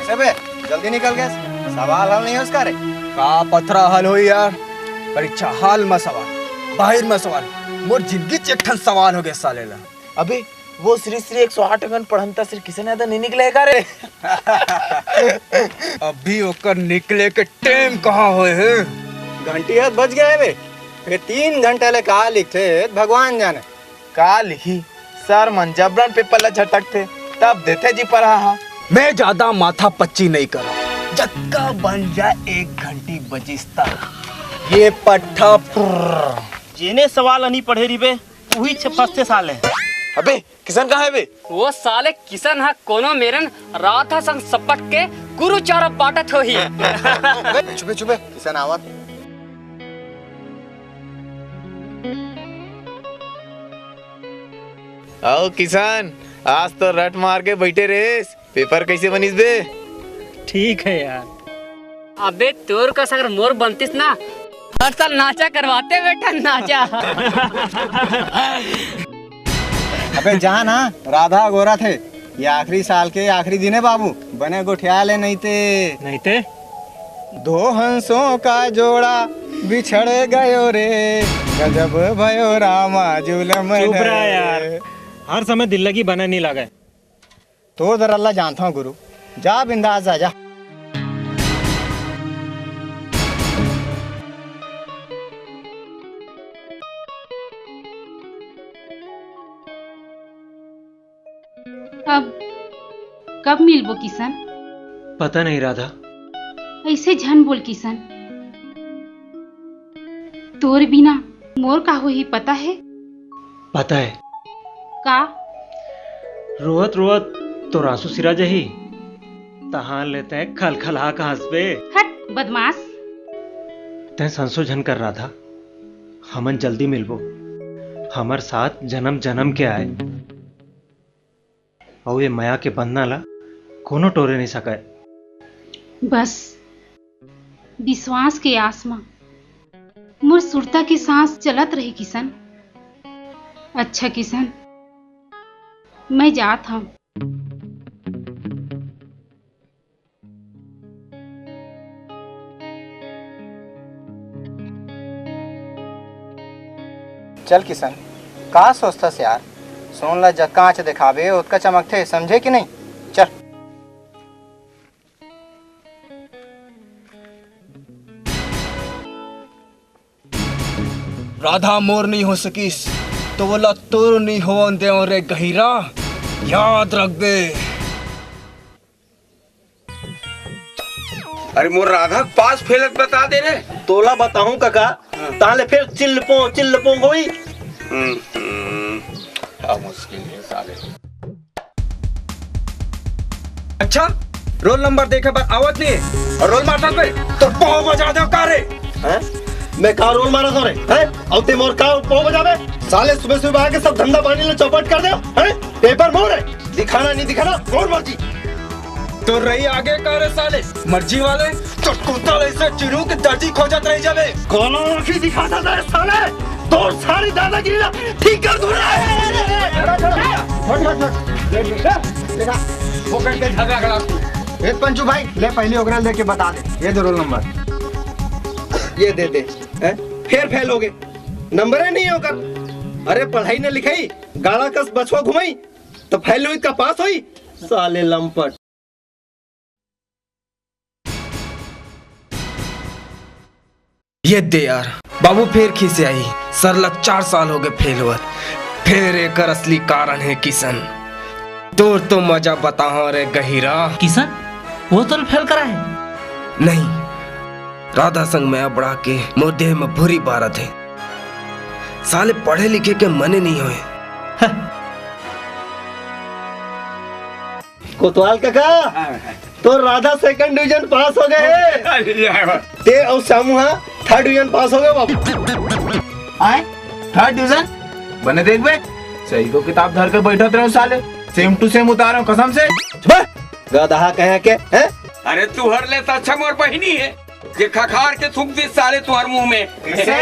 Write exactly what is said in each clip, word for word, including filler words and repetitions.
अबे, जल्दी निकल गए, सवाल हल नहीं है उसका रे। का पथरा हल होई यार, परीक्षा हाल में सवाल, बाहर में सवाल, मोर जिंदगी च एक ठन सवाल हो गया साले ला। अबे, वो श्री श्री एक सौ आठ अंगन पढ़ंता श्री किशन यादव नहीं निकले का रे? अभी ओकर निकले के टाइम कहाँ होए हे? घंटी हाथ बज गया है बे। फिर तीन घंटा ले का लिखथे, भगवान जाने। का लिखी? सर मन जबरन पेपर ला झटकथे, तब देथे जी पढ़ा हा। मैं ज्यादा माथा पच्ची नहीं करा, जतका बन जाए एक घंटी बजिस्ता। ये पट्ठा पुर्र। जेने सवाल नहीं पढ़े रिबे, उही छे फंसथे साले। अबे, किशन कहाँ है बे? वो साले किशन हा कोनो मेरन राधा संग सपट के गुरु चारा बांटत होही। अबे, चुपे, चुपे, किशन आवत। आओ किशन, आज तो रट मार के बैठे रेस, पेपर कैसे बनिस बे? ठीक है यार। अबे तोर कस अगर मोर बनतिस ना, हर साल नाचा करवाते बेटा, नाचा। अबे जा ना, राधा गोरा थे, ये आखिरी साल के आखिरी दिन है बाबू, बने गोठिया ले नहीं ते। नहीं ते? दो हंसों का जोड़ा बिछड़ गयो रे, गजब भयो रामा जुलम चुप रह रे। यार, हर समय दिल लगी बने नहीं लगे। तो दर अल्लाह जानता हूँ गुरु, जा बिंदास जा, जा। अब कब मिलबो किशन? पता नहीं राधा। ऐसे झन बोल किशन, तोर बिना मोर का होही पता है? पता है। का? रोवत रोवत तोर आंसू सिरा जाही, तहां ले तैं खलखला के हंसबे। हट बदमाश। तैं संसो झन कर राधा, हमन जल्दी मिलबो, हमर साथ जन्म जन्म के आए। अउ ये मया के बंधना ला कोनो टोरे नहीं सकय। बस विश्वास के आस म मोर सुरता के सांस चलत रही किशन। अच्छा किशन, मैं जात हंव। चल किशन, का सोचथस यार? सोन ला जतका आंच देखाबे, ओतका चमकथे, समझे कि नहीं? चल। राधा मोर नहीं हो सकिस, तो वोला तोर नहीं होवन देव रे गहिरा, याद रखबे। अरे मोर राधा के पास फेलत बता दे रे। तोला बताहूं कका, हाँ। ताले फेर चिल्लपो चिल्लपो होई। हम्म, हम्म, का मुश्किल है साले। अच्छा, रोल नंबर देखे बर आवत नहीं है और रोल मास्टर पे तो पाव बजा दे का रे? हैं? मैं का रोल मारा था रे? हैं? और ते मोर का पाव बजावे? साले सुबह सुबह आके सब धंधा पानी ले चौपट कर दे। हैं? पेपर मोर है, दिखाना नहीं दिखाना मोर मर्जी। तो रही आगे का रे साले मर्जी वाले, तो कुत्ता ऐसे चिरू के दर्जी खोजत रह जावे। कौन आंखी दिखाता था साले? तोर सारी दादागिरी ला ठीक कर दूं रे। छोड़, छोड़, छोड़। देखा, फोकट के झगड़ा खड़ा। ए पंचू भाई, ले पहली ओकरा देख के बता दे, ये दे रोल नंबर। ये दे दे। हैं? फेर फेल हो गए, नंबर ही नहीं होकर। अरे पढ़ाई न लिखाई, गाड़ा कस बछवा घुमाई, तो फेल हुई का पास हुई? साले लंपट। ये दे यार, बाबू फेर खीसे आही। सर ला चार साल हो गए फेल होवत। फेर एकर असली कारण है किशन। तोर तो मजा बताहा रे गहिरा। किशन, वो तो फेल करा है। नहीं, राधा संग मैं अबड़ा के मोर देह में भूरी बारत है। साले पढ़े लिखे के मने नहीं होए। कोतवाल काका, तो राधा सेकंड डिवीजन पास हो गए। अरे यार। ते और समूहा थर्ड डिवीजन पास हो गए बाबू। आए थर्ड डिवीजन बने देख बे, सही को किताब धर के बैठत रहो साले, सेम टू सेम उतारो कसम से। बे, गदहा कहे के हैं? अरे तू हर ले तो अच्छा मोर बहिनी है, ये खखार के थूक दी साले तुम्हारे मुंह में। कैसे?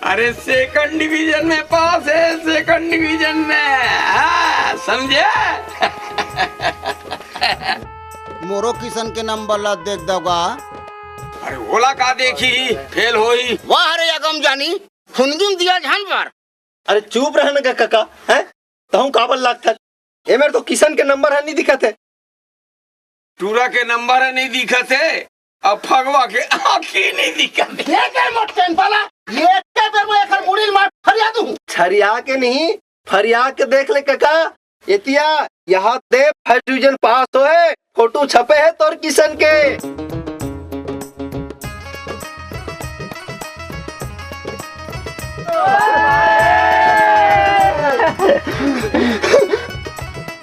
अरे सेकंड डिवीजन में पास है, सेकंड डिवीजन में। हाँ, समझे? मोरो किशन के नंबर ला देख दव गा। अरे ओला का देखही, फेल होही। वाह रे अगम जानी, हुनगिन दिया झन बर। अरे चुप रह न गा कका, हैं? तहूँ काबर लागथस? ए मेर तो किशन के नंबर ह नइ दिखत हे। टूरा के नंबर ह नइ दिखत हे, अउ फगवा के आँखी नइ दिखत हे। देख ए मोर टेम्पा ला, ये एके बेर में एकर मुड़ी ल मार फरिया दूँ। छरिया के नहीं, फरिया के देख ले कका, एतिया यहाँ दे फर्स्ट डिवीजन पास होए, फोटो छपे हे तोर किशन के।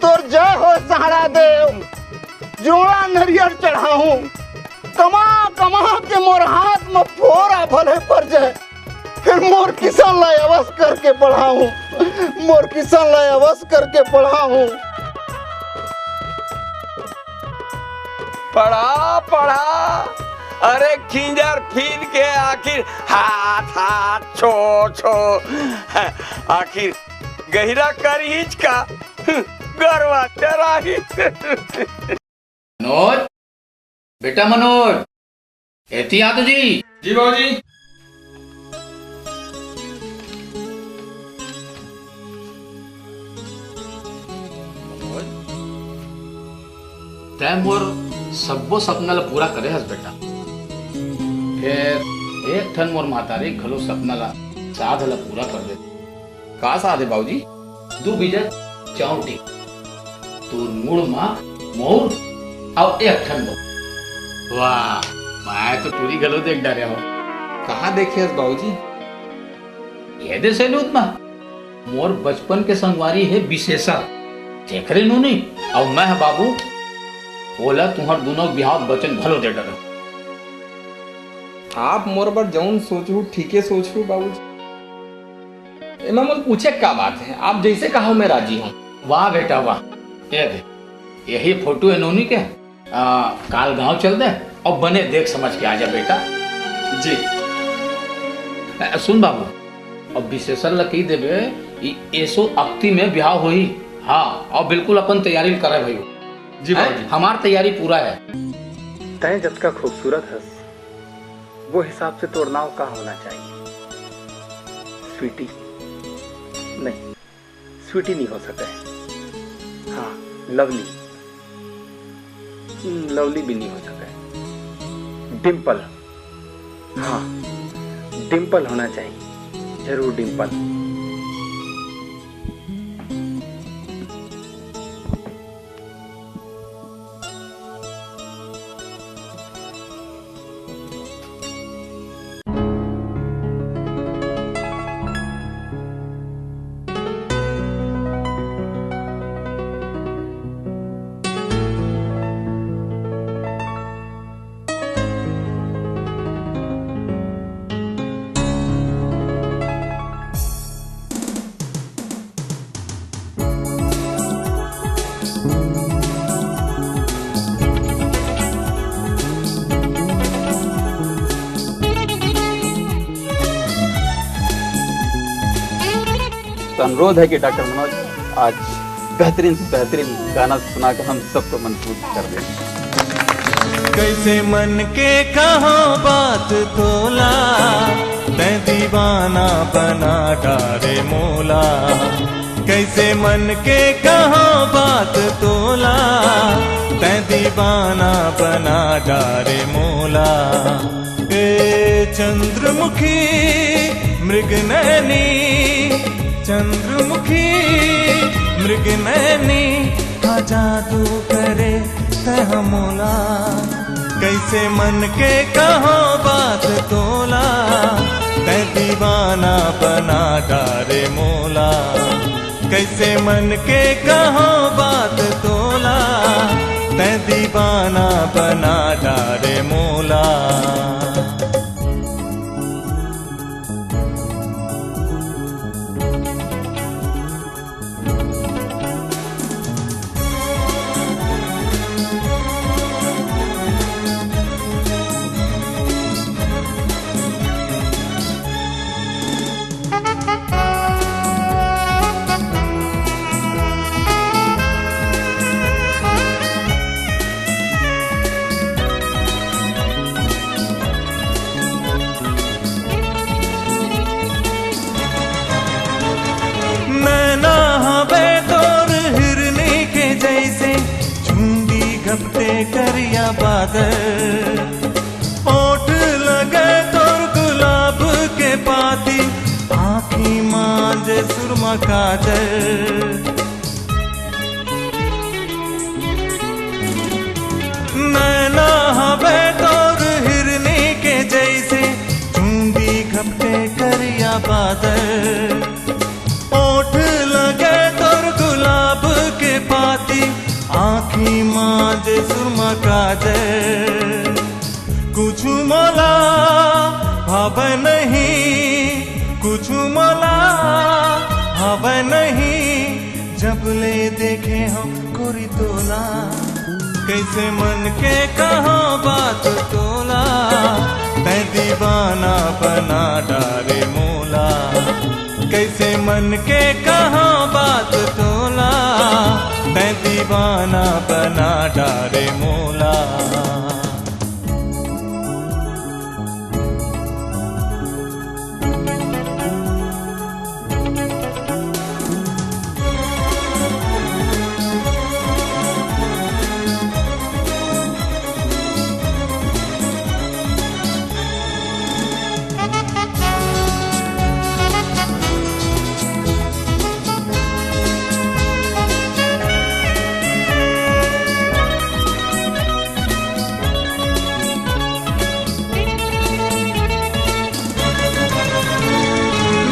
तोर जय हो सहारा देव, जोड़ा नरियर चढ़ाहूँ, कमा कमा के मोर हाथ म फोरा भले पर जाए, फेर मोर किशन ला अवस करके पढ़ाहूँ, मोर किशन ला अवस करके पढ़ाहूँ। पढ़ा पढ़ा, अरे खिंजर फिर के आखिर हाथ हाथ छो छो, आखिर गहिरा करहीच का, गरवा चराही। मनोज, बेटा मनोज, एती आ तो जी। जी बाबूजी। मनोज, तैं मोर सब्बो सपना ला पूरा करे हस बेटा। फेर एक ठन मोर महतारी घलो सपना ला, साध ला पूरा कर दे। का साध हे बाबूजी? दू बीजा चाउर टिक, तोर मुड़ मा मउर अउ एक ठन बहू। वाह, मैं तो टूरी घलो देख डारे हूँ। कहाँ देखे हस बाबूजी? ये दे सैलून मा। मोर बचपन के संगवारी हे विशेषर, तेकरे नोनी, अउ मैं ह बाबू, ओला तुंहर दूनों बिहाव बचन घलो दे डरहूँ। आप मोर बर जउन सोचहू, ठीके सोचहू बाबूजी। एमा मोर पूछे का बात हे, आप जइसे कहा मैं राजी हूँ। वाह बेटा वाह, ये दे, यही फोटो हे नोनी के। आ, काल गांव चल दे अउ बने देख समझ के आ जा बेटा। जी। अ, सुन बाबू, अब विशेषर ला कहि देबे, ई एसो अक्ती में बिहाव होही। हाँ, अउ बिल्कुल अपन तैयारी करे भाई। जी हैं? बाबूजी। हमार तैयारी पूरा हे। तैं जतका खूबसूरत हस, वो हिसाब से तोर नाव का होना चाहिए? स्वीटी? नहीं। स्वीटी नहीं हो सके। हाँ, लवली। हम्म, लवली भी नहीं हो सके। डिम्पल। हाँ, डिम्पल होना चाहिए। जरूर डिम्पल। तो अनुरोध है कि डॉक्टर मनोज आज बेहतरीन से बेहतरीन गाना सुना के हम सबको मंत्रमुग्ध कर दें। कैसे मन के कहा बात तोला, तै दीवाना बना डारे मोला। कैसे मन के कहा बात तोला, तै दीवाना बना डारे मोला। ए चंद्रमुखी मृग नैनी, चंद्रमुखी मृग नैनी, का जादू करे तै मोला। कैसे मन के कहा बात तोला, तै दीवाना बना डारे मोला। कैसे मन के कहा बात तोला, तै दीवाना बना डारे मोला। ओठ लगे तोर गुलाब के पाती, आँखी मांजे सुरमा काजल। नैना हवे तोर हिरनी के जैसे, चूंदी घपटे करिया बादल। ओठ लगे तोर गुलाब के पाती, आँखी मांजे सुरमा काजल। कुछु मोला भावे नहीं, कुछु मोला भावे नहीं, जब ले देखे हंव गोरी तोला। कइसे मन के कहां बात तोला, तैं दीवाना बना डारे मोला। कइसे मन के कहां बात तोला, तैं दीवाना बना डारे मोला।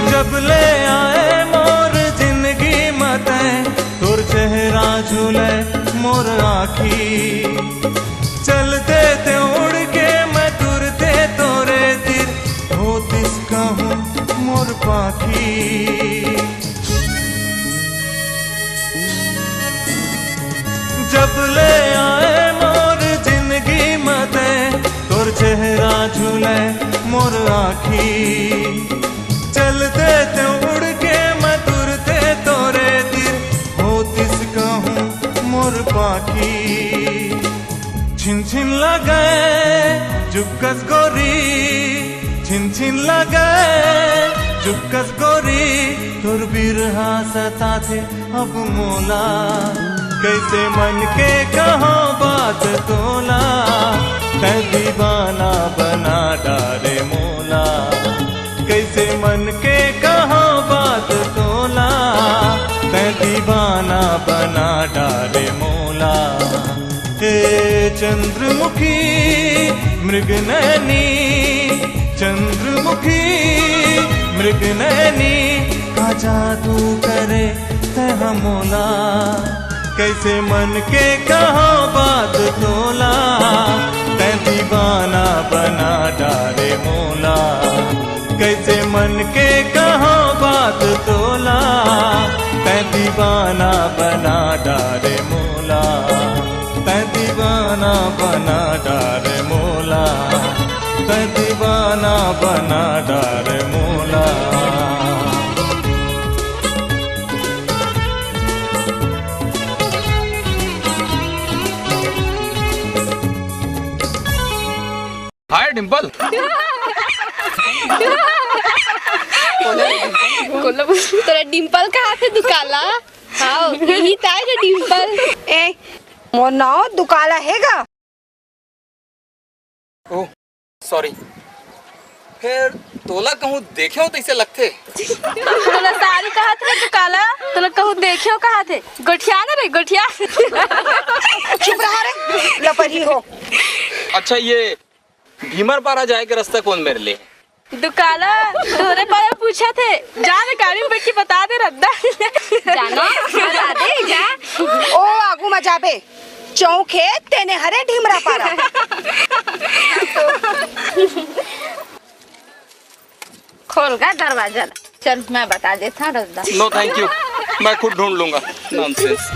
जब ले आए मोर जिंदगी म तैं, तोर चेहरा झूले मोर आँखी। चलते ते उड़ के मैं तुरते तोरे तीर, होतिस कहूँ मोर पाखी। जब ले आए मोर जिंदगी म तैं, तोर चेहरा झूले मोर आँखी। चलते ते उड़ के मैं तुरते तोरे तीर, होतिस कहूँ मोर पाखी। छिन छिन लगे जुकस गोरी, छिन छिन लगे जुकस गोरी, तोर बिरहा सताथे अब मोला। कइसे मन के कहां बात तोला, तैं दीवाना बना डारे मोला। कइसे मन के कहां बात तोला, तैं दीवाना बना डारे मोला। हे चंद्रमुखी मृग नैनी, चंद्रमुखी मृग नैनी, का जादू करे तैं ह मोला। कइसे मन के कहां बात तोला, तैं दीवाना बना डारे मोला। कइसे मन के कहां बात तोला, तैं दीवाना बना डारे मोला। तैं दीवाना बना डारे मोला, तैं दीवाना बना डारे मोला। हाय डिंपल। कोला बोल, तोला डिंपल कहाथे दुकाला? हाव, इही ताय रे डिंपल। ए, मोर नाव दुकाला हे गा। ओह, सॉरी। फेर तोला कहूँ देखे हों तइसे लगथे। तोला सारी कहाथे रे दुकाला, तोला कहूँ देखे हों कहाथे। गोठिया ना रे, गोठिया। चुप रहा रे, लपरही हो। अच्छा, ये भीमर पारा जाए के रस्ता कोन मेर ले? दुकाला, तोरे पारा पूछथे। जा ना, गाड़ी में बैठ के बता दे रद्दा। जानो, बता दे, जा। ओ आगू म जाबे, चौक हे तेने हरे ढीमरा पारा। खोल गा दरवाजा ला। चल, मैं बता देथंव रद्दा। नो थैंक यू, मैं खुद ढूंढ लूंगा। नॉनसेंस।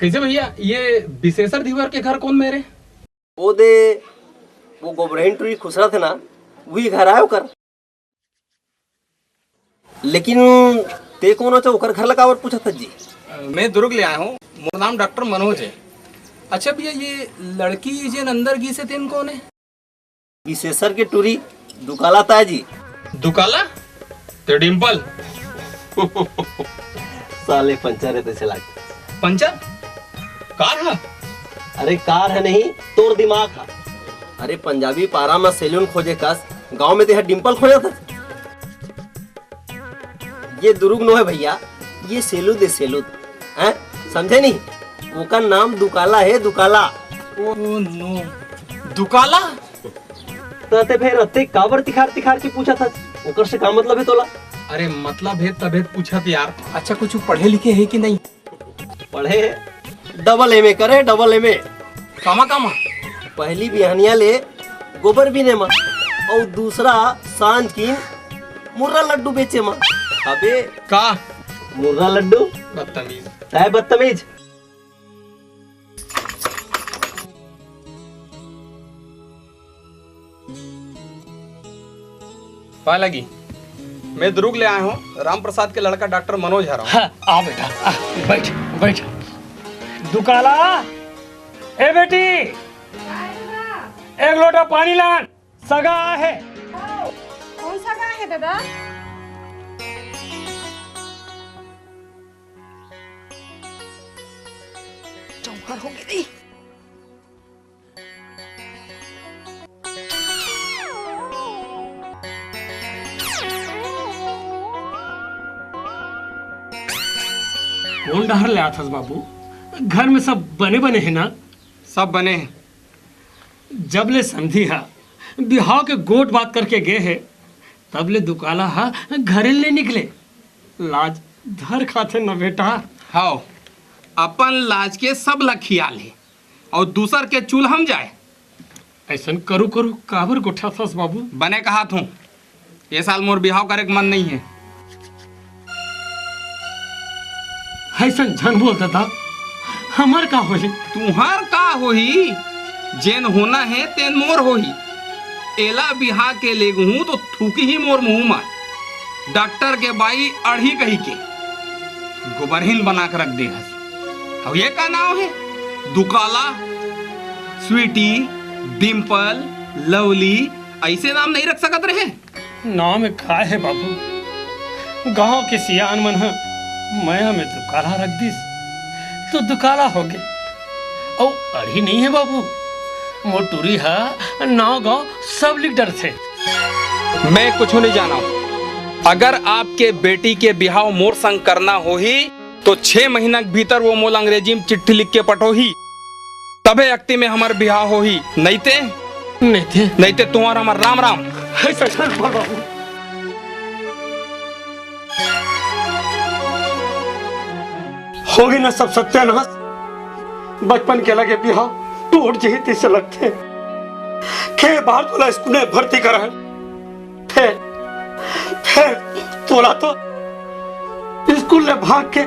कइसे भैया, ये बिसेसर धीवर के घर कोन मेर हे? ओ दे, वो गोबरहिन टूरी खुसरथे ना, उही घर आय ओकर। लेकिन तें कोन हस, ओकर घर ला काबर पूछत हस जी? मैं दुर्ग ले आय हों, मोर नाम डॉक्टर मनोज हे। अच्छा भैया, ये लड़की जेन अंदर गिस हे तेन कोन हे? विशेषर के टूरी दुकाला ताजी। दुकाला? ते डिंपल। साले पंचर हे तइसे लागे। पंचर? कार ह? अरे कार ह नहीं, तोर दिमाग ह। अरे पंजाबी पारा म सैलून खोजे कस, गांव में तेहा डिंपल खोजत हस। ये दुरुग नो हे भइया, ये सेलूद हे सेलूद। हैं? समझे नहीं? ओकर नाम दुकाला हे, दुकाला। Oh no. दुकाला? त ते फेर अत्ते काबर तिखार तिखार के पूछत हस? ओकर से का मतलब हे तोला? अरे मतलब हे तभे पूछत यार। अच्छा कुछ पढ़े लिखे हे कि नहीं? पढ़े हे। डबल एमए करे, डबल एमए। कामा कामा? पहली बिहनिया ले गोबर बीने मा, अउ दूसरा सांझ किन मुर्रा लड्डू बेचे मा। अबे का? मुर्रा लड्डू? बदतमीज। है बदतमीज। पाए लगी। मैं दुरुग ले आए हूँ, राम प्रसाद के लड़का डॉक्टर मनोज हरव। हाँ, आ बेटा, आ, बैठ, बैठ। दुकाला, ए बेटी, एक लोटा पानी लान, सगा आहे। कौन सगा आहे दादा? चौपट हो गे। कोन डहर ले आथस बाबू? घर में सब बने बने हे ना? सब बने हे। जब ले समधी हा बिहाव के गोठ बात करके गे हे, तब ले दुकाला हा घरे ले निकले। लाज धर खाथे न बेटा। हव, अपन लाज के सब ला खियाल हे। अउ दूसर के चूल्हा म जाए। अइसन करू करू काबर गोठाथस बाबू? बने कहत हूँ, ए साल मोर बिहाव करे के मन नइ हे। अइसन झन बोल ददा, हमर का होही? तुंहर का होही? जेन होना हे तेन मोर होही। एला बिहा के लेगहूँ तो थूकही मोर मुंह म। डॉक्टर के बाई अड़ही कहिके गोबरहीन बना के रख दे हस। अउ ये का नाव हे? दुकाला, स्वीटी, डिंपल, लवली, अइसे नाम नइ रख सकत रहे। नाम का हे बाबू, गांव के सियान मन ह मया में दुकाला रख दिस, तो दुकाला होगे। अउ अड़ही नइ हे बाबू, मोर टूरी ह नाव गांव सब लिख डरथे। मैं कुछु नइ जानव। अगर आपके बेटी के बिहाव मोर संग करना होही, तो छह महीना के भीतर वो मोला अंग्रेजी में चिट्ठी लिख के पठोही, तभे अक्ती में हमर बिहाव होही। नइते, नइते? नइते तुंहर हमर राम राम। हे ससुर बाबू। होगे न सब सत्यानाश। बचपन के लगे बिहाव टूट जही तइसे लगथे। के बार तोला स्कूल में भर्ती करा हे। फेर, फेर तोला तो स्कूल ले भाग के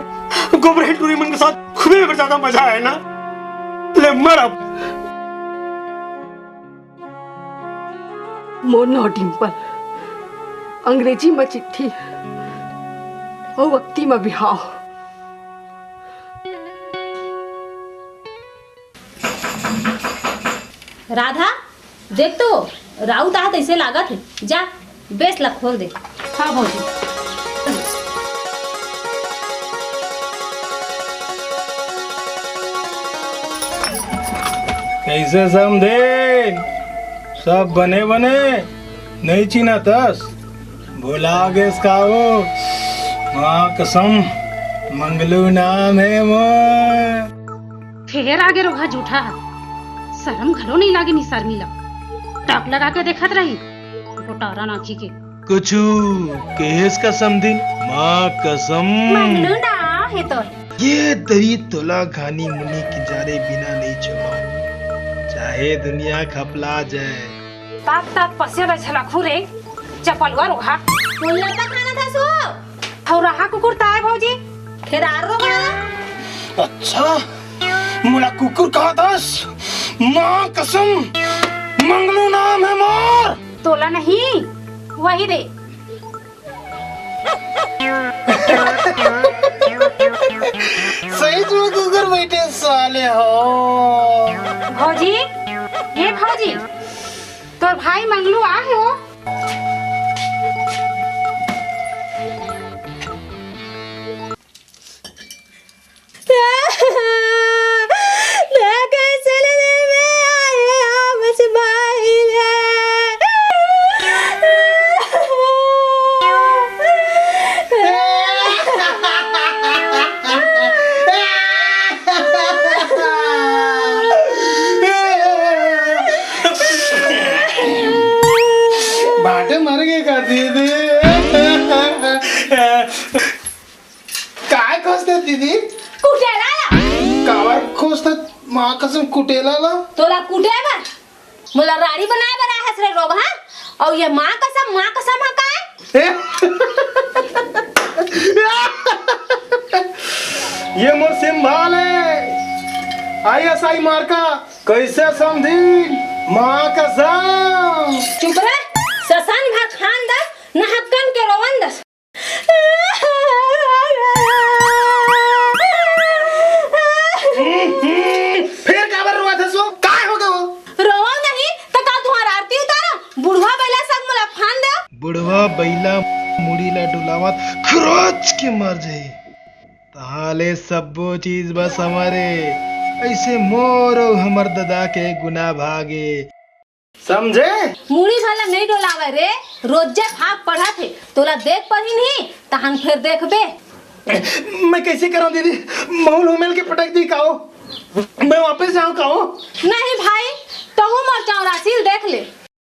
गोबरहीन टूरी मन के साथ घूमे में ज्यादा मजा आए ना। ले मर अब। मोर नाव डिंपल, अंग्रेजी म चिट्ठी अउ अक्ती म बिहाव। राधा, देख तो, राउत आत तइसे लागत हे। जा, बेस ला खोल दे। हाँ भौजी। कइसे समधे? सब बने बने? नइ चिन्हतस? भुला गेस का वो? माँ कसम, मंगलू नाम हे मोर। फेर आगे रोगहा जूठा ह। सरम घलो नइ लागे निसरमी ला। टक लगा के देखत रही, गोटारा नाकी के। कुछु केहेस का समधिन? माँ कसम। मंगलू नाम हे तोर। ये दरी तोला घानी मुनी के जारे बिना नइ छोड़व, चाहे दुनिया खपला जाए। तात तात पसिया ला झलकहू रे, चपलुआ रोगहा। मोला त खाना था सो। अउ रहा कुकुर ताय भौजी। फेर आर रोगहा। अच्छा, मोला कुकुर कहत हस? माँ कसम, मंगलू नाम हे मोर। तोला नहीं, वही दे। सही में कुकुर बइठे साले हो। भौजी, ए भौजी, तोर भाई मंगलू आ हे वो। बाटे मर गे का दीदी? काय खोजत दीदी? कुटेला ला। कावर खोजत? माँ कसम कुटेला ला। तोला कुटे बर? मोला रानी बनाए बर आए हस रे रोगहा? अउ ये माँ कसम, माँ कसम ह काय? ए? ये मोर सिंभाल हे, आईएसआई मार्का। कैसे समझी? माँ कसम। चुप रह, ससन भर खान दस, न हक्कन के रोवन दस। फिर काबर रोवत हस वो? काय हो गे वो? रोवव नहीं, त का तुंहर आरती उतारव? बुढ़वा बइला संग मोला फान देव। बुढ़वा बइला मुड़ी ला डुलावत खरोच के मर जाही। तहाले सब्बो चीज बस हमर ए। अइसे मोर अउ हमर ददा के गुना भागे। समझे? मुड़ी भला नइ डोलावय रे, रोजे भाग पढ़त हे, तोला देख पढ़ी नहीं, तहन फेर देखबे। मैं कैसे करंव दीदी? महूँ ल हुमेल के पटक दी का वो? मैं वापस जाऊँ का वो? नहीं भाई, तहूँ मोर चौरासी ल देख ले।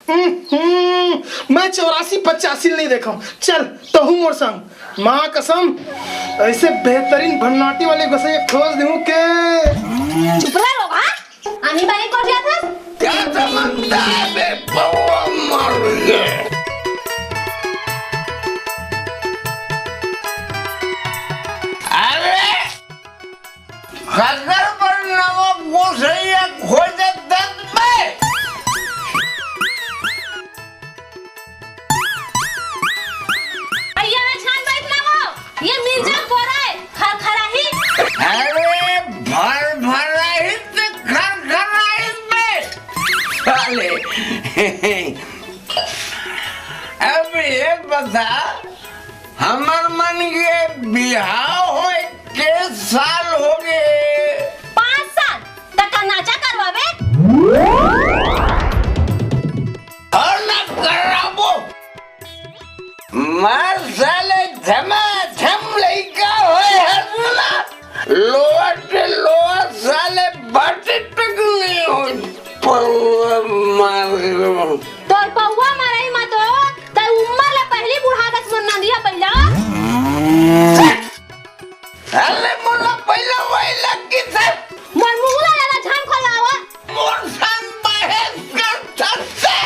हम्म, हम्म, मैं चौरासी पचासी ल नहीं देखंव। चल, तहूँ मोर संग। माँ कसम, ऐसे बेहतरीन भन्नाटी वाले गोसैया खोज दूँ के। चुप रह रोगहा। आनी बानी कोन जात हस? का समझता है बे पौवा मार के? अरे, खदर पर नवा गोसैया खोजत दत बे। भैया, मैं छान बैठ ना हो, ये मिर्जा कोरा है, खरखराही। अरे, भर भराही ते खरखराही बे। साले। अब ये बता, हमर मन के बिहाव होए के साल हो गे? पाँच साल। त का नाचा करवाबे? अउ ना कराबो। मार साले झमाझम लइका होए हस ना। लोअर ते लोअर साले बाटे तक नहीं होए। पौवा मार के। तोर पौवा मारई मा तो तैं उम्मर ले पहिली बुढ़ा गस मोर नंदिया बइला। अरे मोला पहिला वही लग गिस। मोर मुंह ला जादा झन खोलावा। मोर संग बहस कर सकते।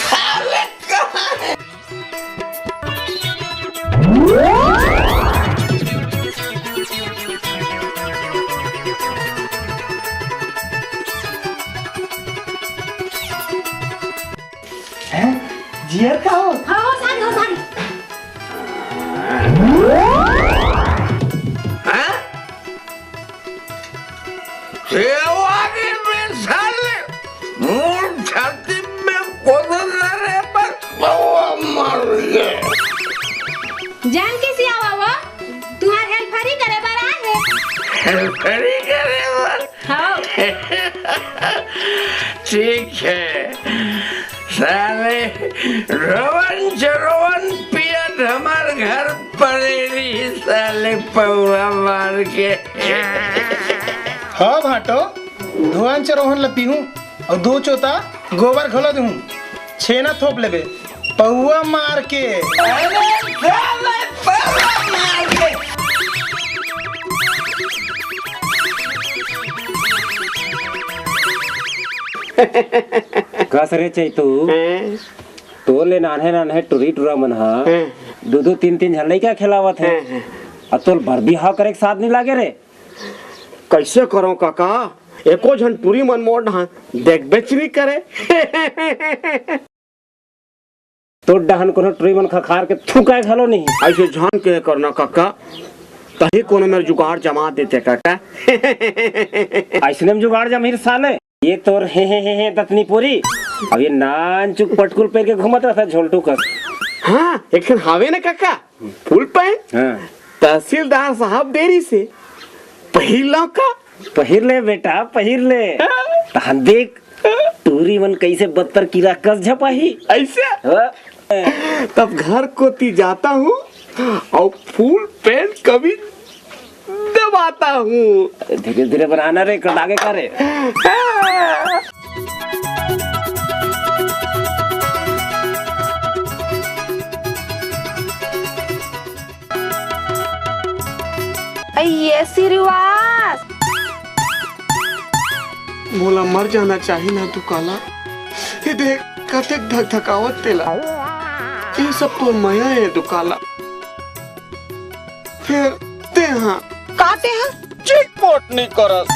साले कहाँ है? हैं? जियर का हो? हाँ, हो, सारी, हो, सारी। हाँ? सेवा के मिसाल मोर छाती में कोदो करे पर पौवा मार के। जान के सियावा वो, तुहार हेल्परी करे बर आए हे। हेल्परी करे बर? हाँ। ठीक है, साले रोवन चरोवन पियत हमर घर परे रही, साले पौवा मार के। हाँ भाटो, धोवन चरोवन ल पीहूं अउ दू चोता गोबर घलो दूहूं, छेना थोप लेबे। पौवा मार के। अरे साले, पौवा मार के। कस रे चैतू, हैं? तोर ले नान्हे नान्हे टुरी टुरा मन ह हैं? दू दू तीन तीन झन लइका खेलावत हे। हैं, हैं। अउ तोर बर बिहाव करे के साथ नइ लागे रे। कइसे करंव कका, एको झन टुरी मन मोर डहन देखबेच नइ करे। तोर डहन कोनो टुरी मन खखार के थूकय घलो नहीं। अइसे झन कहे कर ना कका, तहीं कोनो मेर जुगाड़ जमा देते कका। अइसने म जुगाड़ जमही रे साले। ये तोर हे हे हे हे दतनी पूरी। अब ये नानचुक पटकुल पहिर के घूमत रहता झोलटू कस। हाँ, एक ठन हावे ना काका, फुल पैंट। हाँ। तहसीलदार साहब देरी से पहिर लव का। पहिर ले बेटा, पहिर ले। हाँ। तहन देख, टूरी मन कइसे बत्तर कीरा कस झपाही। अइसे? हाँ। तब घर कोती जाता हूँ अउ फुल पैंट कमीज दबाता हूँ। धीरे धीरे बनाना रे, कटागे का रे। ये श्रीवास। मोला मर जाना चाही ना दुकाला। ये देख कतेक धकधकावत तेला। ये सब तो मया है दुकाला। फेर तेहा। का तेहा? चिटपोट नहीं करस।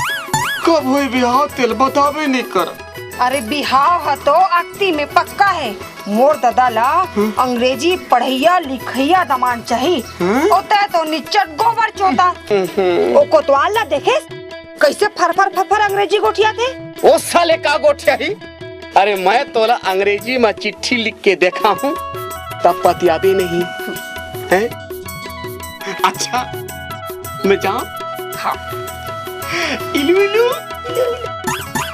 कब होई बिहाव तेल बताबे नहीं कर। अरे बिहाव ह तो अक्ती में पक्का है। मोर ददा ला हम्म। अंग्रेजी पढ़ैया लिखैया दमान चाही। हम्म। ओ तै तो निच्चट गोबर चोता। हम्म। ओ कोतवाल ला देखे कइसे फर फर फर फर अंग्रेजी गोठियाथे। ओ साले का गोठियाही? अरे मैं तोला अंग्रेजी म चिट्ठी लिख के देखा हूँ, तब पतियाबे नहीं है। अच्छा, मैं जाऊँ? हाँ। इलू इलू।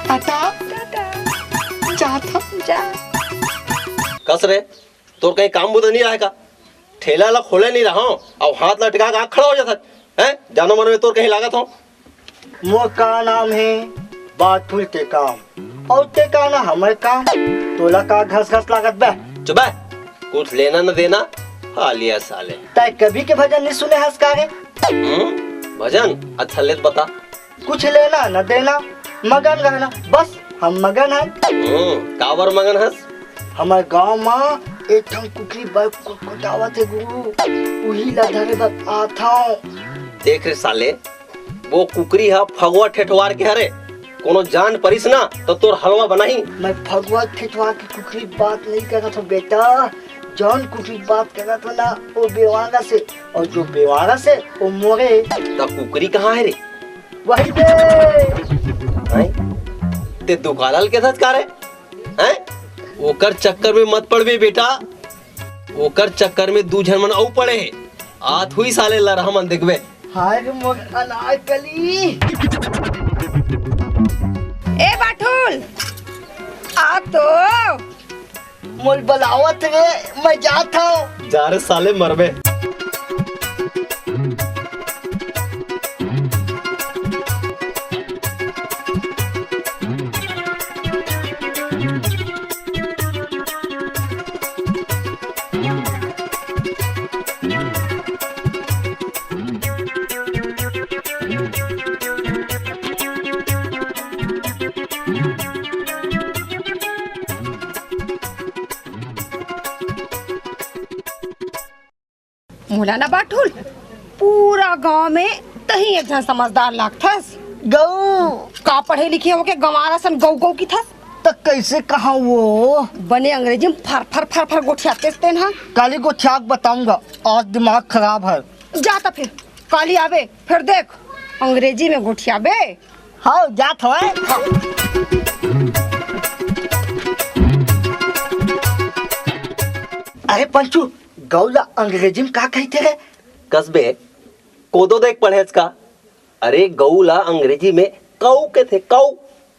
टाटा। टाटा। जात हूँ। जा। कस रे, तोर कहीं काम बुता नहीं रहे का? ठेला ला खोले नहीं रहा हूँ, अब हाथ लटका के आँख खड़ा हो जाता है। जानो मनो में तोर कहीं लागत हो। मोर का नाम है बाथुल टेकाम, अउ टेकाना हमर काम। तोला का घस घस लागत बे? चुप बे, कुछ लेना न देना, हालिया साले। तै कभी के भजन नहीं सुने हस का रे? हम्म, भजन? अच्छा ले तो बता। कुछ लेना न देना, मगन रहना, बस हम मगन हन। हम्म, काबर मगन हस? हमर गांव म एक ठन कुकरी बर कुटकुटावत हे गुरु, उही ला धरे बर आथंव। देख रे साले, वो कुकरी ह फगवा ठेठवार के हरे, कोनो जान परिस ना त तोर हलवा बनाही। मैं फगवा ठेठवार के कुकरी बात नहीं करत हूँ बेटा, जौन कुकरी बात करत हूँ ना वो बेवारस हे, अउ जो बेवारस हे वो मोरे। त कुकरी कहाँ हे रे? वही दे। हैं? ते दुकाला ल के धचका रे? हैं? ओकर चक्कर में मत पड़बे बेटा, ओकर चक्कर में दू झन मन अउ पड़े हे। आत हुई साले लरहा मन देखबे। हाय रे मोर अनारकली। ए बाठुल, आ तो। मोल बलावत रे, मैं जात हूँ। जा रे साले मरबे। मोला ना बाठुल, पूरा गांव में तही एक झन समझदार लागथस। गऊ। का पढ़े लिखे होके गंवारा सन गऊ गऊ किथस? त कैसे कहा वो? बने अंग्रेजी में फर फर फर फर गोठियातेस तेन हा। काली गोठिया के बताऊंगा, आज दिमाग खराब है। जा त फिर, काली आबे, फिर देख, अंग्रेजी में गोठियाबे। हाँ, जात हवय। अरे पंचू, गऊ ला अंग्रेजी में का कहिथे रे? कस बे, कोदो देख पढ़ेच का? अरे गऊ ला अंग्रेजी में कऊ कहिथे, कऊ।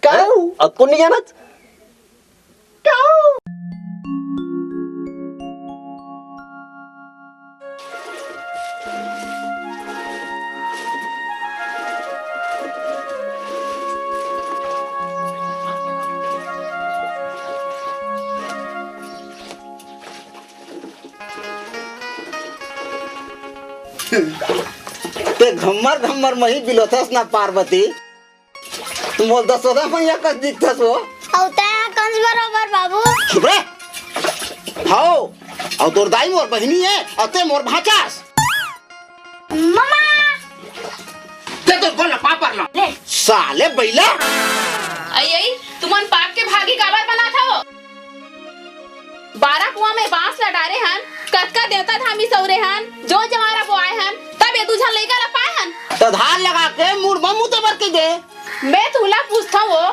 कऊ? हैं? अतको नहीं जानत? कऊ। ते घम्मर घम्मर मही बिलोथस ना पार्वती, मोर दसोदा मैया कस दिखथस वो। अउ तैं कंस बरोबर बाबू। चुप रे। हव, अउ तोर दाई मोर बहिनी हे, अउ तैं मोर भांचास। ममा। ते तो बोल ना पापर ना। ले। साले बैला। अई, अई, तुमन पाप के भागी काबर बनात हव? बारह कुआं में बांस ला डारे हन, कतका देवता धामी सउरे हन, जो जवारा बोआए हन, तब ये दू झन लइका ला पाए हन। त धार लगा के मुड़ म मुते बर कहि दे। मैं तुला पूछथंव वो,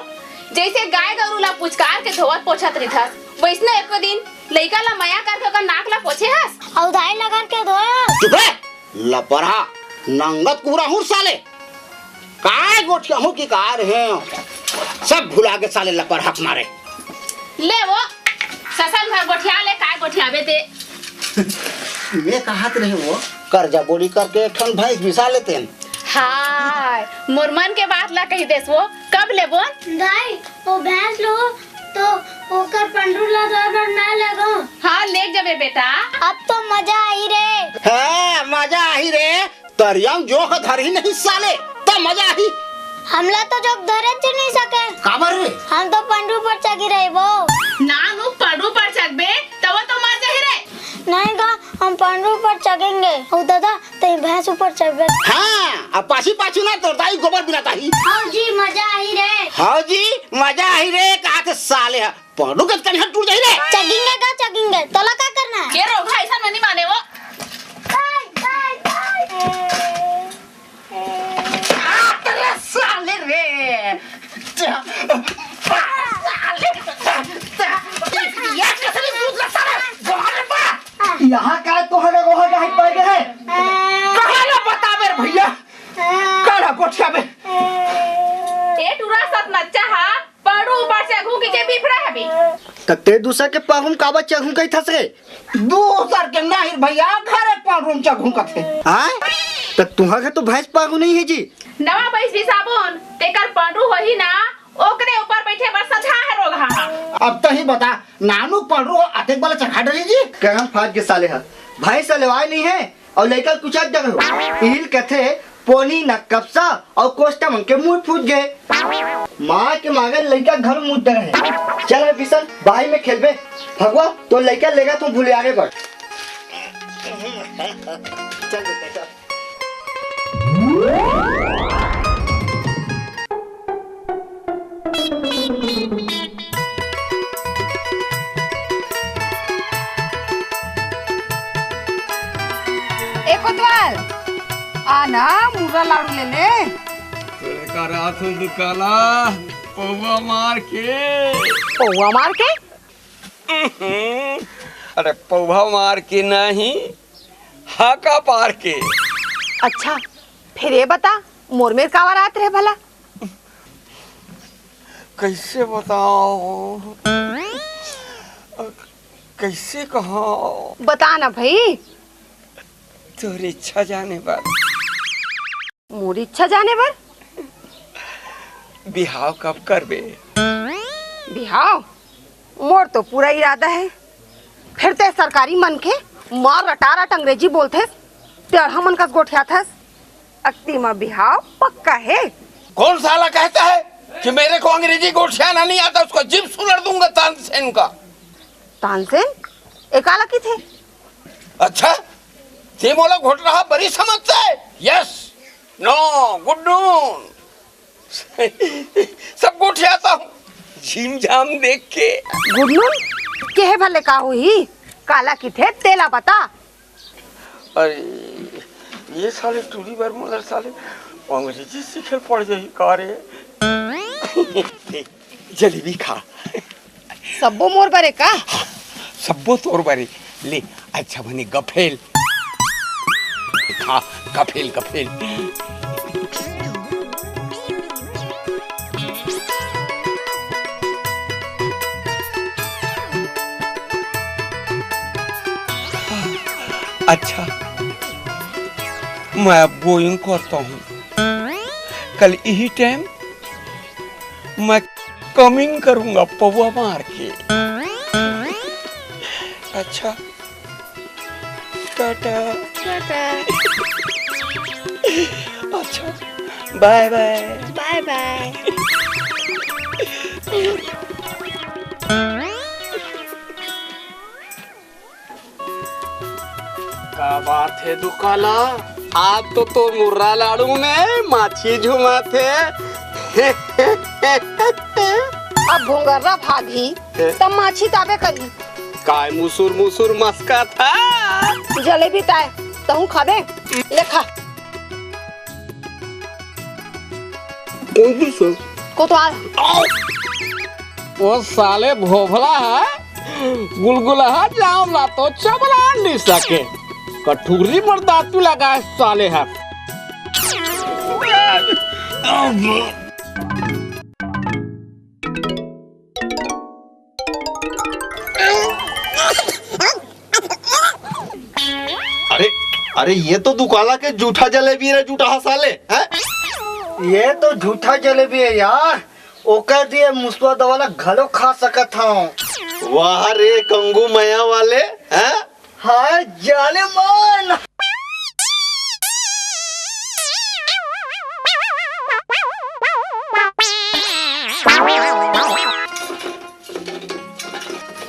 जइसे गाय गरू ला पुचकार के धोवत पोछत रिथस, वइसने एको दिन लइका ला मया करके ओकर नाक ला पोछे हस। अउ धाई ला करके धोए हस। चुप रे, लपरहा, नंगत कुहरा हूँ साले। काय गोठियाहूँ कि काय रहेंव, सब भुला गे साले लपरहा के मारे। ले वो, ससन भर गोठिया ले, काय गोठियाबे ते। मैं कहत रहेंव वो, करजा बोड़ी करके एक ठन भैंस बिसा लेतेन। हाय, मोर मन के बात ला कहि देस वो, कब लेबोन? दाई, वो भैंस लो तो ओकर पंडरू ला धोए बर मैं लेगों। हाँ, लेग जबे बेटा। अब तो मजा आही रे। हाँ, मजा आही रे। तरिया म जोंक धरही नहीं साले, त मजा आही। हमला तो जोंक धरे च नहीं सके। काबर रे? हम तो पंडरू पर चघी रहिबो। नानू पंडरू पर चघबे, त वो तो मर जाही रे। नहीं गा, हम पंडरू पर चघेंगे। ओ दादा, तैं भैंस ऊपर चढ़बे। हाँ, अब पाछी पाछू ना तोर दाई गोबर बिनात आही। हव जी, मजा आही रे। हव जी, मजा आही रे, कहाथे साले ह। पंडरू के कनिहा टूट जाही रे। चघेंगे गा, चघेंगे। तोला का करना हे? ये रोगहा अइसन में नहीं माने वो। आ, तेरे साले रे। साले। ये कैसे नहीं दूध लगता रे? बाहर बा। यहाँ का तोहर गोहा का हाथ पड़ गए है? कहाँ ना बताबे रे भैया? काला गोठियाबे। ए टूरा सत नच्चा हा, पंडरू ऊपर से घूम के बिफरा हबे। त तैं दूसर के पंडरू म काबर चघूं कहिथस रे? दूसर के नहीं भैया, घरे पंडरू म चघूं कथे। हाँ? त तुंहर घर तो भैंस पंडरू नहीं हे जी। नवा भैंस बिसाबोन, तेकर पंडरू होही ना, ओकरे ऊपर बइठे बर सजहा हे रोगहा। अब तहीं बता, नानू पंडरू हो अतेक बला चघा डरही जी। करम फाट गे साले ह। भैंस लेवाय नहीं हे अउ लइका कुचक डरे हो। इही ल कथे पोनी न कपसा अउ कोष्टा मन के मुंह फूट गे। माँ के मांगे लइका घर मुंह डरे हे। चल हे बिसन, बाही में खेलबे। भगवा, तोर लइका लेगत हूँ भुलियारे बर। चल बेटा, चल। ए कोतवाल, आ ना, मुर्रा लाडू ले ले। तोरे का रात हो दुकाला, पौवा मार के। पौवा मार के? अरे पौवा मार के नहीं, हाका पार के। अच्छा, फिर ये बता, मोर मेर काबर आत रहे भला? कैसे बताओ, कैसे कहा? बता ना भाई। तोर इच्छा जाने बर। मोर इच्छा जाने बर? बिहाव कब करबे? बिहाव? मोर तो पूरा इरादा हे। फेर ते सरकारी मनखे, मार रटारट अंग्रेजी बोलथेस, टेढ़ा मन कस गोठियाथस। अक्ती म बिहाव पक्का हे। कौन साला कहता है कि मेरे को अंग्रेजी गोठियाना नहीं आता, उसको जीभ सुलड़ दूंगा तानसेन का। तानसेन? ए काला किथे? अच्छा, ते मोला घोटरहा बरी समझता है? Yes, no, good noon। सब गोठियाता हूँ, झीम झाम देख के। Good noon? केहे भले का होही? काला किथे तेला बता। अरे, ये साले टूरी बर मोला साले अंग्रेजी सीखे ल पड़ जाही का रे? जलेबी खा। सब्बो मोर बरे का? सब्बो तोर बरे। ले, अच्छा बने गफेल। खा, गफेल, गफेल। अच्छा, मैं अब going करता हूँ। कल यही टाइम मैं coming करूंगा पौवा मार के। अच्छा, टाटा। टाटा। अच्छा, बाय बाय। बाय बाय। का बात हे दुकाला? आज तो तोर मुर्रा लाडू में माछी झुमाथे। अब भोंगर्रा भागही, त माछी त आबे करही। काय मुसुर मुसुर मस्काथा? जलेबी ताय, तहूँ खाबे? ले खा। कोतवाल। आओ। ओ साले भोभला ह गुलगुलहा जाम ला तो चबला नइ सके। कठुरी म दातू लगाए साले ह। अरे, अरे, ये तो दुकाला के जूठा जलेबी रे, जूठा ह साले, हैं? ये तो जूठा जलेबी हे यार, ओकर दिए मुसवा दवा ला घलो खा सकत हंव। वाह रे कंगू मया वाले, हैं? हाय जाने मन।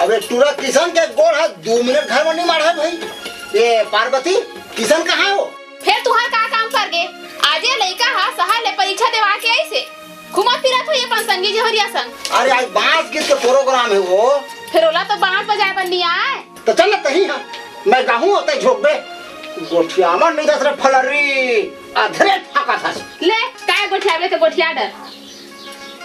अबे टूरा, किसन के गोड़ हाथ दू मिनट घर में नहीं माढ़ा भाई। ए पार्वती, किसन कहाँ हो? फेर तुहार का काम पर गे? आज ये लइका हा सहर ले परीक्षा देवा के आइस हे। घूमत फिरत होही अपन संगी जहरिया संग। अरे आज बांस गीत के प्रोग्राम हे वो। फेर ओला तो बांस बजाए बर नइ आय। तो चल ना तही हा, मैं गाहूं होते झोंकबे। गोठियावा नहीं दस रे फलरी, अधरे ठाका था। ले, काय गोठियाबे तो गोठिया डर।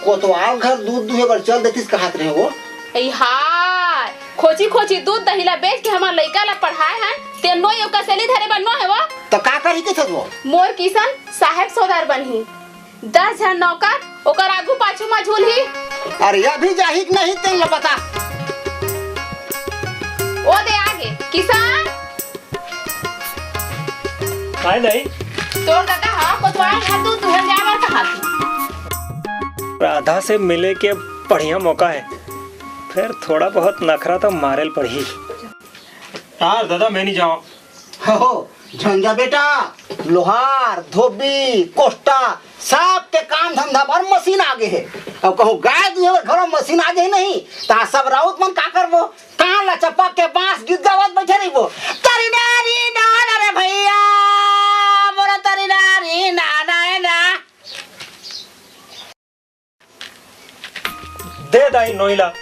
कोतवाल घर दूध दुहे बर चल देतिस कहत रहे वो। ए हाय, खोची खोची दूध दही ला बेच के हमर लइका ला पढ़ाए हन, ते नोई ओकर सेली धरे बर नो हे वो। त का करही कथस वो? मोर किसन साहेब सौदार बनही। दस झन नौकर ओकर आगू पाछू म झूलही। अरे अभी जाही कि नहीं तेन ला बता। ओ दे आगे, किसन। काय नहीं? तोर ददा हा कोतवाल घर दूध दुहल जाए बर कहा थे। राधा से मिले के बढ़िया मौका है, फिर थोड़ा बहुत नखरा तो मारे ल पड़ही। यार दादा, मैं नहीं जाऊँ। हो, झंझा बेटा, लोहार, धोबी, कोष्टा, सब के काम धंधा बर मशीन आ गे हे। अब कहूँ गाय दुहे बर घरो मशीन आ गे नहीं, ता सब राउत मन का करबो? कान ला चपक के बांस गीत गावत बैठे रहिबो। तरी नारी नाना रे भैया, मोरा तरी नारी नाना है ना। दे दाई नोइला।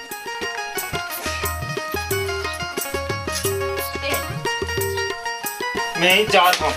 मैं ही जात हूँ।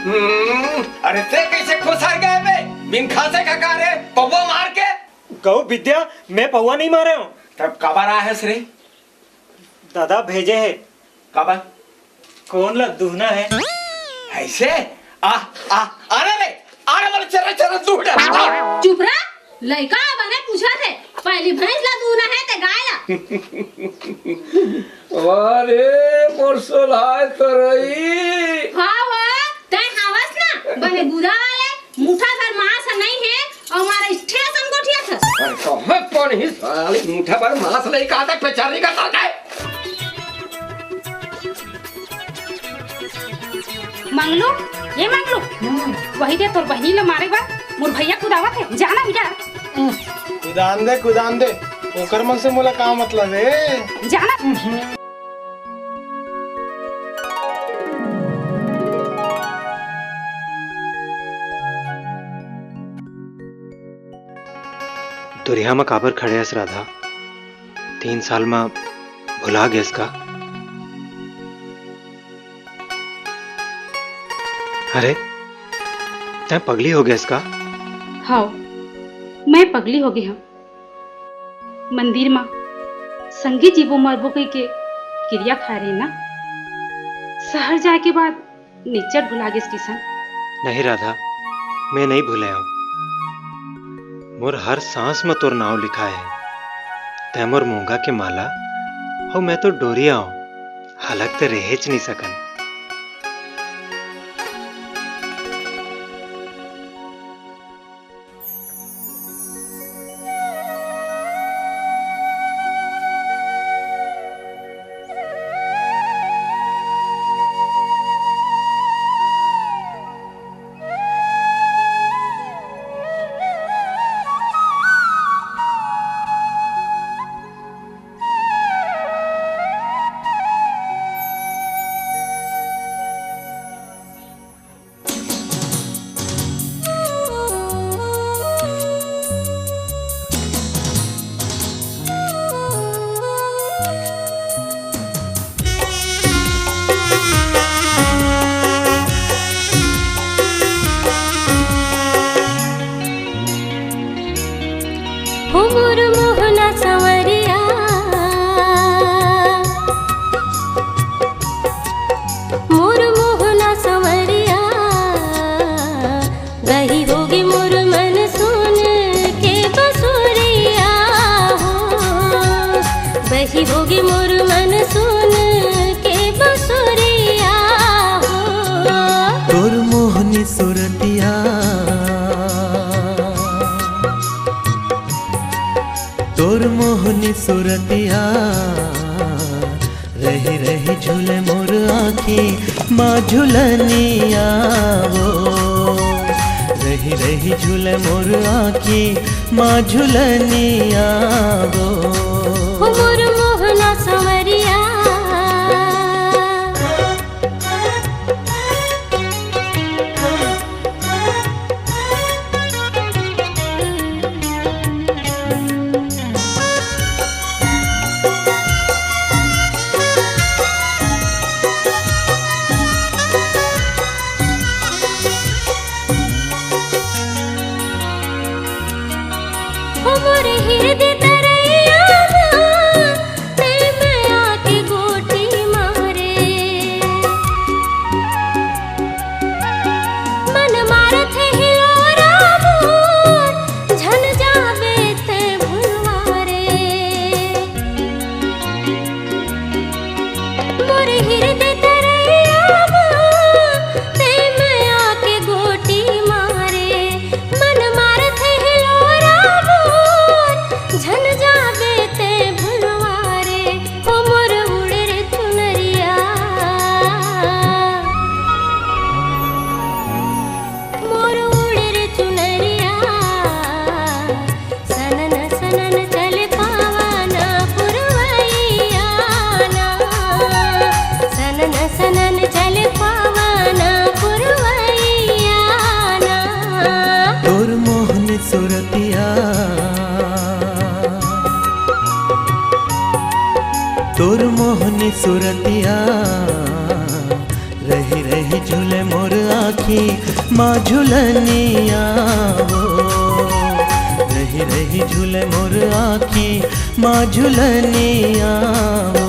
हम्म, अरे ते कैसे खुसर गए बे? बिन खासे का का रे? पौवा मार के? कहूँ विद्या, मैं पौवा नहीं मारे हूँ। तब काबर आए हस रे? दादा भेजे है। काबर? कोन ला दुहना है? ऐसे? आ, आ, अरे रे, अरे बोले चरा चरा दूह डर। आ। चुप रह, लइका बने पूछत हे, पहली भैंस ला दूहना है ते गाय ला? अरे मोर सोलहाय तरई। हाँ, हाँ, तैं हावस ना, बने गुदा वाले, मुठा भर मांस नहीं है, अउ हमारा स्टेशन गोठिया था। अरे कहाँ कौन ही साली मुठा भर मांस नहीं कहा था, पेचारी का तरकाय। मंगलू, ए मंगलू, वही दे तोर बहिनी ल मारे बर मोर भैया कुदावत हे, जा ना बेटा। कुदान दे, कुदान दे, ओकर मन से मोला का मतलब हे? जा ना। दुरिहा म काबर खड़े हस राधा? तीन साल म भुला गेस का? अरे, तैं पगली हो गेस का? हव, मैं पगली हो गे हंव। मंदिर म संगी जीबो मरबो कहिके किरिया खाए रहे ना। सहर जाए के बाद निच्चट भुला गेस किसन। नहीं राधा, मैं नहीं भूले हंव। मोर हर सांस म तोर नाव लिखाए हे। तैं मोर मूंगा के माला, अउ मैं तोर डोरिया हंव। अलग त रहेच नहीं सकन। मोर मन सुन के बसुरिया हो। तोर मोहनी सुरतिया, तोर मोहनी सुरतिया, रही रही झूले मोर आँखी मा झुलनिया वो। रही रही झूले मोर आँखी मा झुलनिया वो। हो मोर मोहना संवरिया। हो मोर हृदय तरैया मा, तैं मया के गोटी मारे। मन मारत हे हिलोरा मोर, झन जाबे तैं भुलवा रे। मोर हृदय तरैया मा, तैं मया के गोटी मारे। मन मारत हे हिलोरा मोर, झन जाबे तैं भुलवा रे। ओ मोर उड़े रे चुनरिया, मोर उड़े रे चुनरिया, सनन सनन चले पावना पुरवैया ना। सनन सनन चले पावना पुरवैया ना। तोर मोहनी सुरतिया, तोर मोहनी सुरतिया, रही रही झूले मोर आँखी मा झुलनिया वो। रही रही झूले मोर आँखी मा झुलनिया वो।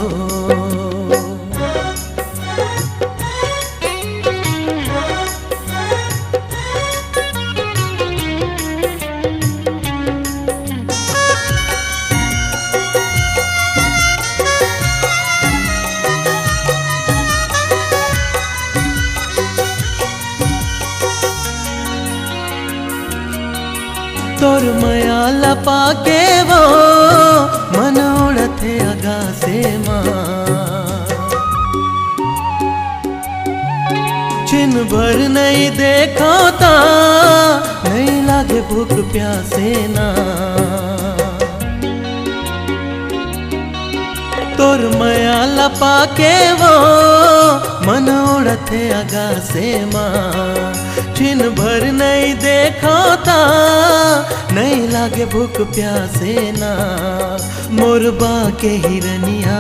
तोर मया ल पाके वो मन उड़त हे अगासे मा। छिन भर नइ देखव त नइ लागे भूख प्यासे ना। तोर मया ल पाके वो मन उड़त हे अगासे मा। छिन भर नइ देखव त नइ लागे भूख प्यासे ना। मोर बा के हिरनिया,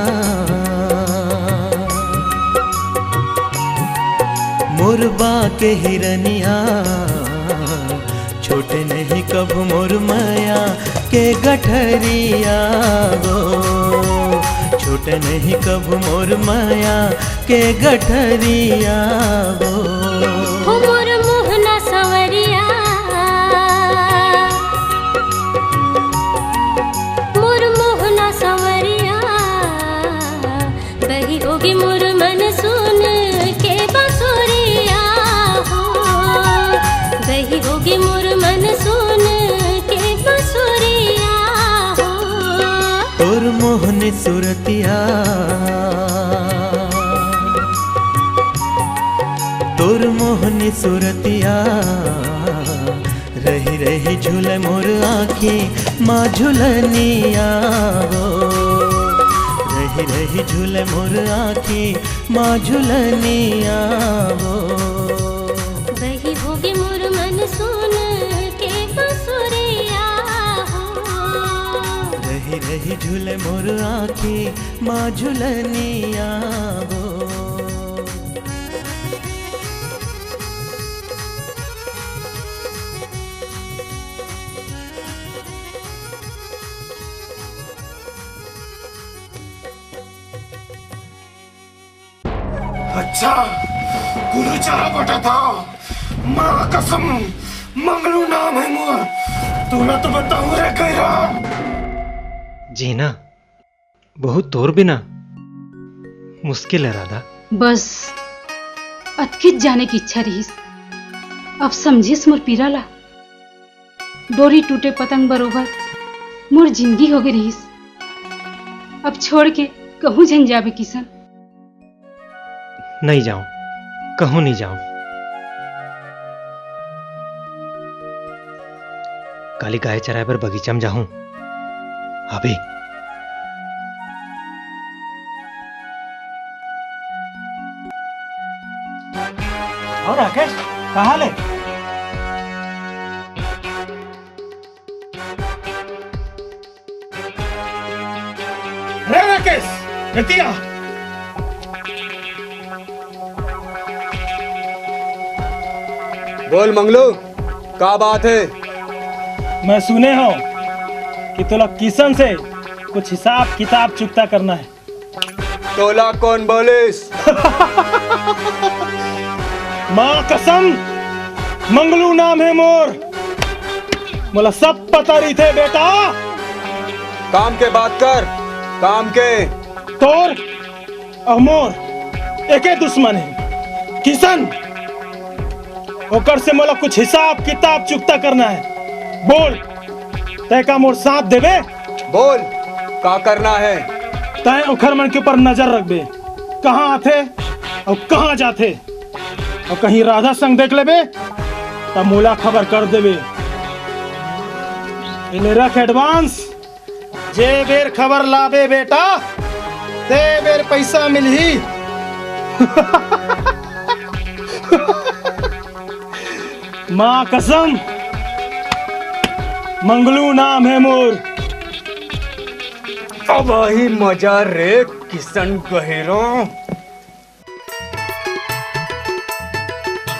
मोर बा के हिरनिया, छोटे नहीं कब मोर मया के गठरिया वो। छोटे नहीं कब मोर मया के गठरिया वो। हो मोर मोहना संवरिया, मोर मोहना संवरिया, बही होगे मोर मन सुन के बसुरिया हो। बही होगे मोर मन सुन के बसुरिया हो। तोर मोहनी सुरतिया, तोर मोहनी सुरतिया, रही रही झूले मोर आँखी मा झुलनिया वो। रही रही झूले मोर आँखी मा झुलनिया वो। बही होगे मोर मन सुन के बसुरिया हो। रही रही झूले मोर आँखी मा झुलनिया वो। अच्छा, गुरुचारा बटा था, माँ कसम, मंगलू नाम है मोर। तोला तो बताऊं रे गैरा। जी ना, बहुत तोर बिना मुश्किल है राधा। बस अतकिच जाने की इच्छा रहिस। अब समझिस मोर पीरा ला। डोरी टूटे पतंग बरोबर मोर जिंदगी होगे रहिस। अब छोड़ के कहूँ झन जाबे किसन। नहीं जाऊं, कहूं नहीं जाऊं। काली गाय चराए बर बगीचा में जाहूं। अभी और राकेश, कहाँ ले? रे राकेश, एती आ। बोल मंगलू, का बात है? मैं सुने हूँ कि तोला किशन से कुछ हिसाब किताब चुकता करना है। तोला कौन बोलिस? माँ कसम, मंगलू नाम है मोर। मोला सब पता रहिथे बेटा। काम के बात कर, काम के। तोर अउ मोर एके दुश्मन है किशन। ओकर से मोला कुछ हिसाब किताब चुकता करना है। बोल, तै का मोर साथ देबे? बोल, का करना है? तै ओखर मन के ऊपर नजर रखबे, कहाँ आथे अउ कहाँ जाथे, अउ कहीं राधा संग देख लेबे, त मोला खबर कर देबे। एले रख advance। जे बेर खबर लाबे बेटा, ते बेर पैसा मिलही। माँ कसम, मंगलू नाम है मोर। अब आही मजा रे किशन गहिरो।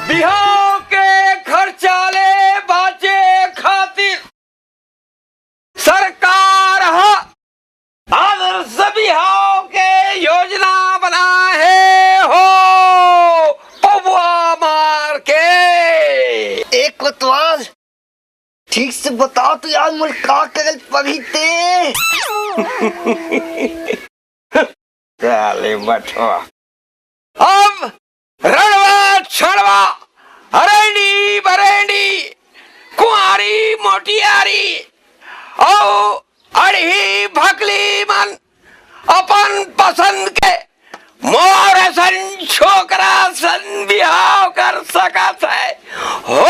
बिहाव के खर्चा ले बाचे खातिर सरकार ह आदर्श बिहाव के योजना बनाए हे हो पौवा मार के। ए कोतवाल, ठीक से बता तो यार, मोला का करल पड़ही ते? साले बठवा। अब रड़वा छड़वा, रैनी बरैनी, कुंवारी मोटियारी, अउ अड़ही भकली मन अपन पसंद के मोर असन छोकरा सन बिहाव कर सकत है हो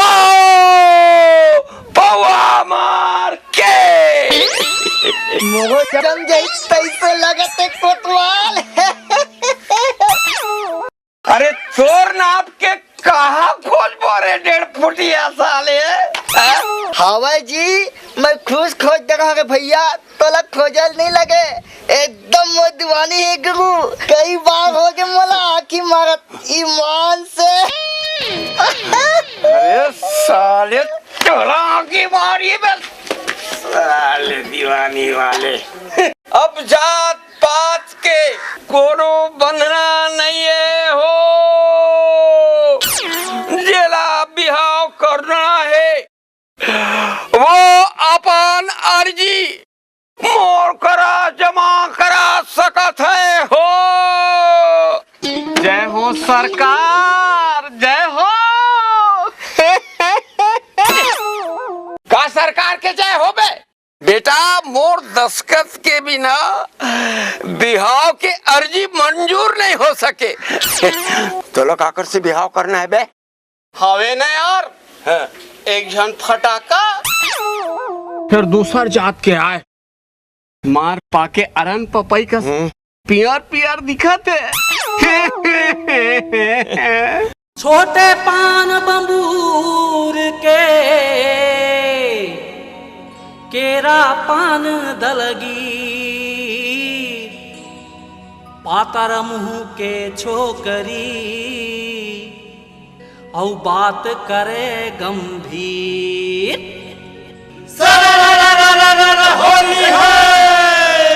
पौवा मार के। मोरो जम जाई तैसे लगत है कोतवाल। अरे तोर नाप के कहाँ खोजबो रे डेढ़ फुटिया साले? हैं? हवय जी, मैं खुश खोज डरा रे भैया, तोला खोजल नहीं लगे, एकदम मोर दीवानी है गुरु। कई बार हो गए मोला आँखी मारत ईमान से। अरे साले तोला आँखी मारी बे, साले दीवानी वाले। अब जात पात के कोनो बंधना नहीं है हो, जेला बिहाव करना है वो अपन अर्जी मोर करा जमा करा सकत है हो। जय हो सरकार, जय हो। का सरकार के जय हो बे? बेटा, मोर दस्खत के बिना बिहाव के अर्जी मंजूर नहीं हो सके। तोला काकर से बिहाव करना है बे? हवे ना यार, हाँ। एक झन फटाका। फिर दूसर जात के आय। मार पाके अरन पपई कस हम्म। पियर पियर दिखत हे। छोटे पान बंबूर के केरा पान दलगी, पातर मुंह के छोकरी, अउ बात करे गंभीर। सररररररर होली है।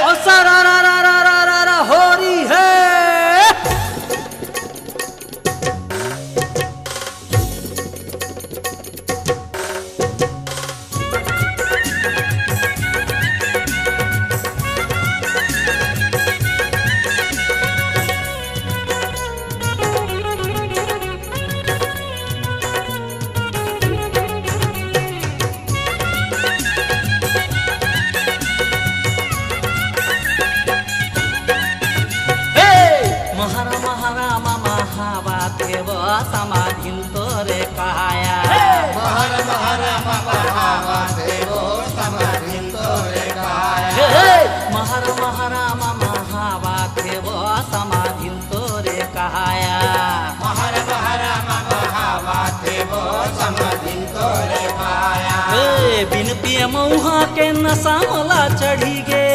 ओ सररररररर होली है। समाधिन तोरे काया। महर महर म बहावत हे वो समाधिन तोरे काया। हे, हे, महर महर म बहावत हे वो समाधिन तोरे काया। महर महर म बहावत हे वो समाधिन तोरे काया। हे, बिन पिए मऊहा के नशा मोला चढ़ी गे।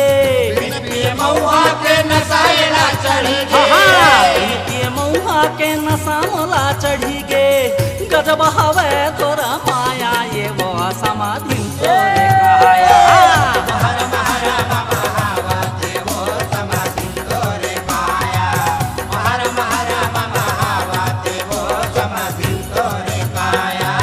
बिन पिए मऊहा के नशा एला चढ़ी गे। हाँ, हाँ, बिन पिए मऊहा के नशा मोला चढ़ी गे। गजब हवे तोर माया ये वो समाधिन तोरे काया। महर महर म बहावत हे वो समाधिन तोरे काया। महर महर म बहावत हे वो समाधिन तोरे काया।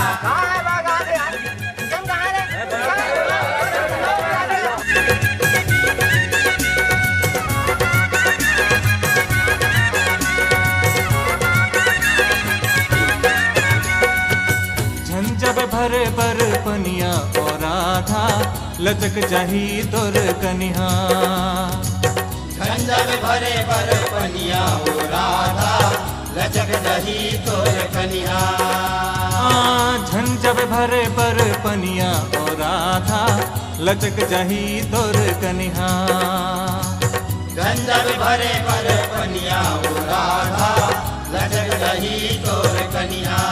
झन जब भरे बर पनिया ओ राधा, लचक जाही तोर कनिहा। झन जब भरे बर पनिया ओ राधा, लचक जाही तोर कनिहा। आ, झन जब भरे बर पनिया ओ राधा, लचक जाही तोर कनिहा। झन जब भरे बर पनिया ओ राधा, लचक जाही तोर कनिहा।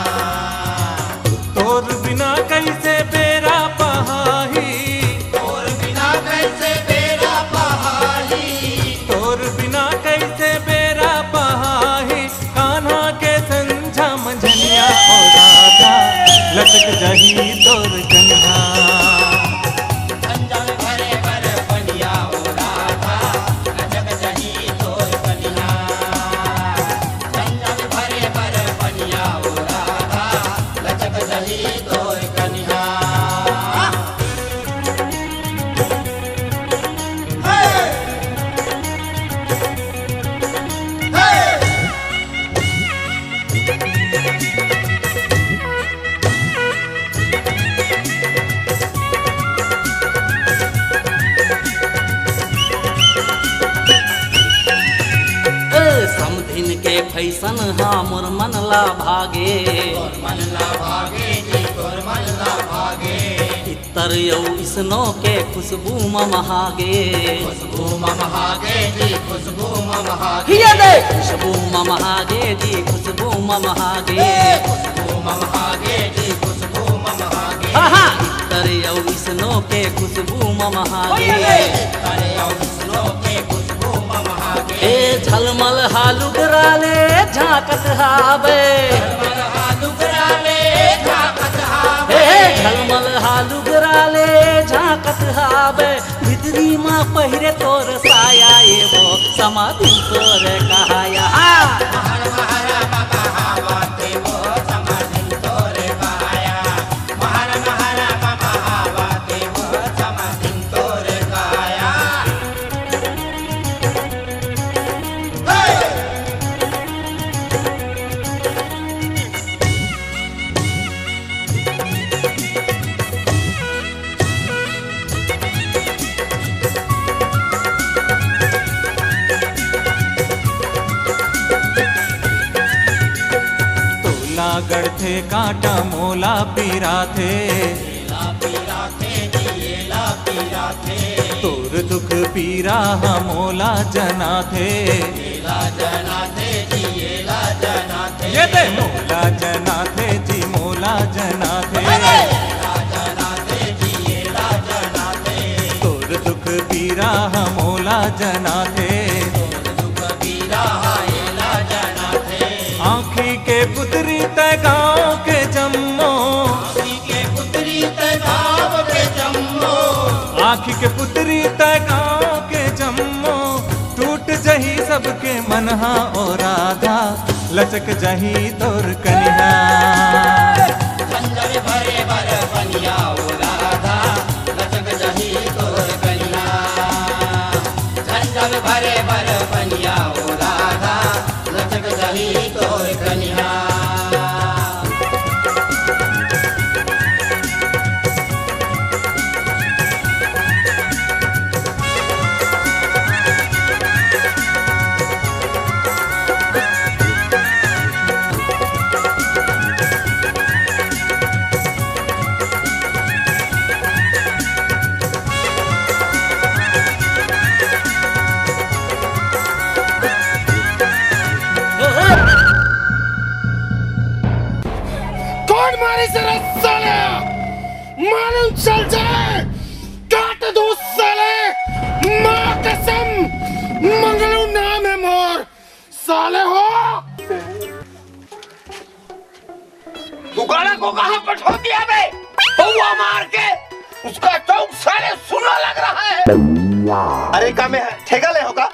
तोर बिना कइसे बेरा पहाही। तोर बिना कइसे बेरा पहाही। तोर बिना कइसे बेरा पहाही। कान्हा के संझा मंझनिया ओ राधा, लचक जाही तोर कनिहा। झन जब भरे बर पनिया ओ राधा, लचक जाही तोर कनिहा। झन जब भरे बर पनिया ओ राधा, लचक जाही तोर कनिहा। ए, समधिन के फैशन हा मोर मन ला भागे। तोर मन ला भागे जी, तोर मन ला भागे। इत्तर अउ इसनो के खुशबू ममहागे। खुशबू ममहागे जी, खुशबू ममहागे। हिया दे। खुशबू ममहागे जी, खुशबू ममहागे। ए, खुशबू ममहागे जी, खुशबू ममहागे। हाँ, हाँ। इत्तर अउ इसनो के खुशबू ममहागे। ओए, ओए। इत्तर अउ इसनो के खुशबू ममहागे। ए, झलमल हा लुगरा ले झांकत हावे। झलमल हा लुगरा ले झांकत हावे। ए, झलमल हा लुगरा ले झांकत हावे। भितरी मा पहिरे तोर साया, ए वो समाधिन तोर काया। महर महर म बहावत हे वो समाधिन तोर काया। महर महर म बहावत हे वो समाधिन तोर काया। तोला गड़थे कांटा मोला पिराथे। तोर दुख पीरा हा मोला जनाथे। ये दे मोला जनाथे जी, मोला जनाथे। तोर दुख पीरा हा मोला जनाथे। आँखी के पुतरी तैं गाँव के जम्मो। आँखी के पुतरी तैं गाँव के जम्मो। आँखी के पुतरी तैं गाँव के जम्मो। टूट जही सबके मनहा ओ राधा, लचक जही तोर कनिहा। झन जब भरे बर पनिया ओ राधा, लचक जही तोर कनिहा। झन जब भरे बर पनिया ओ राधा, लचक जही तोर कनिहा। तेरा साला मालूम चल जाए, काट दो साले, माँ कसम, मंगलू नाम है मोर, साले हो। दुकाना को कहाँ पठो दिया बे? पौवा मार के उसका चौक साले सुना लग रहा है। अरे का में ठेका ले होगा?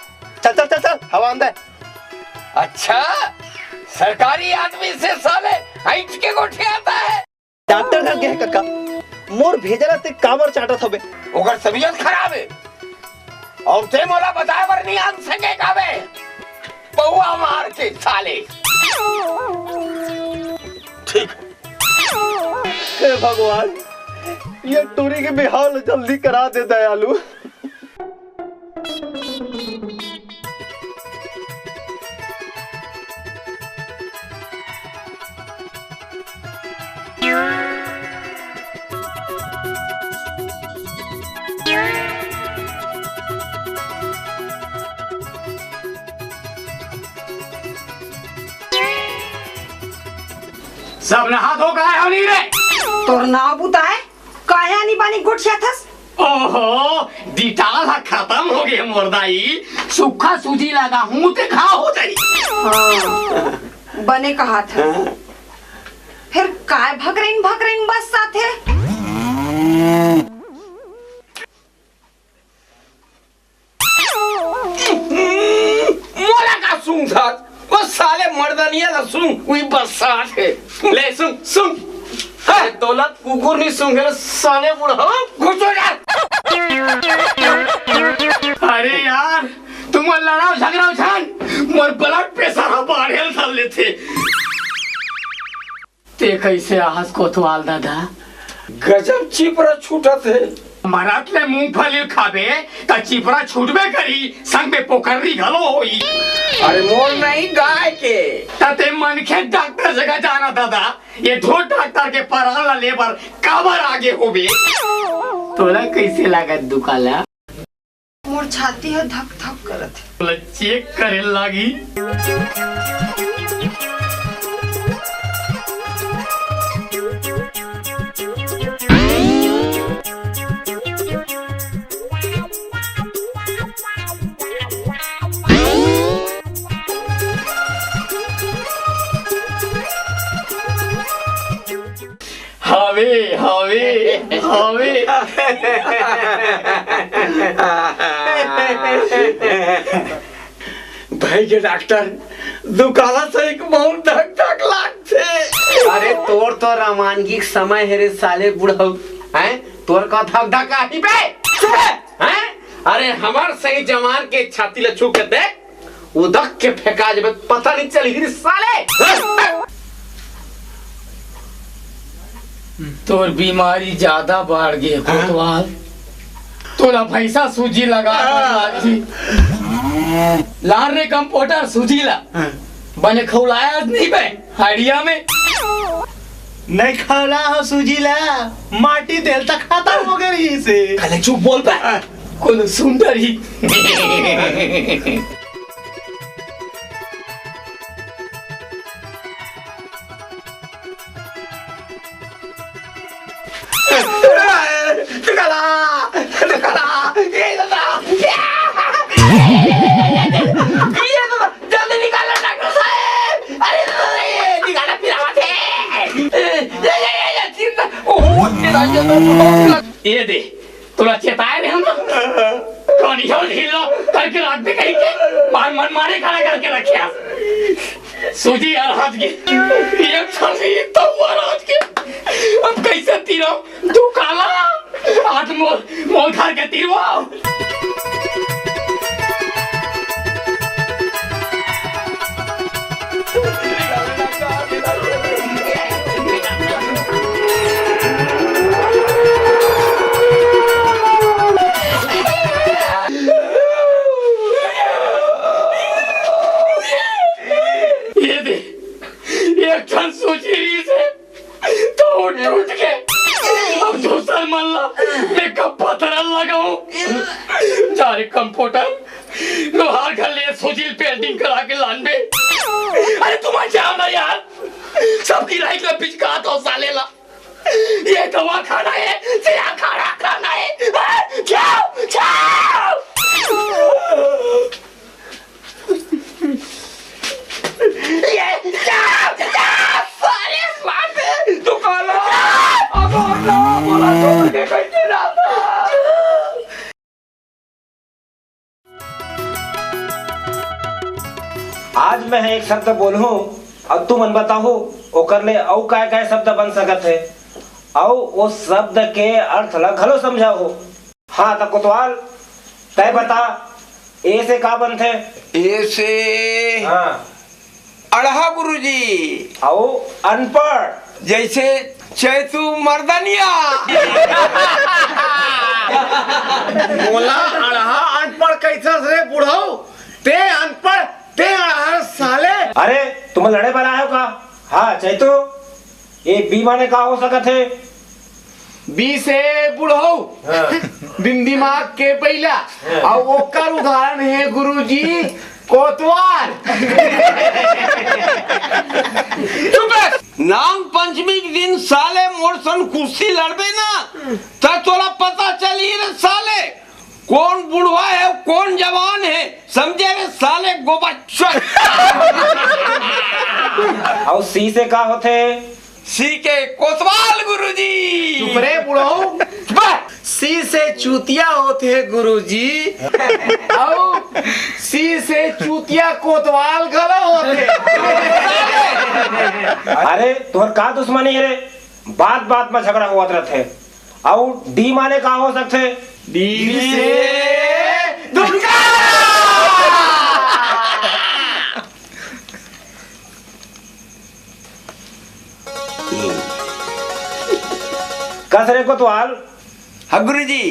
चल चल चल चल, हवा अंदर। अच्छा, सरकारी आदमी से साले ऐंठ के गोठियाता है। डॉक्टर घर गे हे कका, मोर भेजला ते काबर चाटत हबे? ओकर तबीयत खराब है और ते मोला बताए बर नहीं आन सके काबे? पौवा मार के साले। ठीक। हे भगवान, ये टूरी के बिहाव ल जल्दी करा दे दयालु। सब नहा धो के आए हो नहीं रे? तोर नाव बुताए, काहे आनी बानी गोठियाथस? ओहो, डिटाल ह खतम हो गे मोर दाई। सुक्खा सूजी लगा हूँ ते घाव हो जाई। हाँ, बने कहा था। फिर काय भकरिन भकरिन बस साथे? मोला का सूंघत? वो साले मर्दनिया ला सूंघ, वही बरसात है। ले सूंघ, सूंघ। हाँ। ये दौलत कुकुर नहीं सूंघे, साले बुढ़ा। घुसो जा। अरे यार, तुम लड़ाओ झगड़ाओ झन, मोर blood pressure ह बाढ़े ल धर लेथे। ते कैसे आहस कोतवाल दादा? गजब चिपरा छूटत हे। मरत ले मूंगफली खाबे त चिपरा छूटबे करी, संग में पोकर्री घलो होई। अरे मोर नहीं, गाय के। त ते मनखे डॉक्टर जगह जाना दादा, ये ढोर डॉक्टर के परान ला लेबर काबर आगे होबे? तोला कैसे लागत दुकाला? मोर छाती ह धक धक करत हे। चेक करे लागी। हावे, हावे, हावे। भाई के डॉक्टर, दुकाला से एक बहुत धक धक लागथे। अरे तोर तो रवानगी के समय हे रे साले बुढ़ऊ, हैं? तोर का धक धक आही बे? हैं? अरे हमर सही जवान के छाती ल छू के देख, उदक के फेंका जबे पता नहीं चलही रे साले। तोर बीमारी ज्यादा बाढ़ गे कोतवाल। तोला भैंसा सूजी लगा हाँ। लान रे कंपाउंडर सूजी ला। हाँ। बने खौलाया नहीं बे हड़िया में। नहीं खौला हो सूजी ला, माटी तेल तक खत्म हो गई से। कले चुप बोल बे। हाँ। कोनो सुंदर ही। दुकाला, दुकाला, ये दादा, ये दादा, जल्दी निकालो डॉक्टर साहब। अरे दादा, ये निकालो, पिरावत है। ये, ये, ये, ये, चिंता, ओहो, ये दादा, ये दे। तोला चेताए रहे ना, कौन ही ढीलो करके रात में कहीं के मार मन मारे खड़ा करके रखे। सूजी यार हाथ के, ये छासी तो हुआ रात के। अब कैसे तीरो तू काला? आज मोल, मोल घर के तीरवा। ये दे, एक ठन सूजी रहिस हे, तो टूट के अब दूसर मन ला मैं का पथरा लगाऊं? जा रे कंपाउंडर, लोहार घर ले सूजी पेंटिंग करा के लान बे। अरे तुम जाओ ना यार, सबकी लाइफ में पिचकात हो साले ला। ये दवाखाना है, चिड़ियाखाना नहीं है। जाओ, जाओ। ये जाओ, जाओ, साले मार दे। दुकाला, अब हम लोग बोला तो उनके कोई चिल्लाता। आज मैं एक शब्द बोलहूं अउ तुमन बताहू, ओकर ले अउ काय काय शब्द बन सकत हे, अउ ओ शब्द के अर्थ ला घलो समझाहू। हाँ, त कोतवाल, तय बता, ए से का बनथे? ए से हाँ। अड़हा गुरुजी। अउ अनपढ़? जैसे चैतू मर्दनिया। मोला अड़हा अनपढ़ कैसन रे बुढ़ऊ? ते अनपढ़, ते अड़हा साले। अरे, तुम लड़े बर आए हो का? हाँ, चैतू, ये बी माने का हो सकत हे? बी से बुढ़ऊ, हाँ। बिन दिमाग के बैला, हाँ। अउ ओकर उदाहरण हे गुरुजी, कोतवाल। चुप रह। नांग पंचमी के दिन साले मोर संग कुश्ती लड़बे ना, त तोला पता चलही रे साले। कोन बुढ़वा हे, कोन जवान हे, समझे रे साले गोबच्चन। अउ सी से का होथे? सी के कोतवाल गुरुजी। चुप रे बुढ़ऊ। बस। सी से चूतिया होथे गुरुजी। अउ सी से चूतिया कोतवाल घलो होथे। अरे, तोर का दुश्मनी हे रे? बात बात में झगड़ा होवत रथे। अउ डी माने का हो सकथे? डी से दुकाला। कस रे कोतवाल? हाँ गुरुजी।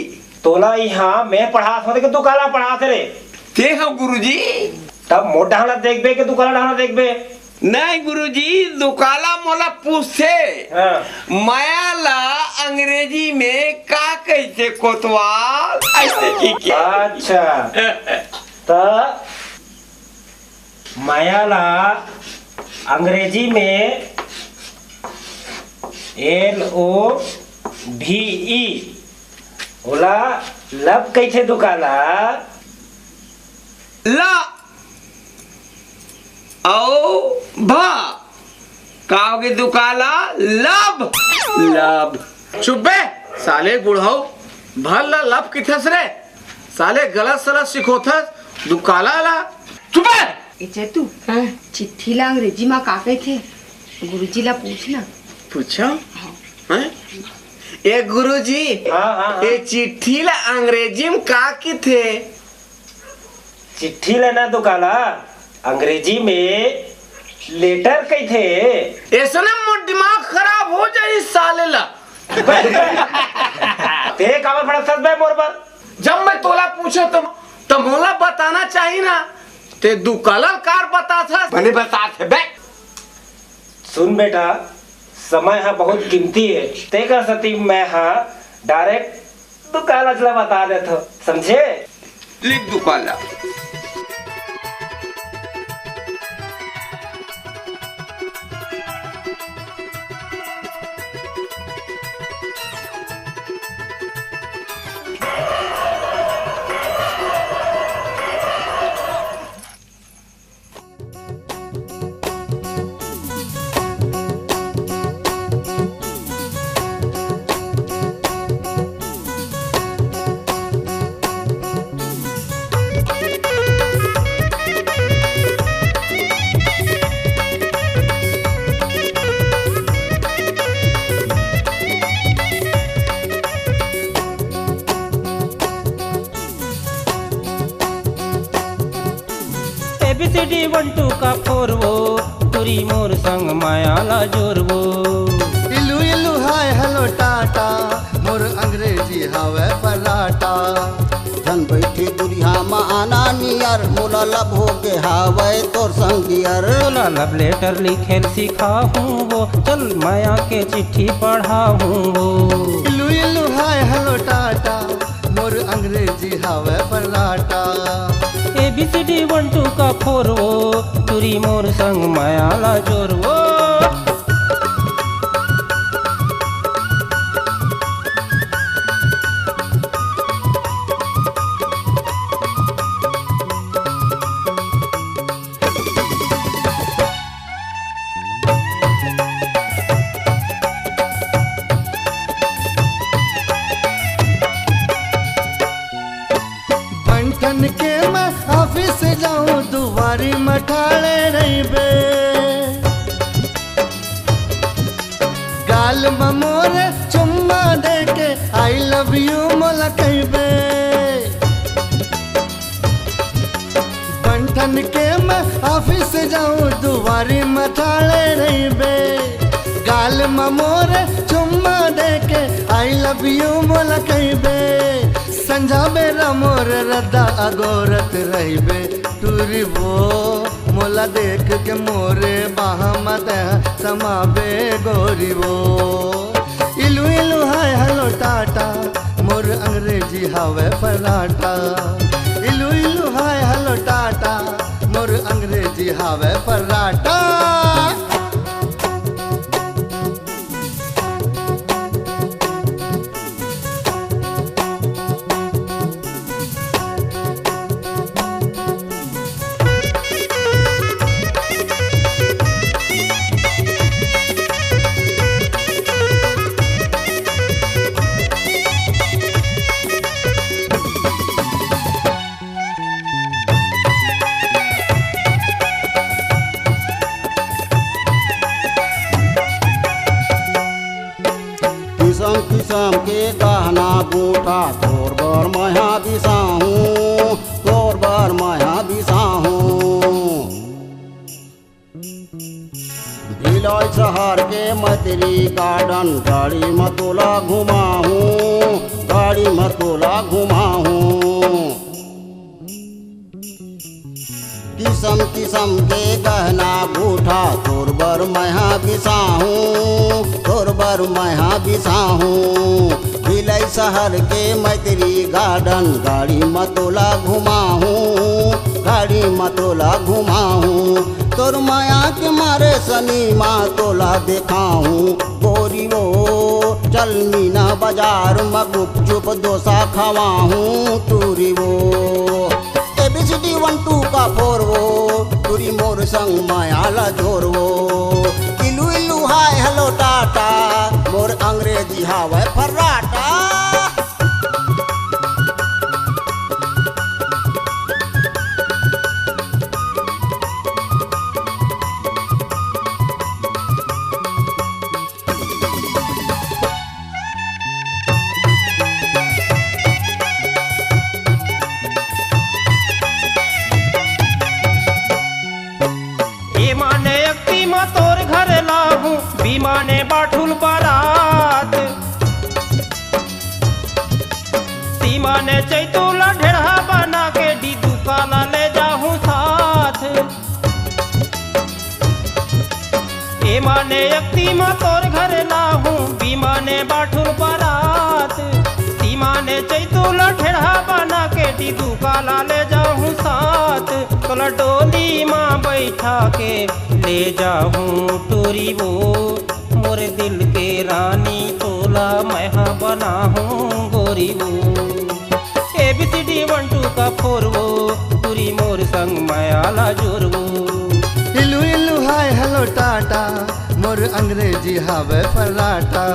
तोला इहाँ मैं पढ़ात हों के दुकाला पढ़ात रे? ते हो गुरुजी। तब मोर डहना देखबे के दुकाला डहना देखबे? नहीं गुरुजी, दुकाला मोला पूछथे, हाँ। मया ला अंग्रेजी में का कहिथे कोतवाल? ऐसे की क्या? अच्छा, त मया ला अंग्रेजी में एल ओ भी ई, ओला लब कहिथे दुकाला। ला अउ भा। का होगे दुकाला? लब। लब। चुप बे, साले बुढ़ऊ, भा ला लब किथस रे? साले गलत सलत सिखोथस, दुकाला ला। चुप बे। ए चेतू, हाँ? चिट्ठी ला अंग्रेजी मा का कहिथे? गुरुजी ला पूछ ना। पूछो? हाँ। हैं? ए गुरुजी, हाँ, हाँ, हाँ। ए चिट्ठी ला अंग्रेजी में का किथे? चिट्ठी ला ना दुकाला, अंग्रेजी में लेटर कहिथे। ऐसने मोर दिमाग खराब हो जाही साले ला। ते काबर भड़कथस बे मोर बर? जब मैं तोला पूछो तो, तो मोला बताना चाही ना, ते दुकाला कार बताथस। बने बताथे बे। सुन बेटा, समय ह बहुत कीमती हे, तेकर सेती मैं ह direct दुकालच ला बता देथव, समझे? लिख दुकाला। ए B C D one two का फोर वो, टुरी मोर संग माया ला जोर वो। इलू इलू हाय हेलो टाटा, मोर अंग्रेजी हावय पराठा। धन बैठी दुरिहा मा आना नियर, मोला लब हो गे हावय तोर संग डियर। तोला लब लेटर लिखेल सिखाहूँ वो, चल माया के चिट्ठी पढ़ाहूँ वो। इलू इलू हाय हेलो टाटा, मोर अंग्रेजी हावय paratha. A B C D one two का फोर वो, टुरी मोर संग माया ला जोर वो। मठाले रहिबे। गाल म मोरे चुम्मा देके I love you मोला कहिबे। बंठन के मैं ऑफिस जाऊं, दुवारी मठाले रहिबे। गाल म मोरे चुम्मा देके I love you मोला कहिबे। संझा बेरा मोर रद्दा अगोरत रहिबे। टूरी वो मोला देख के मोरे बाह म तैं समाबे गोरी वो। इलू इलू हाय हेलो टाटा, मोर अंग्रेजी हावय फर्राटा। इलू इलू हाय हेलो टाटा, मोर अंग्रेजी हावय फर्राटा। किसम किसम के गहना गूंठा तोर बर मया बिसाहूं, तोर बर मया बिसाहूं। भिलाई शहर के मैत्री गार्डन गाड़ी म तोला घुमाहूं, गाड़ी म तोला घुमाहूं। किसम किसम के गहना गूंठा तोर बर मया बिसाहूं, तोर बर मया बिसाहूं। भिलाई शहर के मैत्री गार्डन गाड़ी म तोला घुमाहूं, गाड़ी म तोला घुमाहूं। तोर मया के मारे सनीमा तोला देखाहूं गोरी वो। चल मीना बाजार म गुपचुप डोसा खवाहूं टूरी वो। A B C D one two का फोर वो, टूरी मोर संग मया ला जोर वो। इलू इलू हाय हेलो टाटा, मोर अंग्रेजी हावय फर्राटा। ए माने अक्ति म तोर घर लाहूं, बी माने बाठुल बरात। सी माने चैतू ला ढेढ़ा बना के डीदू काला ले जाहूं साथ। ए माने अक्ति म तोर घर लाहूं, बी माने बाठुल बरात। सी माने चैतू ला ढेढ़ा बना के डीदू काला ले जाहूं साथ। तोला डोली म बैठा के ले जाहूं टूरी वो। मोर दिल के रानी तोला मैं हा बनाहूं गोरी वो। A B C D one two का फोर वो, टूरी मोर संग मया ला जोर वो। इलू इलू हाय हेलो टाटा, मोर अंग्रेजी हावय फर्राटा।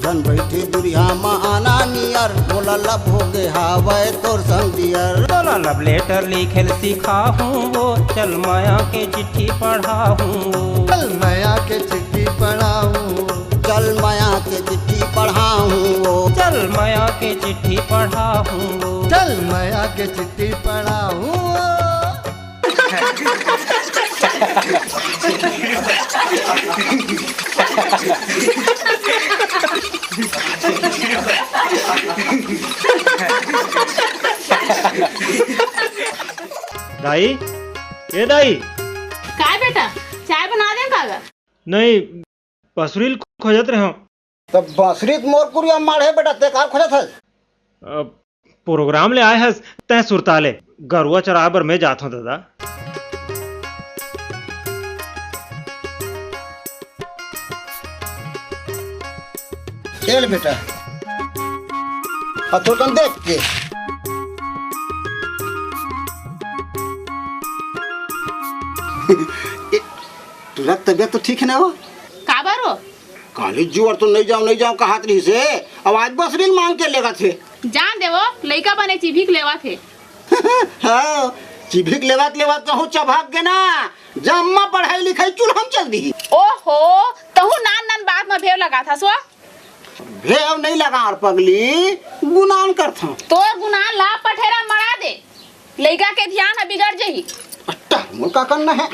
झन बइठे दुरिहा म आना नियर, मोला लब होगे हावय तोर संग डियर। तोला लब लेटर लिखेल सिखाहूं वो, चल मया के चिट्ठी पढ़ाहूं वो। चल मया के चिट्ठी पढ़ाहूं। चल मया के चिट्ठी पढ़ाहूं वो। चल मया के चिट्ठी पढ़ाहूं वो। चल मया के चिट्ठी पढ़ाहूं वो। दाई, ए दाई। काय बेटा, चाय बना दे का गा? नहीं, बसुरी ल खोजत रहेंव। त बसुरी त मोर कुरिया माढ़े बेटा, ते काबर खोजत हस? अ, प्रोग्राम ले आए हस, तैं सुरता ले। गरुवा चराए बर मैं जात हंव ददा। ए ले बेटा, अ थोकन देख के। ए, तोर तबियत तो ठीक हे ना वो? काबर वो? काली जुवर तो नहीं जांव, नहीं जांव कहत रहिस हे, अब आज बसुरी ल मांग के लेगत हे। जान दे वो, लइका बने चिभिक लेवत हे। हाँ, टीवी के लेवत लेवत कहूँ चभाक गे ना, जम्मा पढ़ाई लिखाई चूल्हा म चल दिही। ओहो, तहूँ नान नान बात म भेव लगाथस वो। भेव नइ लगांव पगली, गुनान करथंव। तोर गुनान ला पठेरा मड़ा दे, लइका के धियान ह बिगड़ जही। अट्टा, मोर का करना हे?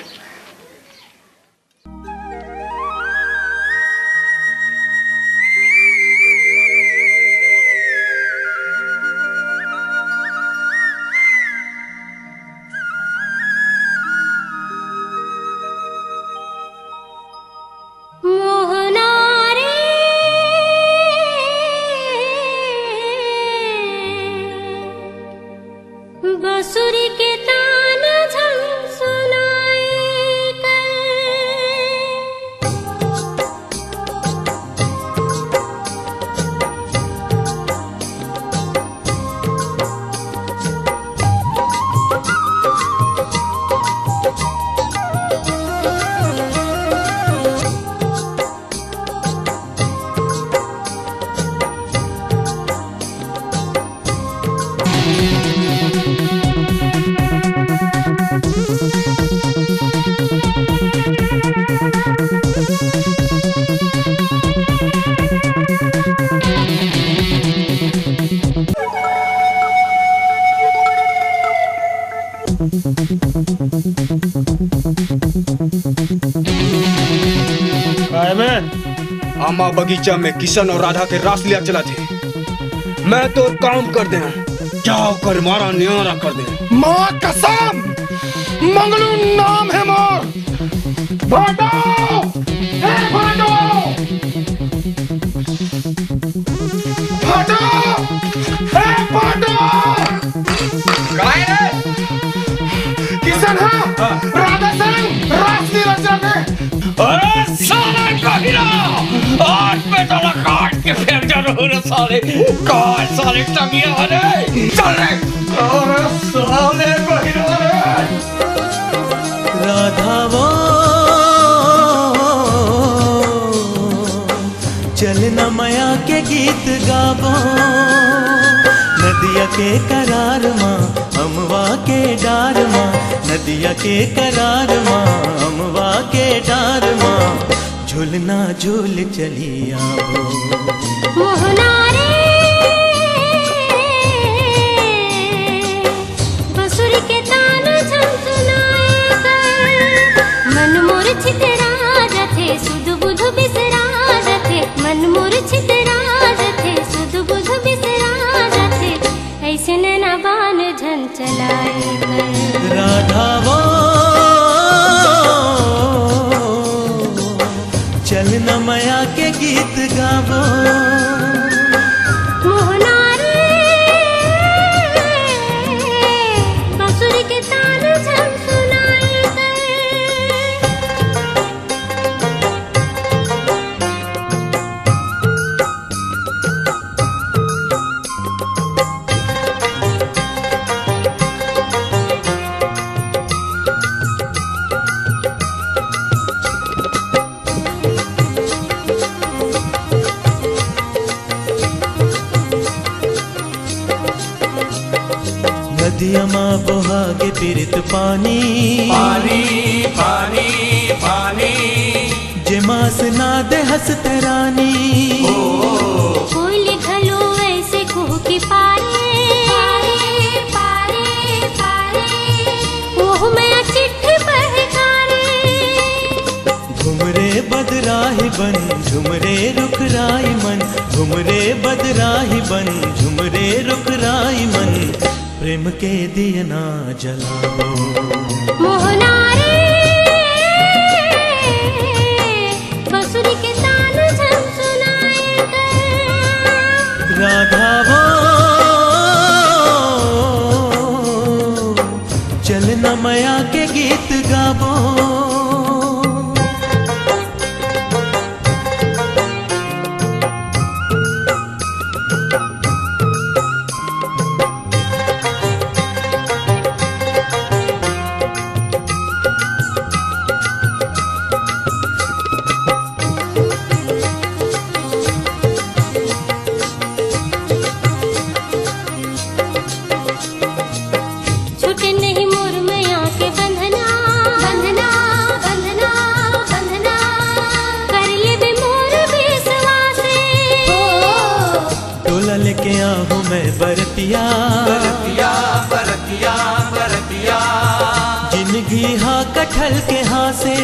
मोहना रे, बंसुरी के तान झन सुनाए कर। काय में? आमा बगीचा में किशन अउ राधा के रासलीला चलत हे। मैं तो काम कर दे, जाव कर मारा नियारा कर दे। माँ कसम, मंगलू नाम हे मोर। भाटो! ए भाटो! भाटो! ए भाटो! काय रे? किशन हा? हाँ। राधा संग रासलीला चल रहे। अरे साले कहिरा! आज मैं तोला काट के फेंक डालूं रे साले। काय साले टंगिया रे? चल रे। अरे साले कहिरा रे! राधा वो, चल न मया के गीत गाबो, नदिया के करार मा, अमवा के डार मा, नदिया के करार मा, अमवा के डार मा, झूलना झूल चली आबो। मोहना रे, बंसुरी के तान झन सुनाए कर। मन मोर छितरा जथे, सुध बुध बिसरा जथे। मन मोर छितरा जथे, सुध बुध बिसरा जथे। अइसे नैना बान झन चलाए कर। राधा वो, चल न मया के गीत गाबो। मोहना रे, बंसुरी के तान झन सुनाए कर। नदिया मा बोहागे पिरित पानी, पानी, पानी, पानी। जे मास ना दे हंसत रानी। कोयल घलो ऐसे कुहके पारे, पारे, पारे, पारे। ओह मया चिट्ठी पढ़ कारे। घुमरे बदराही बन, झुमरे रुखराई मन, घुमरे बदराही बन, झुमरे रुखराई मन, प्रेम के दियना जलाबो। मोहना रे, बंसुरी के तान झन सुनाए कर। राधा वो, चल न मया के गीत गाबो। छूटे नहीं मोर में बरतिया, बरतिया, बरतिया। जिनगी हा कटहल के हाँसे।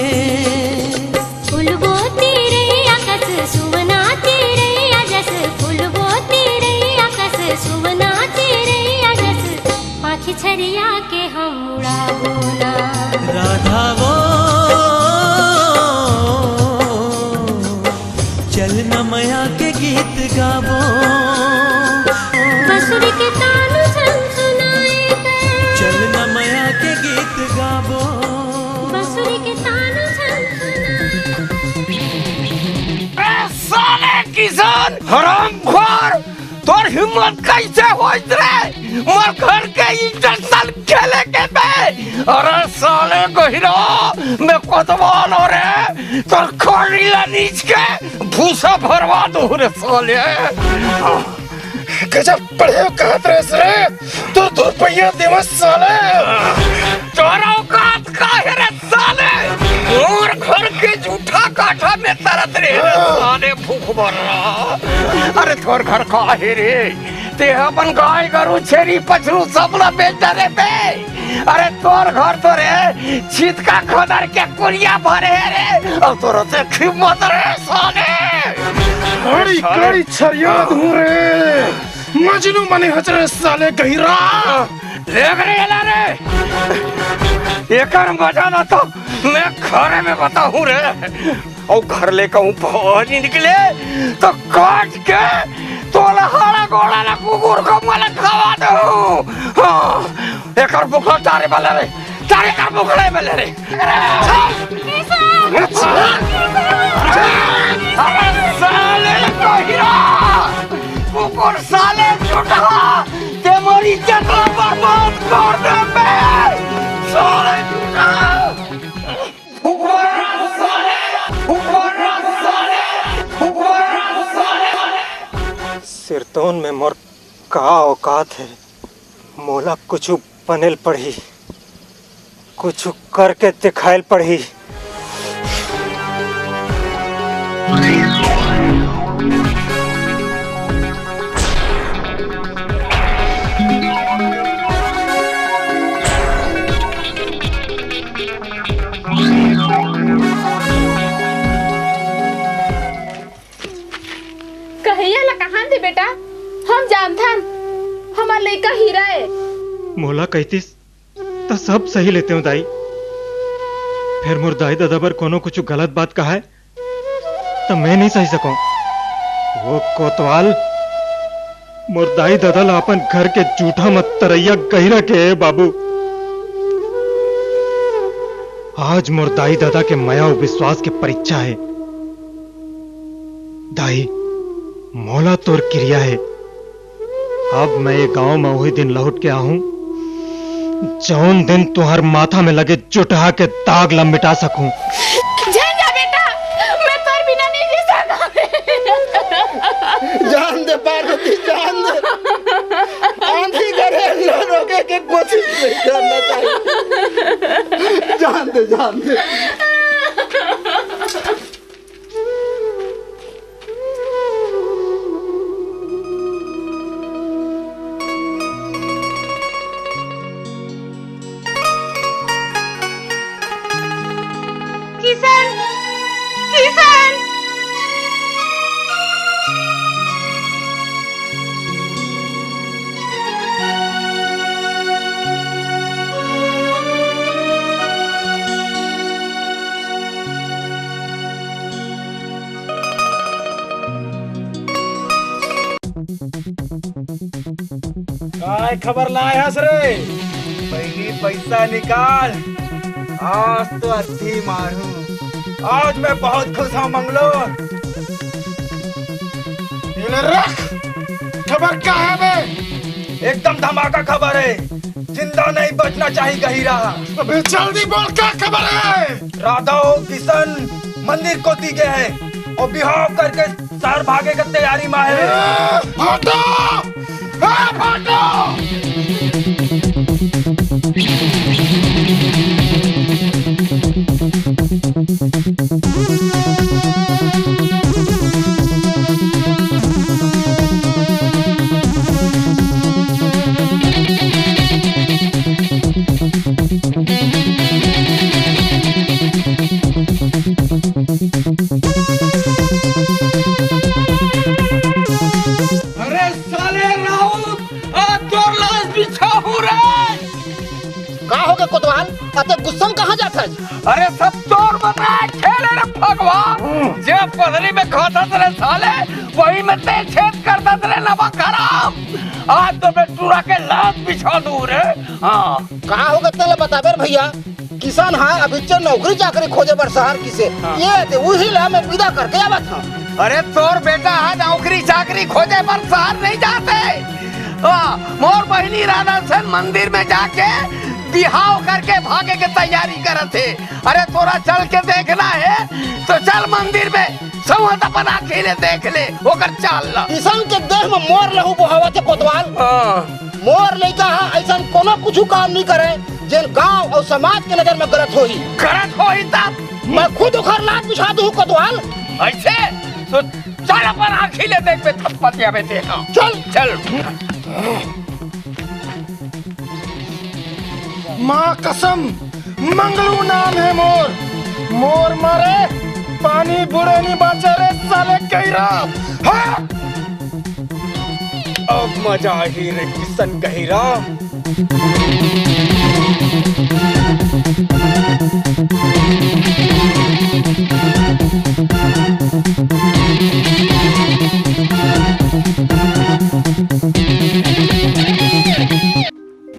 फूलबो तिरैया कस, सुवना तिरैया जस, फूलबो तिरैया कस, सुवना तिरैया जस, पाँखी छरिया के हम उड़ाबो ना। राधा वो, चल न मया के गीत गाबो। बंसुरी के तान झन सुनाए त। चल न मया के गीत गाबो। बंसुरी के तान झन सुनाए त। ए साले किसान, हरामखोर, तोर हिम्मत कैसे होइत रे? मोर घर के इज्जत सन खेले के बे? अरे साले गहिरा, मैं कोतवाल हो रे, तोर खोरी ला नीच के भूसा भरवा दूँ रे साले। गजब पढ़े हो कहत रहे रे, तोर दो रुपया देवा साले। तोर औकात का है रे साले? मोर घर के जूठा काठा में तरत रहे रे साले भूख मर रहा। अरे तोर घर का है रे? ते अपन गाय गरु छेरी पछरू सब ला बेच डरे बे। अरे तोर घर तो रे छितका खोदर के कुरिया भरे है रे। अब तोर से हिम्मत रे साले। कड़ी साले। कड़ी छरिया दूँ रे। मजनू मने हच रे साले गहिरा। देख रे एला रे। एकर मजा ना तो मैं घरे में बताहूँ रे। अउ घर ले कहूँ बाहर ही निकले तो काट के तोला हाड़ा गोड़ा ला कुकुर को मला खवा दूँ। हाँ, एकर बुखला तारे वाला रे, तारे कर बुखले वाला रे। अरे साले को हीरा, कुकुर साले चुटा, ते मोरी चटला बर्बाद कर दे बे, साले चुटा। सिरतोन में मोर का औकात है? मोला कुछु बनेल पड़ही, कुछु करके दिखाएल पड़ही। कहिया ला कहान दे बेटा, हम जानथन, हमर लइका हीरा ए। मोला कहितिस त सब सही लेतेंव दाई, फेर मोर दाई ददा बर कोनो कुछु गलत बात कहाय त मैं नइ सही सकंव। वो कोतवाल मोर दाई ददा ला अपन घर के जूठा म तरइया गहिरा के हे बाबू। आज मोर दाई ददा के मया अउ विश्वास के परीक्षा हे। दाई, मोला तोर किरिया हे, अब मैं ये गांव म उही दिन लहुट के आहूं, जउन दिन तुंहर माथा में लगे जुटहा के दाग ला मिटा सकूं। झन जा बेटा, मैं तोर बिना नइ जी सकंव। जान दे पार्वती, जान दे। आंधी गरेर ला रोके के कोशिश नइ करना चाहिए। जान दे, जान दे। किशन, किशन। काय खबर लाय हस रे? पहिली पइसा निकाल, आज तो अद्धी मारहूं। आज मैं बहुत खुश हूं मंगलू। ये ले रख। खबर का हे बे? एकदम धमाका खबर हे। जिंदा नहीं बचना चाहिए गहिरा। अबे जल्दी बोल, का खबर हे? राधा अउ किशन मंदिर कोती गे हे अउ बिहाव करके शहर भागे के तैयारी म हे। ए, हटो! ए, हटो! जे पथरी में खाथस रे साले, वही में तें छेद कर दस रे नमक हराम। आज तो मैं टूरा के लात बिछा दूं रे। हाँ। का होगे तेला बताबे रे भइया, किसन हा अभी नौकरी चाकरी खोजे बर सहर गिसे। हाँ। ये ते उही ला मैं विदा करके आवत हंव। अरे तोर बेटा हा नौकरी चाकरी खोजे बर सहर नहीं जात हे। हाँ, मोर बहिनी राधा सन मंदिर में जाके बिहाव करके भागे के तैयारी करत हे। अरे तोला चल के देखना हे तो चल मंदिर में, संवत अपन आँखी ले देख ले ओकर चाल ला। किसन के देह में मोर लहू बोहावत हे कोतवाल। हाँ। मोर लइका हा अइसन कोनो कुछु काम नइ करे, जेन गांव अउ समाज के नजर में गलत होही। गलत होही तब? मैं खुद ओकर लात बिछा दूं कोतवाल। अइसे? तो चल अपन आँखी ले देखबे, थपथपियाबे तें हा। चल। चल। माँ कसम, मंगलू नाम हे मोर। मोर मारे पानी बुड़े नी बाँचे रे साले गहिरा। हाँ! अब मजा आही रे किसन गहिरा।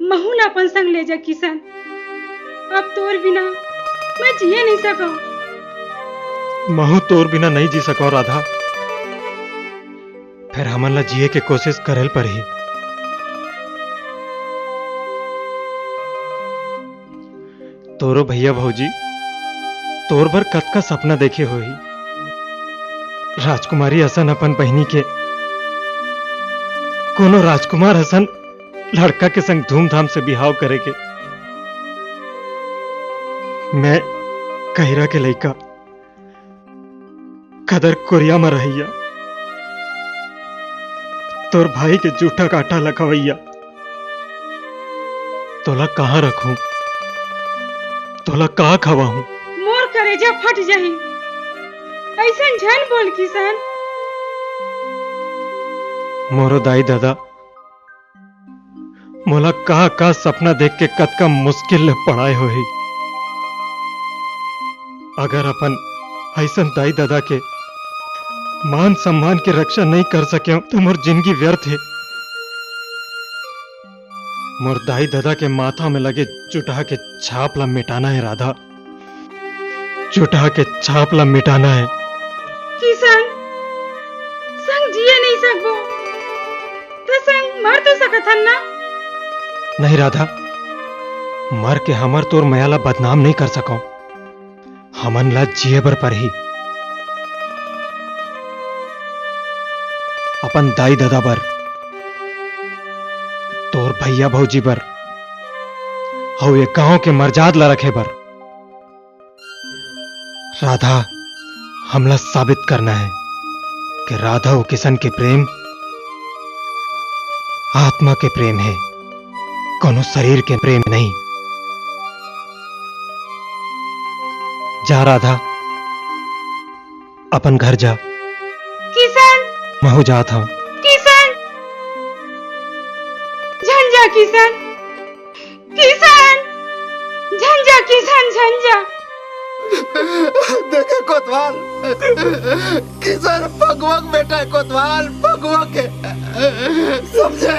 महू ला अपन संग ले जा किसन, अब तोर बिना मैं जिए नहीं सकंव। महू तोर बिना नहीं जी सकंव राधा, फेर हमन ला जिए के कोशिश करे ल परही। तोरो भइया भौजी तोर बर कतका सपना देखे होही, राजकुमारी असन अपन बहिनी के, कोनो राजकुमार असन लड़का के संग धूमधाम से बिहाव करे के। मैं गहिरा के लइका, खदर कोरिया म रहइया, तोर भाई के जूठा कांटा ल खवइया, तोला कहाँ रखूं, तोला का खवाहूं? मोर करेजा फट जाही, अइसन झन बोल किसन। मोरो दाई ददा मोला का का सपना देख के कतका मुश्किल ले पढ़ाए होही। अगर अपन अइसन दाई ददा के मान सम्मान के रक्षा नहीं कर सकेंव, तो मोर जिंदगी व्यर्थ हे। मोर दाई ददा के माथा में लगे चुटहा के छाप ला मिटाना हे राधा, चुटहा के छाप ला मिटाना हे। किसन, संग जिए नहीं सकबो, त संग मर तो सकत हन ना? नहीं राधा, मर के हमर तोर मया ला बदनाम नहीं कर सकंव। हमन ला जिए बर परही। अपन दाई ददा बर, तोर भइया भौजी बर, अउ ये गांव के मरजाद ला रखे बर। राधा, हमला साबित करना हे कि राधा अउ किसन के प्रेम आत्मा के प्रेम हे, कोनो शरीर के प्रेम नहीं। जा राधा, अपन घर जा। किसन! महू जात हंव। किसन! झन जा किसन! किसन! झन जा किसन, झन जा। देखे कोतवाल, किसन फगुआ के बेटा हे कोतवाल, फगुआ के। समझे?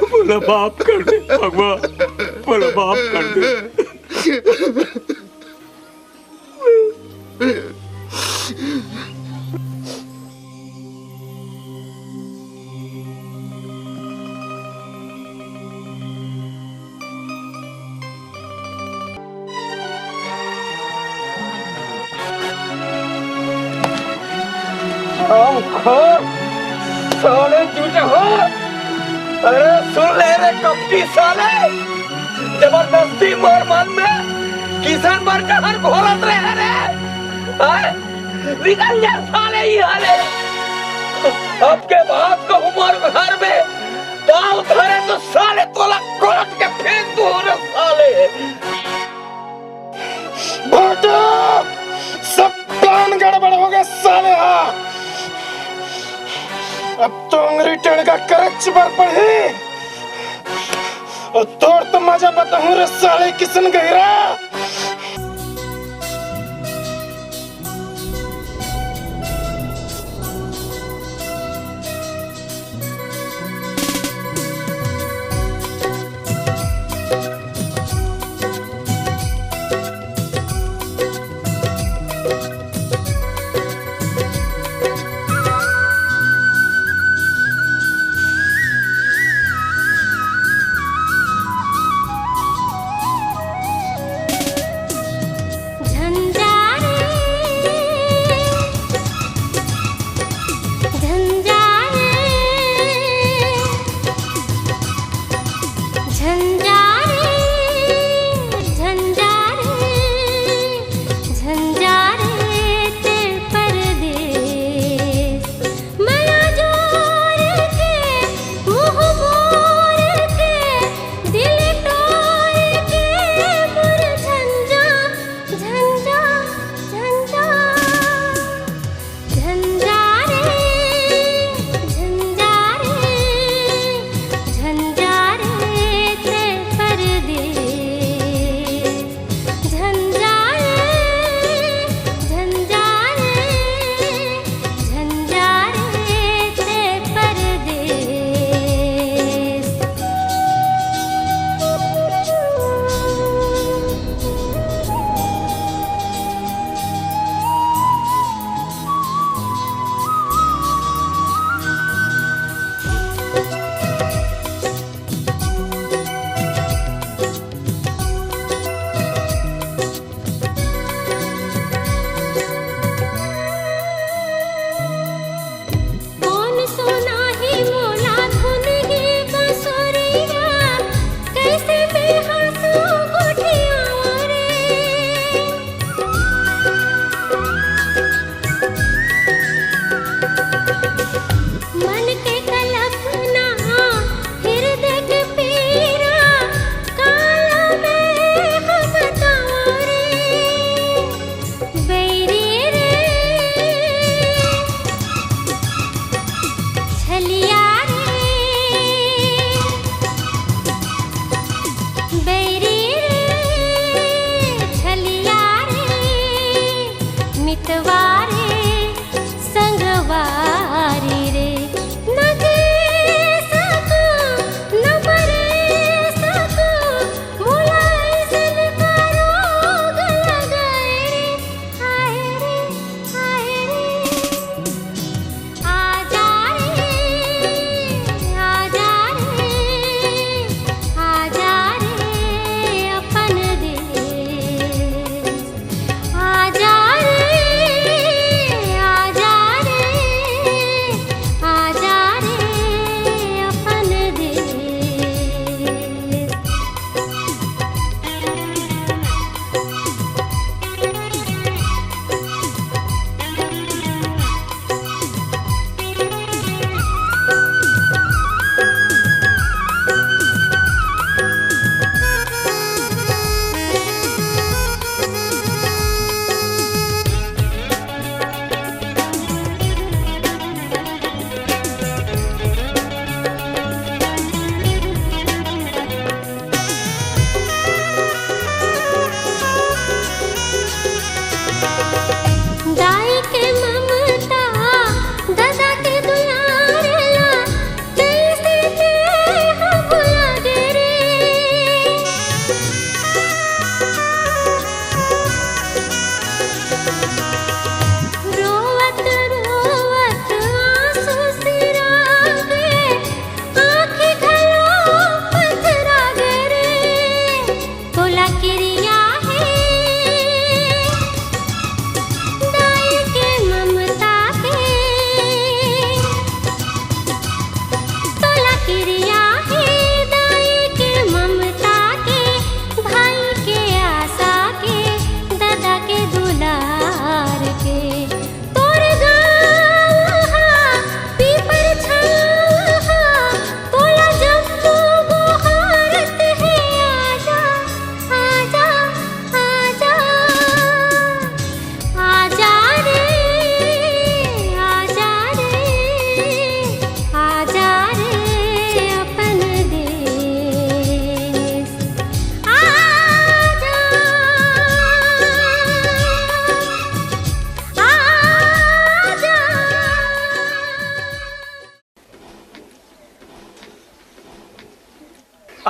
मोला माफ कर दे फगुआ, मोला माफ कर दे। हरामखोर, साले जूठा हो। अरे सुन ले रे कपटी साले, जबरदस्ती मोर मन में किसन बर जहर घोलत रहे रे। आय, निकल जा साले इहाँ ले। अब के बाद कहूँ मोर घर में पाँव धरे तो साले तोला काट के फेंक दूँ रे साले। भाटा, सब plan गड़बड़ हो गे साले हा। अब तो अंगरी टेड़गा करच बर पड़ही। अउ तोर तो मजा बताहूँ रे साले किसन गहिरा।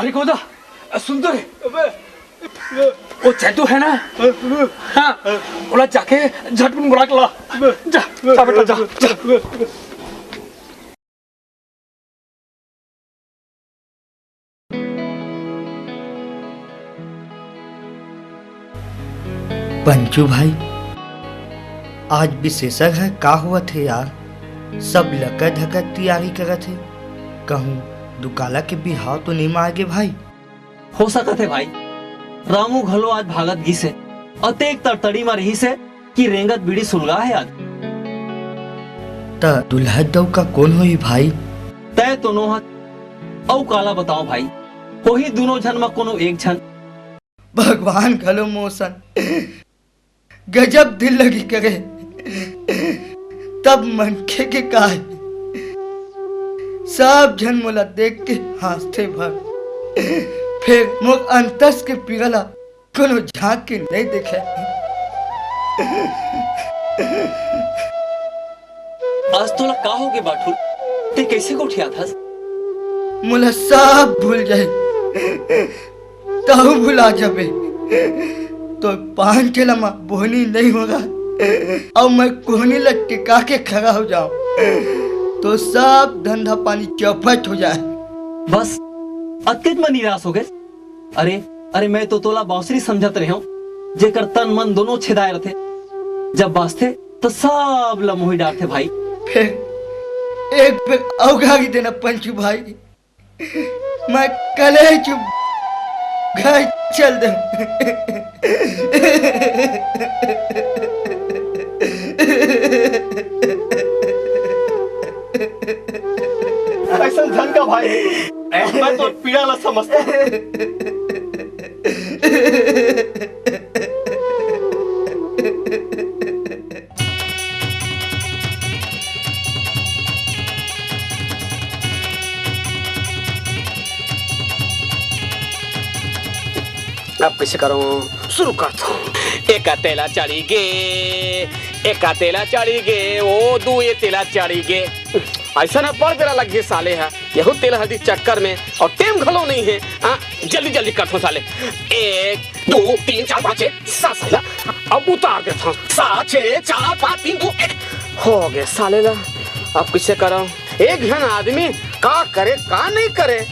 अरे गोदा, सुन तो रे। वो चैतू है ना? हाँ, ओला जाके झटकुन बुला के ला। जा, जा बेटा, जा, जा। पंचू भाई, आज विशेषर है, का हुआ थे यार? सब लकर धकर तैयारी करत हे। कहूँ दुकाला के बिहाव तो नहीं मार गे भाई? हो सकत हे भाई, रामू घलो आज भागत गिस हे। अतेक तड़तड़ी म रिहिस हे कि रेंगत बीड़ी सुलगा हे आज। त दुल्हा दऊ का कोन होही भाई? तय तो नोहत, अऊ काला बताओ भाई, होही दुनों झन म कोनो एक झन। भगवान घलो मोसन। गजब दिल लगी करे। तब मनखे के काय, सब झन मोला देख के हाँसथे भर, फेर मोर अंतस के पीरा ला कोनो झांक के नहीं देखे। आज तोला का होगे बाठुल? ते कैसे गोठियाथस? मोला सब भूल जाए। तहु भुला जबे। तो पान के लमा बोहनी नहीं होगा, अउ मैं कोहनी ला टिका के खड़ा हो जाऊं, तो सब धंधा पानी चौपट हो जाए। बस अतकेच में निराश हो गए। अरे, अरे, मैं तो तोला बांसुरी समझत रहे हूँ, जेकर तन मन दोनों छेदाए रथे, जब बाजथे तो सब ला मोही डारथे भाई। फिर एक बेर अउ गारी देना पंचू भाई। मैं कले चुप घर चल दे। ऐसा झन का भाई, मैं तो पीड़ा ला समझता। अब कइसे करंव? शुरू करथंव। एका तेला चढ़ी गे, एका तेला चढ़ी गे, ओ दू ए तेला चढ़ी गे। अइसन अब्बड़ बेरा लग गे साले ह, यहू तेल हल्दी चक्कर में, अउ टेम घलो नइ हे। हाँ, जल्दी जल्दी करथंव साले। एक, दू, तीन, चार, पाँच, छः, सात, सात ला। अब उतार देथंव। सात, छः, चार, पाँच, तीन, दू, एक। हो गे साले ला। अब कइसे करंव? एक झन आदमी का करे, का नइ करे?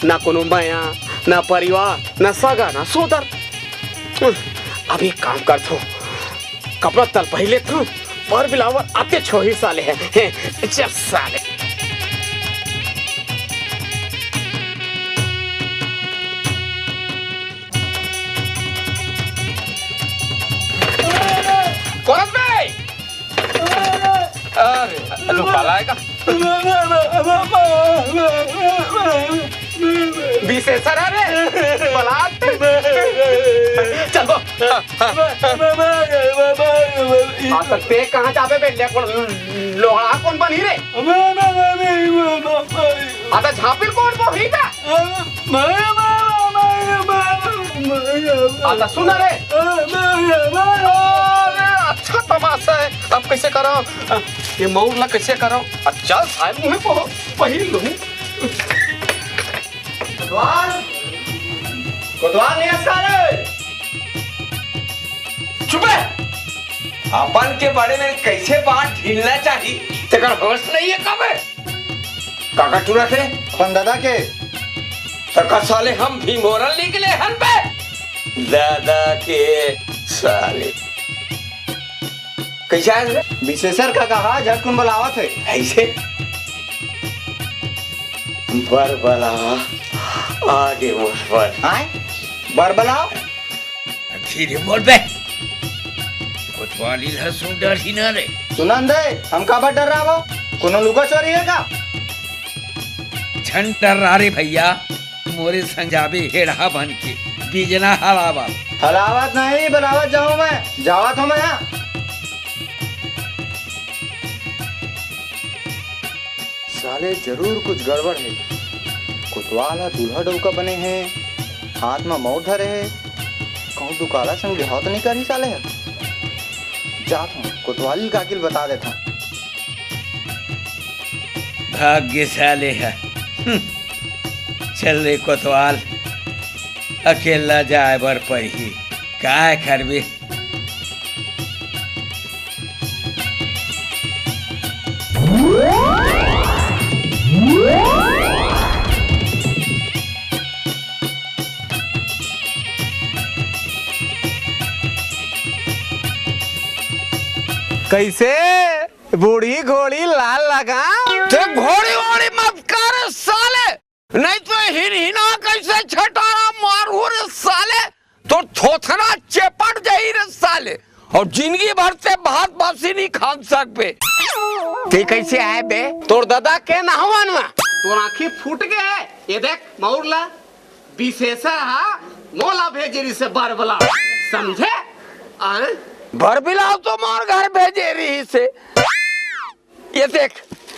ना कोनो मया, ना परिवार, ना सगा, ना सोदर। अब एक काम करथंव, कपड़ा तल पहिर लेथंव, अउ बिलावर आते छोही साले हे। हे, चल साले। कोरस बे! अरे, रुपाला आएगा। विशेषर अरे, पलाट। चल वो। हाँ, तो ते कहाँ जाबे बे? ले, कोन लोहड़ा कोन बनही रे? हाँ, तो झांपिल कोन बोही बे? हाँ, तो सुन रे। अरे, अच्छा तमाशा हे। अब कइसे करंव? ये मऊर ला कइसे करंव? अच्छा, साले मुँहे पो पहिर लूँ। कोतवाल, कोतवाल नहीं हस का रे? चुप बे। अपन के बड़े में कइसे बात ढीलना चाही, तेकर होश नइ हे का बे? काकर टूरत हे? अपन ददा के। त का साले हम भीमोरन निकले हन बे? ददा के साले। कइसे आय रे? विशेषर का कहा झटकुन बलावत हे। अइसे? बर बला, आगे मोर बर। आय? बर बलाव? धीरे बोल बे। कोतवाली ल सुन डरही ना रे। सुनन दे, हम काबर डर्राबो? कोनो लुका चोरी हे का? झन डर्रा रे भइया, मोरे संग जाबे हेड़हा बन के, बिजना हलावा। हलावत नहीं, बलावत जाहूं मैं, जावत हंव मैं। साले जरूर कुछ गड़बड़ हे। कोतवाल ह दूल्हा डउका बने हे, हाथ म मउर धरे हे। कहूं दुकाला संग बिहाव तो नइ करही साले ह? जात हंव, कोतवाली ल काकी ल बता देथंव। भाग गे साले ह। हम्म। चल रे कोतवाल, अकेल्ला जाए बर परही। काय करबे? कइसे? बूढ़ी घोड़ी लाल लगाम? ते घोड़ी वोड़ी मत कर साले, नहीं तो हिनहिना कइसे छटारा मारहूं रे साले, तोर थोथना चेपट जाही रे साले, अउ जिनगी भर ते भात बासी नइ खा सकबे। ते कइसे आए बे? तोर ददा के नहवान म। तोर आँखी फूट गे हे। ये देख मउर ला, बिसेसर हा मोला भेजे रिहिसे बरबला, समझे? आय? बरबला तो मोर घर भेजे रिहिसे। ये देख,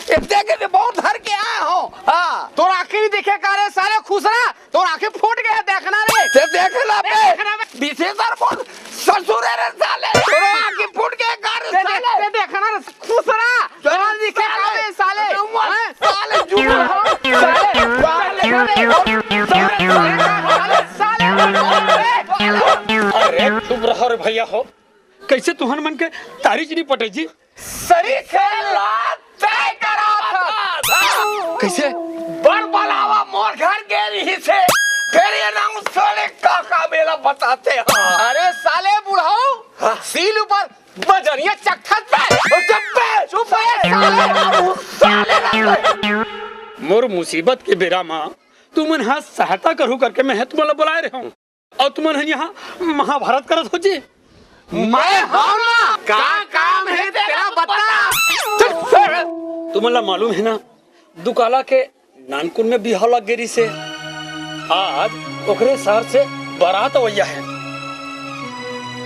ये देख, ये बहुत धर के आए हों। हाँ। तोर आँखी नइ दिखे का रे साले खुसरा? तोर आँखी फूट गे हे, देखना रे। ते देख ना बे, देखना बे। बिसेसर मोर ससुर हे रे साले। तोर आँखी फूट गे हे का रे ते देख, साले? ते देखना रे खुसरा। तोर आँखी दिखे का रे साले? हैं? साले, चुप रहो। साले, साले, साले, साले, साले। अरे चुप रहो रे भइया हो, कइसे तुहन मन के तारीच नइ पटे जी? सरी से लात तय करा था। कइसे? बरबलावा मोर घर गे रिहिसे, फेर ये नाम साले का का मेला बताते हैं। अरे साले बुढ़ऊ, हाँ। सील ऊपर बजरिया चक्खत पे। ओ चुप बे, चुप बे साले, साले ना। मोर मुसीबत के बेरा म तुमन हा सहायता करहू करके मैं तुमन ला बुलाए रहे हूँ। अउ तुमन ह इहाँ महाभारत करत हो जी? मैं हव ना, का काम हे तेला बता। चल, सर। तुमन ला मालूम हे ना, दुकाला के नानकुन में बिहाव लग गे रिहिसे। आज ओकरे शहर से बारात अवइया हे।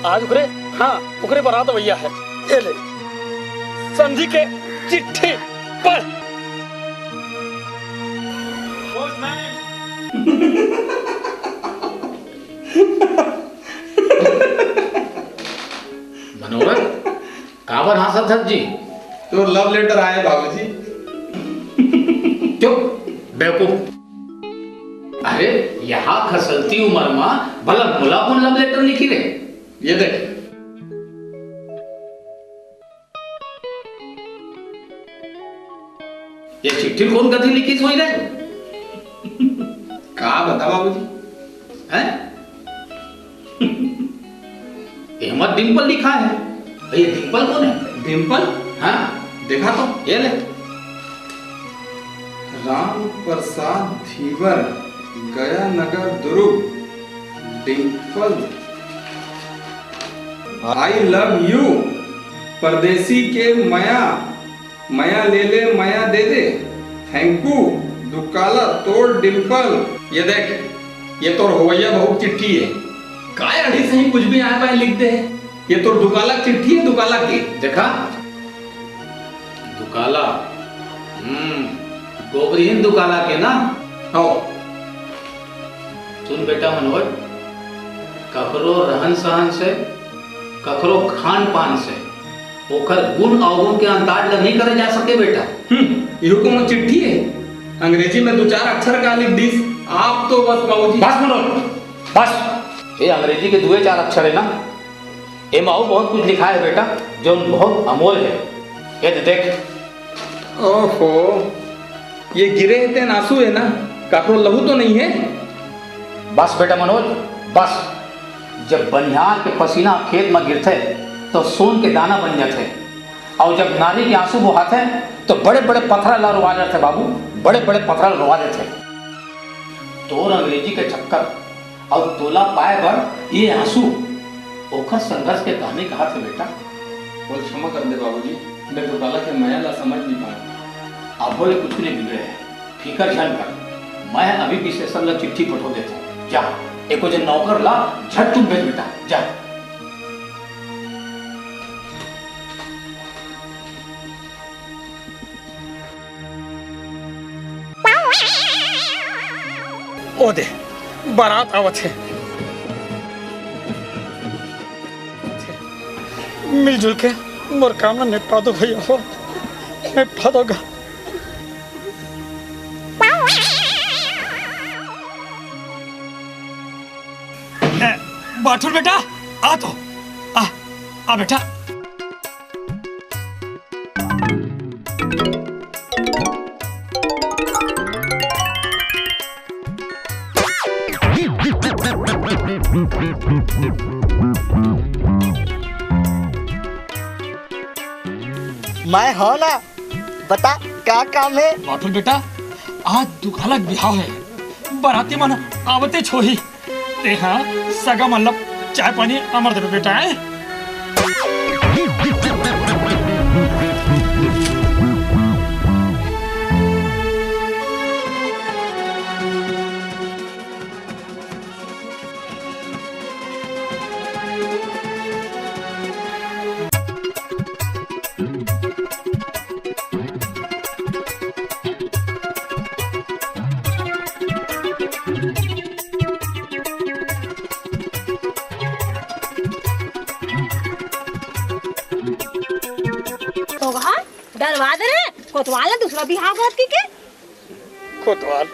आज ओकरे, हाँ, ओकरे बारात अवइया हे। ये ले, संधि के चिट्ठी पढ़। मनोहर, काबर हाँसत हस जी? तोर love letter आए बाबूजी। चुप, बेवकूफ। अरे, यहाँ खसलती उमर मा भला मोला कोन love letter लिखही रे? ये देख। ये चिट्ठी कोन कती लिखिस होही रे? का बता बाबूजी? हैं? एमा डिंपल लिखा हे। ये डिंपल कोन हे? डिंपल? हाँ। देखा तो। ये ले। राम प्रसाद धीवर, गया नगर Durg. Dimple, I love you। परदेसी के मया, मया ले ले, मया दे दे। Thank you दुकाला तोर डिंपल। ये देख, ये तोर होवइया बहू के चिट्ठी हे। काय अढ़ी सही कुछ भी आए पाए लिख दे हे। ये तोर दुकाला के चिट्ठी हे, दुकाला के। देखा, दुकाला, हम्म, गोबरीन दुकाला के ना? हव। सुन बेटा मनोज, ककरो रहन सहन से, ककरो खान पान से, ओकर गुण अवगुण के अंदाज ल नइ करे जा सके बेटा। हम्म, इहू कोनो चिट्ठी हे? अंग्रेजी में दू चार अक्षर का लिख दिस, आप तो बस बाबूजी। बस मनोज, बस। ये अंग्रेजी के दुए चार अक्षर हे ना, एमा अउ बहुत कुछ लिखा हे बेटा, जोन बहुत अमोल हे। ये दे देख। ओहो, ये गिरे हे तेन आंसू हे ना, काकरो लहू तो नइ हे? बस बेटा मनोज, बस। जब बनिहार के पसीना खेत म गिरथे, तो सोन के दाना बन जाथे, अउ जब नारी के आंसू बोहाथे, तो बड़े-बड़े पथरा ला रोवा जाथे बाबू, बड़े-बड़े पथरा ला रोवा देथे। तोर अंग्रेजी के चक्कर अउ तोला पाए बर ये आंसू, ओखर संघर्ष के कहानी कहाथे बेटा। मोला क्षमा कर दे बाबूजी, मैं दुकाला के मया ला समझ नइ पाएंव। अभो ले कुछु नइ बिगड़े हे, फिकर झन कर। मैं अभी बिसेसर ला चिट्ठी पठो देथंव। जा, एको झन नौकर ला झटकुन भेज बेटा, जा। ओ दे, बारात आवत हे। मिलजुल के मोर काम ला निपटा दो भइया हो, निपटा दो गा। पाठुर बेटा, आ तो, आ, आ बेटा। मैं हो ना, बता, का काम हे? पाठुर बेटा, आज दुकाला के बिहाव हे, बराती मन आवतेच होही। तेहा सगा मन ला चाय पानी अमर देबे बेटा, हैं? तो वहाँ डरवा दे रे, कोतवाल ने दूसरा बिहाव करत की के? कोतवाल,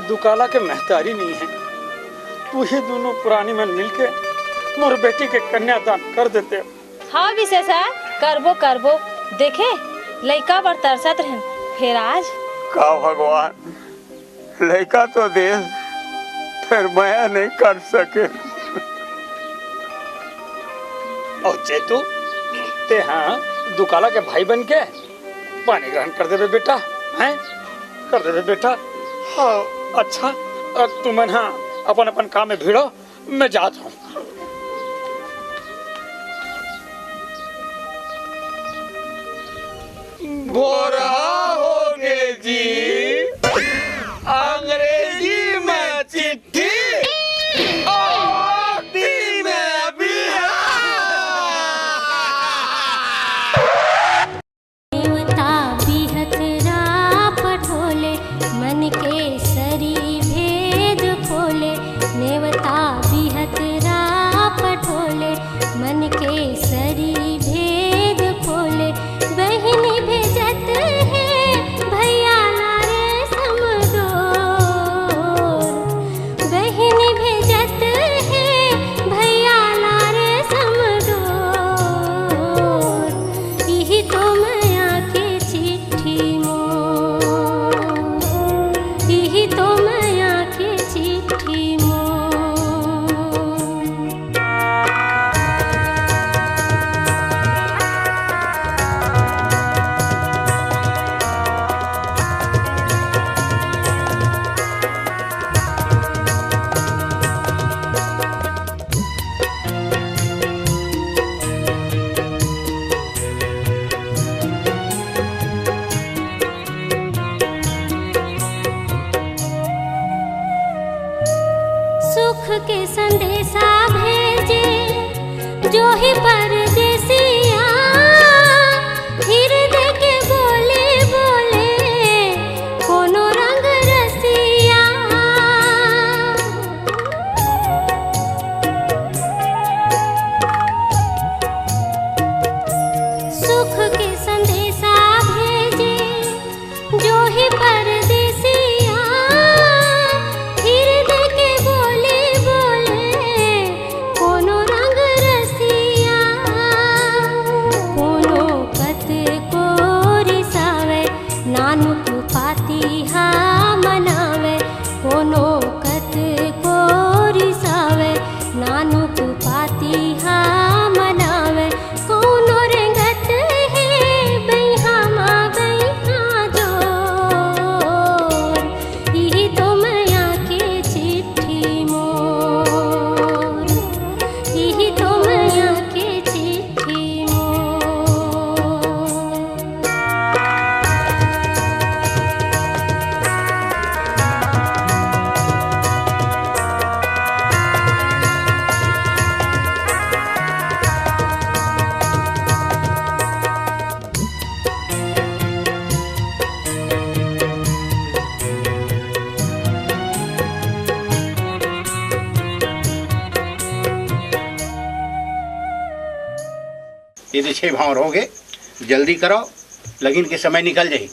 दुकाला के महतारी नहीं है, उही दोनों पुरानी मन मिलके मोर बेटी के कन्यादान कर देते। हाँ विशेषा, करबो करबो। देखे, लइका बर तरसत रहन, फेर आज। का भगवान, लइका तो देस, फेर मया नहीं कर सके। अउ चेतू, तेहा दुकाला के भाई बन के पानी ग्रहण कर देबे बेटा, हैं? कर देबे बेटा। हाँ, अच्छा, अ, तुमन हा अपन अपन काम में भिड़ो, मैं जात हूँ। भोरहा होगे जी, अंग्रेजी में चिट्ठी, अउ हिंदी में बिहाव। नेवता बिहतरा पठोले, मन के सरी भेद खोले। नेवता बिहतरा पठोले, मन के सरी भेद खोले। बहिनी भेजत हे भैया ला रे समदोर। बहिनी भेजत हे भैया ला रे समदोर। इही तो मया के चिट्ठी मोर, इही तो मया के चिट्ठी मोर। सुख के संदेशा भेजे जो ही परदेसिया, हृदय के बोले बोले कोनो रंग रसिया। सुख के संदेशा भेजे जो ही परदेसिया, हृदय के बोले बोले कोनो रंग रसिया। कोनो कत को रिसावे, नानुक पाती हा मनावे। कोनो कत को रिसावे, नानुक पाती हा मनावे। कोनो रेंगत हे बइहा मा बइहा जोर। इही तो मया के चिट्ठी मोर, इही तो मया के चिट्ठी मोर। ये दे छह भांवर हो गे, जल्दी करो, लगिन के समय निकल जाही।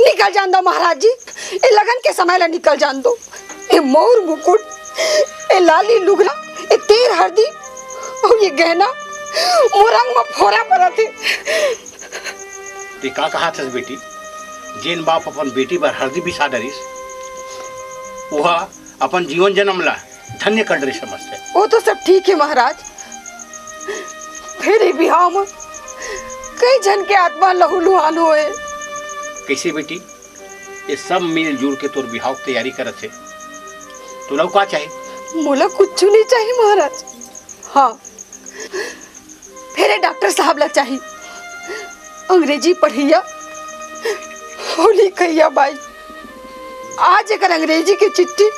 निकल जान दो महाराज जी, ए लगन के समय ला निकल जान दो। ए मौर मुकुट, ए लाली लुगरा, ए तेल हरदी अउ ए गहना मोर अंग म फोरा परत हे। ते का कहाथस बेटी? जेन बाप अपन बेटी बर हरदी बिसा डरिस, ओहा अपन जीवन जन्म ला धन्य कर डरिस समझथे। वो तो सब ठीक हे महाराज, फेर ए बिहाव म कई झन के आत्मा लहूलुहान होए। कइसे बेटी? ये सब मिलजुल के तोर बिहाव के तैयारी करत हे। तोला का चाही? मोला कुछु नहीं चाही महाराज। हाँ, फेर ए डॉक्टर साहब ला चाही, अंग्रेजी पढ़इया अउ लिखइया बाई। आज एकर अंग्रेजी के चिट्ठी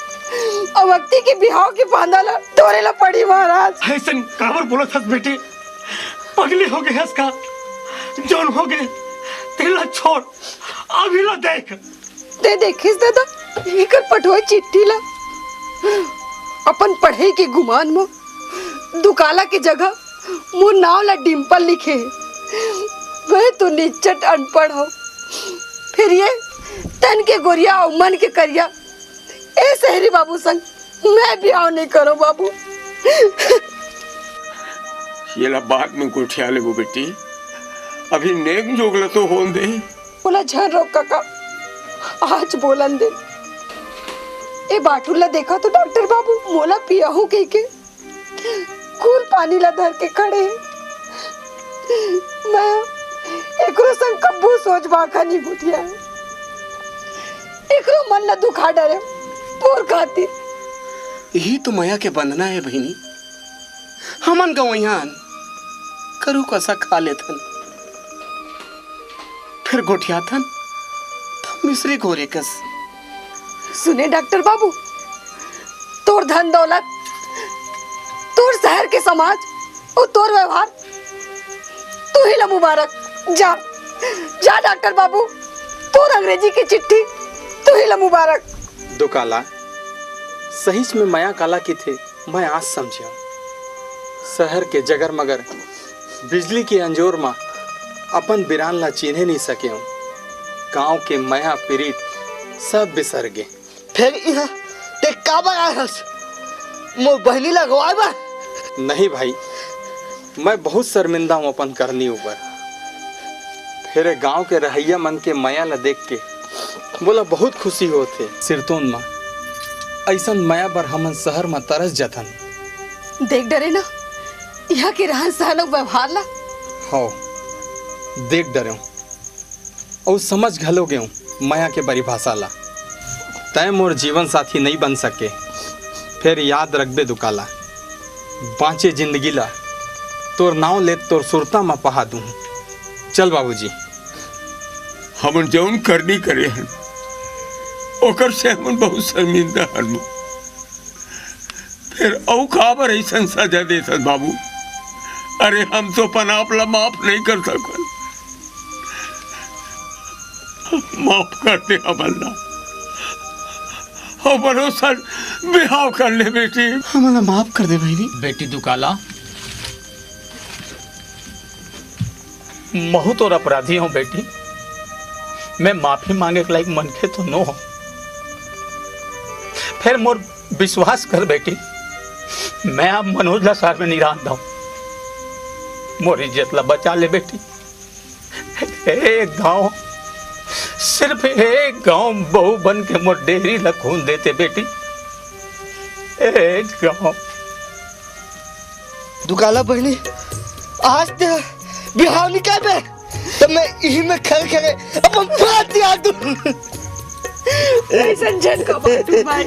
अउ अक्ती के बिहाव के बांधा ला टोरे ला पड़ी महाराज। अइसन काबर बोलत हस बेटी? पगली हो गे हस का? जौन हो गे तेला छोड़, अभी ला देख। ते देखिस दादा, एकर पठोए चिट्ठी ला। अपन पढ़ई के गुमान म दुकाला के जगह मोर नाव ला डिम्पल लिखे हे। मैं तो निच्चट अनपढ़ हूँ, फेर ये तन के गोरिया अउ मन के करिया ए शहरी बाबू संग मैं बिहाव नहीं करो बाबू। येला बाद में गोठिया लेबो बेटी, अभी नेग जोग ल तो होन दे। ओला झन रोक कका, आज बोलन दे। ए बाटुल ला देखा तो डॉक्टर बाबू, मोला पियाहू कहिके कुल पानी ला धर के खड़े हे। मैं एकरो संग कब्बो सोच बाखा नहीं गोठिया हे। एकरो मन ला दुखा डरे पोर खातिर। यही तो मया के बंधना हे बहिनी। हमन गवैयान करू कसा खा लेथन, फिर गोठियाथन त मिसरी घोरे कस। सुने डॉक्टर बाबू, तोर धन दौलत, तोर शहर के समाज अउ तोर व्यवहार तुही ला मुबारक। जा, जा डॉक्टर बाबू, तोर अंग्रेजी के चिट्ठी तुही ला मुबारक। दुकाला, सहीच में मया काला किथे, मैं आज समझेंव। शहर के जगर मगर बिजली के अंजोर म अपन बिरान ला चिन्हे नइ सकेंव। गांव के मया पिरीत सब बिसर गे। फेर इहां ते काबर आए हस? मोर बहिनी ला गवाए बर? नहीं भाई, मैं बहुत शर्मिंदा हूं अपन करनी ऊपर। फेर गांव के रहइया मन के मया ला देख के मोला बहुत खुशी होत हे। सिरतोन म अइसन मया बर हमन शहर म तरस जथन। देख डरे ना, इहां के रहन सहन अउ व्यवहार ला। हव, देख डरेंव अउ समझ घलो गेंव मया के परिभाषा ला। तैं मोर जीवन साथी नइ बन सके, फेर याद रखबे दुकाला, बांचे जिंदगी ला तोर नांव लेत तोर सुरता म पहा दूं। चल बाबूजी। हमन जौन करनी करे हन, ओकर से हमन बहुत शर्मिंदा हन। फेर अउ काबर अइसन सजा देथस बाबू? अरे, हम तो अपन आप ला माफ नइ कर सकन। माफ कर दे हमन ला। हमरो सन बिहाव कर ले बेटी। हमन ला माफ कर दे बहिनी। बेटी दुकाला, महू तोर अपराधी हूं बेटी। मैं माफी मांगे के लायक मनखे तो नो हूं। फेर मोर विश्वास कर बेटी, मैं अब मनोज ला शहर में नइ रहन दंव। मोर इज्जत ला बचा ले बेटी। एक घांव, सिर्फ एक घांव बहू बन के मोर डेहरी ला खून देते बेटी। एक घांव। दुकाला बहिनी, आज ते बिहाव नइ करबे, त मैं इही में खड़े खड़े अपन प्राण त्याग दूं। अइसन झन का बाटू भाई,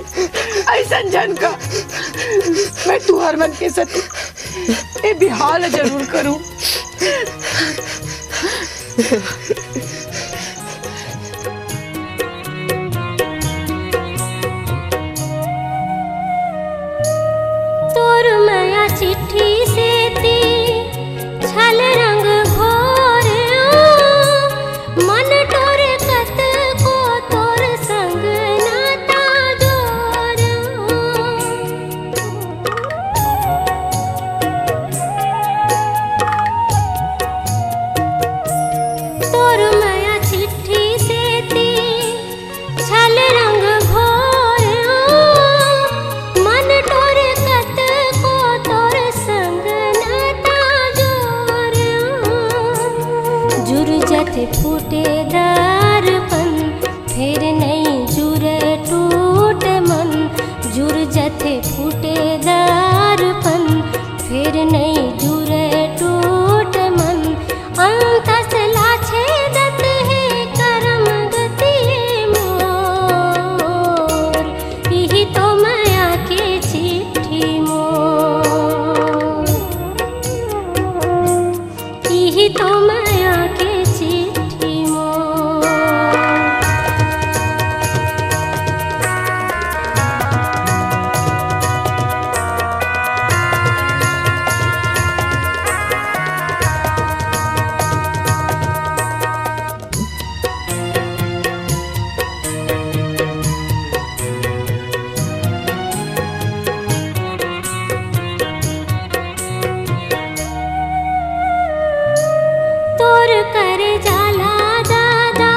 अइसन झन का। मैं तुंहर मन के साथ ए बिहाव ला जरूर करूं। तोर मया चिट्ठी सेती छल रंग घोर, मन टोर कतको तोर संग नाता जोर। तोर जुर जथे फूटे दर्पण, फेर नइ जुरे टूट मन। अंतस ला छेदत हे करम गति मोर, इही तो मया के चिट्ठी मोर। इही तो मया के चिट्ठी मोर। तोर करजा ला दादा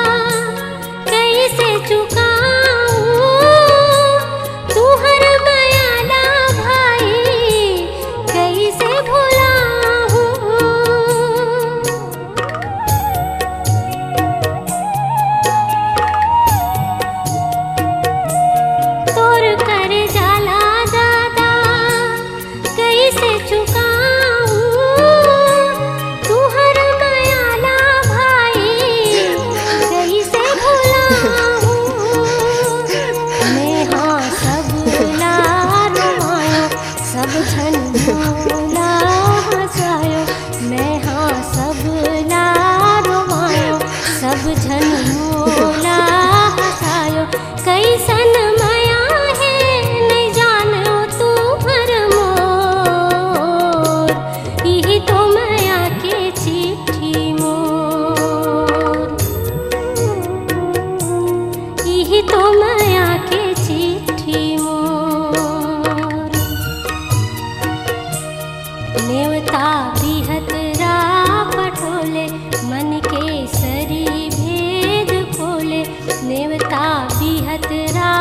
कइसे चुकाहूँ, तुहर मया ला भाई कइसे भुलाहूँ। तोर करजा ला दादा कइसे चुकाहूँ, तुहर मया ला भाई कइसे भुलाहूँ। मैं हाँ सब ला रोवायो, सब झन मोला हँसायो। मैं हाँ सब ला रोवायो, सब झन मोला हँसायो। कइसन मया हे नइ जानो तुहर मोर, इही तो मया के चिट्ठी मोर, इही तो मया के चिट्ठी मोर। नेवता बिहतरा पठोले, मन के सरी भेद खोले। नेवता बिहतरा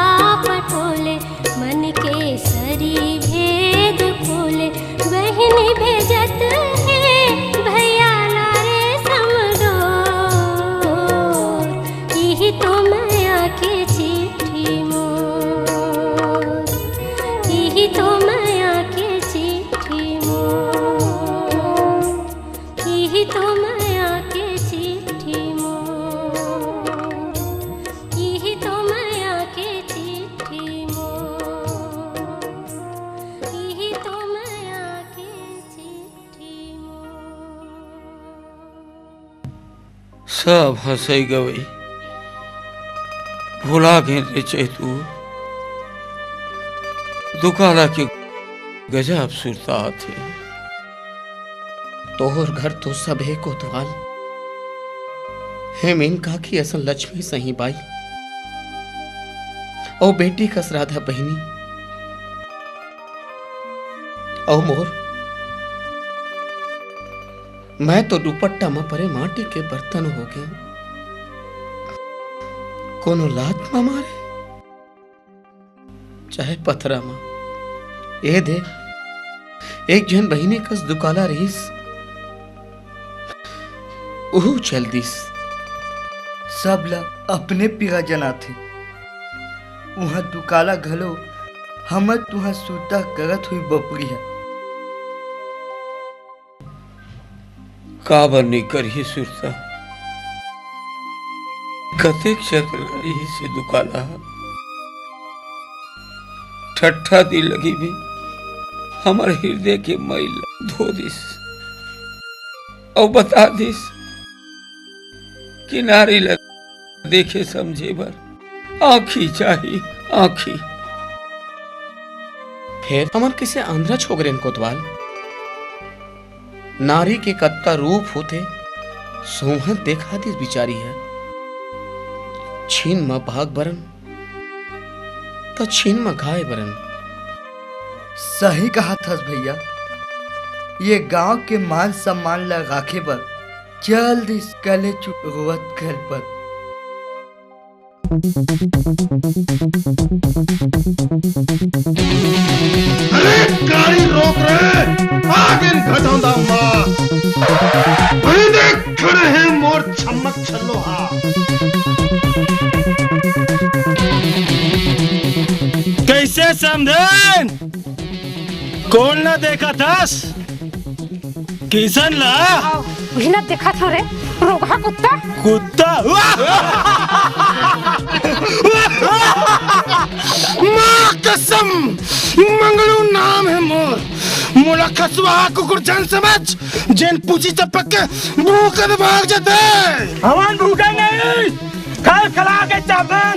पठोले, मन के सरी भेद खोले। बहिनी भेजत हे भैया ला रेशम डोर, इही तो मया के चिट्ठी मोर, इही तो मया के चिट्ठी मोर, इही तो मया के चिट्ठी मोर, इही तो मया के चिट्ठी मोर, इही तो मया के चिट्ठी मोर। सब हँसई गवई भुला गेन रे चैतू। दुकाला के गजब सुरता आथे। तोर घर तो सब हे कोतवाल, हे मीन काकी असन लक्ष्मी सही बाई, अउ बेटी कस राधा बहिनी, अउ मोर, मैं तो दुपट्टा म परे माटी के बर्तन हो गेंव। कोनो लात म मारे, चाहे पथरा म। ए दे, एक झन बहिनी कस दुकाला रहिस, उहू चल दिस। सब ल अपने पीरा जनाथे। उहाँ दुकाला घलो हमर तुहाँ सुरता करत हुई बपरी हे। काबर नइ करही सुरता? कतेक चतरा रहिस हे दुकाला। ठट्ठा दिल लगी भी हमर हिरदे के मइल ला धो दिस, अउ बता दिस कि नारी ला देखे समझे बर आँखी चाही, आँखी। फेर हमन कइसे आंधरा छोकरेन कोतवाल? नारी के कतका रूप होथे, सोहन देखा दिस बिचारी ह। छिन म भाग बरन, त छिन म घाय बरन। सही कहत हस भैया, ये गांव के मान सम्मान ल राखे बर चल दिस कलेचुप रोवत गलपत। अरे गाड़ी रोक रे, आगे घटौंदा मार। अरे देख खड़े हैं मोर छम्मक छल्लो हा। कइसे समधन, कोन ला देखत हस? किसन ला? उही ला देखत हंव रे, रोगहा कुत्ता। कुत्ता? माँ कसम, मंगलू नाम हे मोर। मोला खसवा कुकुर झन समझ, जेन पूछी चपक के भूखत भाग जाथे। हमन भूखन नहीं, खलखला के चाबन।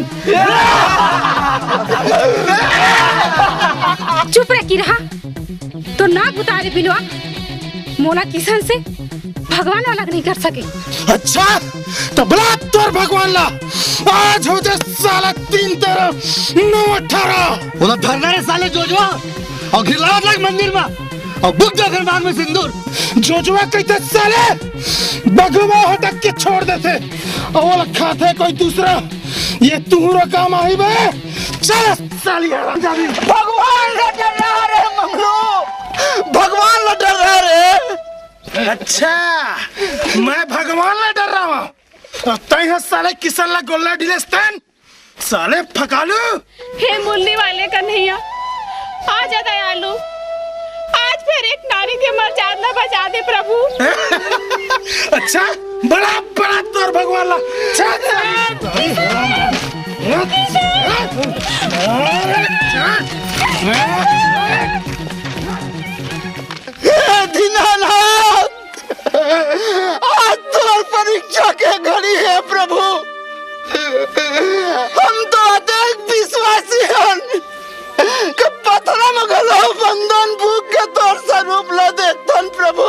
चुप रे किरहा, तोर नाक बुता रे बिलवा। मोला किसन से भगवान वाला नहीं कर सके। अच्छा, त बला तोर भगवान ला। आज हो जा साला तीन तेरह नौ अठारह। ओला धरना रे साले जोजवा, अउ घिरलावत लाग मंदिर मा, अउ बुक जा फिर मांग में सिंदूर। जोजवा कहिथे साले, बघवा हटक के छोड़ देथे, अउ ओला खाथे कोई दूसरा। ये तुहरो काम आही बे। चल साली हरामजादी। भगवान ला डर्रा रे मंगलू, भगवान ला डर्रा रे। अच्छा, मैं भगवान ला डर्रावंव, अउ तैं ह साले किसन ला गोल्ला डिलेस तेन। साले फकालू। हे मुरली वाले कन्हैया, आ जा दयालु, आज फिर एक नारी के मरजाद ला बचा दे प्रभु। अच्छा, बड़ा बड़ा तोर भगवान ला। हे दीनानाथ, आज तोर परीक्षा के घड़ी हे प्रभु। हम तो अतेक विश्वासी हन कि पथरा म घलो बंदन भूख के तोर स्वरूप ला देखथन प्रभु।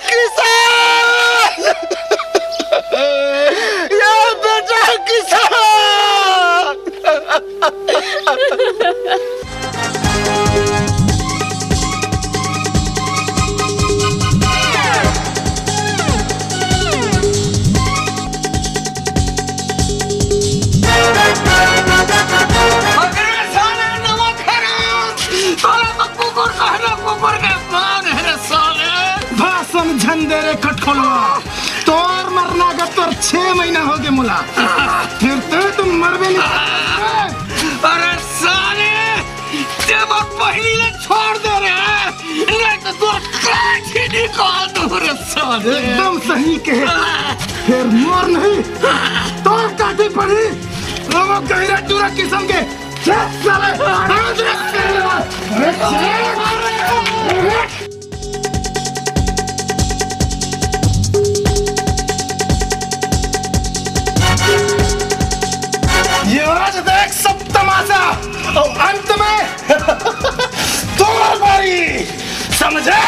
किसन! या बेटा किसन! अरे साले नवा खराब! साले तो कुकुर कहना कुकुर के पान है रे साले। भाषण झन दे रे कटखोलवा, तोर मरना का तोर छह महीना हो गए मोला, फिर तो तुम मरबे नहीं। अरे साले, ते मोर पहली ले छोड़ दे रे, नहीं तो तोर काट ही निकाल दूं रे साले। एकदम सही कहे, फिर मोर नहीं, तोर काटी पड़ी, वो गहिरा चूरा किसन के। चल साले, आज रे साले, अरे साले, ये आज देख सब तमाशा, अउ अंत में तोर बारी, समझे?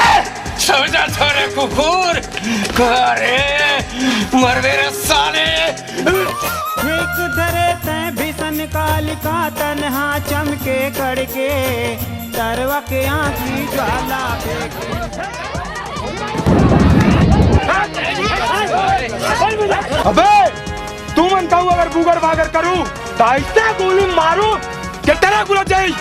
समझा थोरे कुकुर, अरे मरबे रे साले। एक धरे तैं भीषण कालिका, तनहा चमके कड़के, तरवा के आँखी ज्वाला फेंके। अबे, तुमन कहू अगर बुगर बागर करू, त अइसे गोली मारू, के तेरा गुला जाई।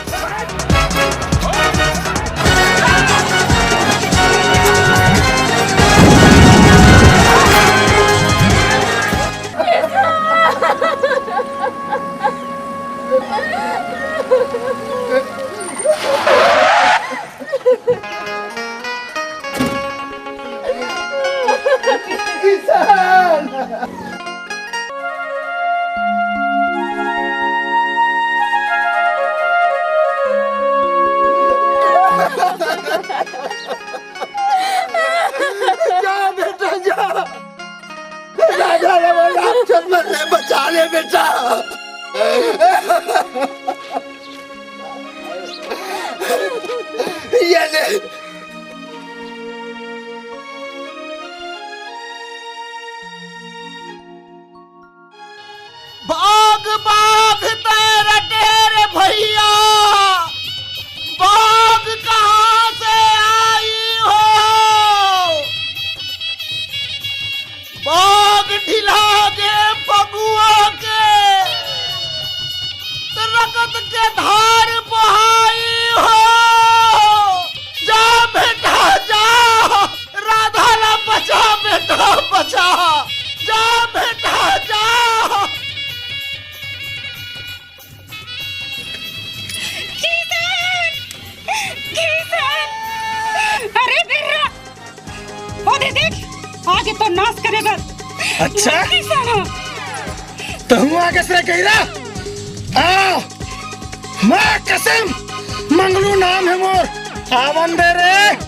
जा बेटा, जा। राजा रमन राक्षस मन ले बचा ले बेटा। ये ले। बाघ, बाघ तैं रटे रे भैया, बाघ कहाँ से आई हो? बाघ ढिला गे फगुआ के, त रगत के धार बहाई हो। जा दे देख, आगे तो नाश करे बर। अच्छा? लड़की साला। तहूँ आगे से गहिरा? आ! माँ कसम, मंगलू नाम है मोर। आवन दे रे।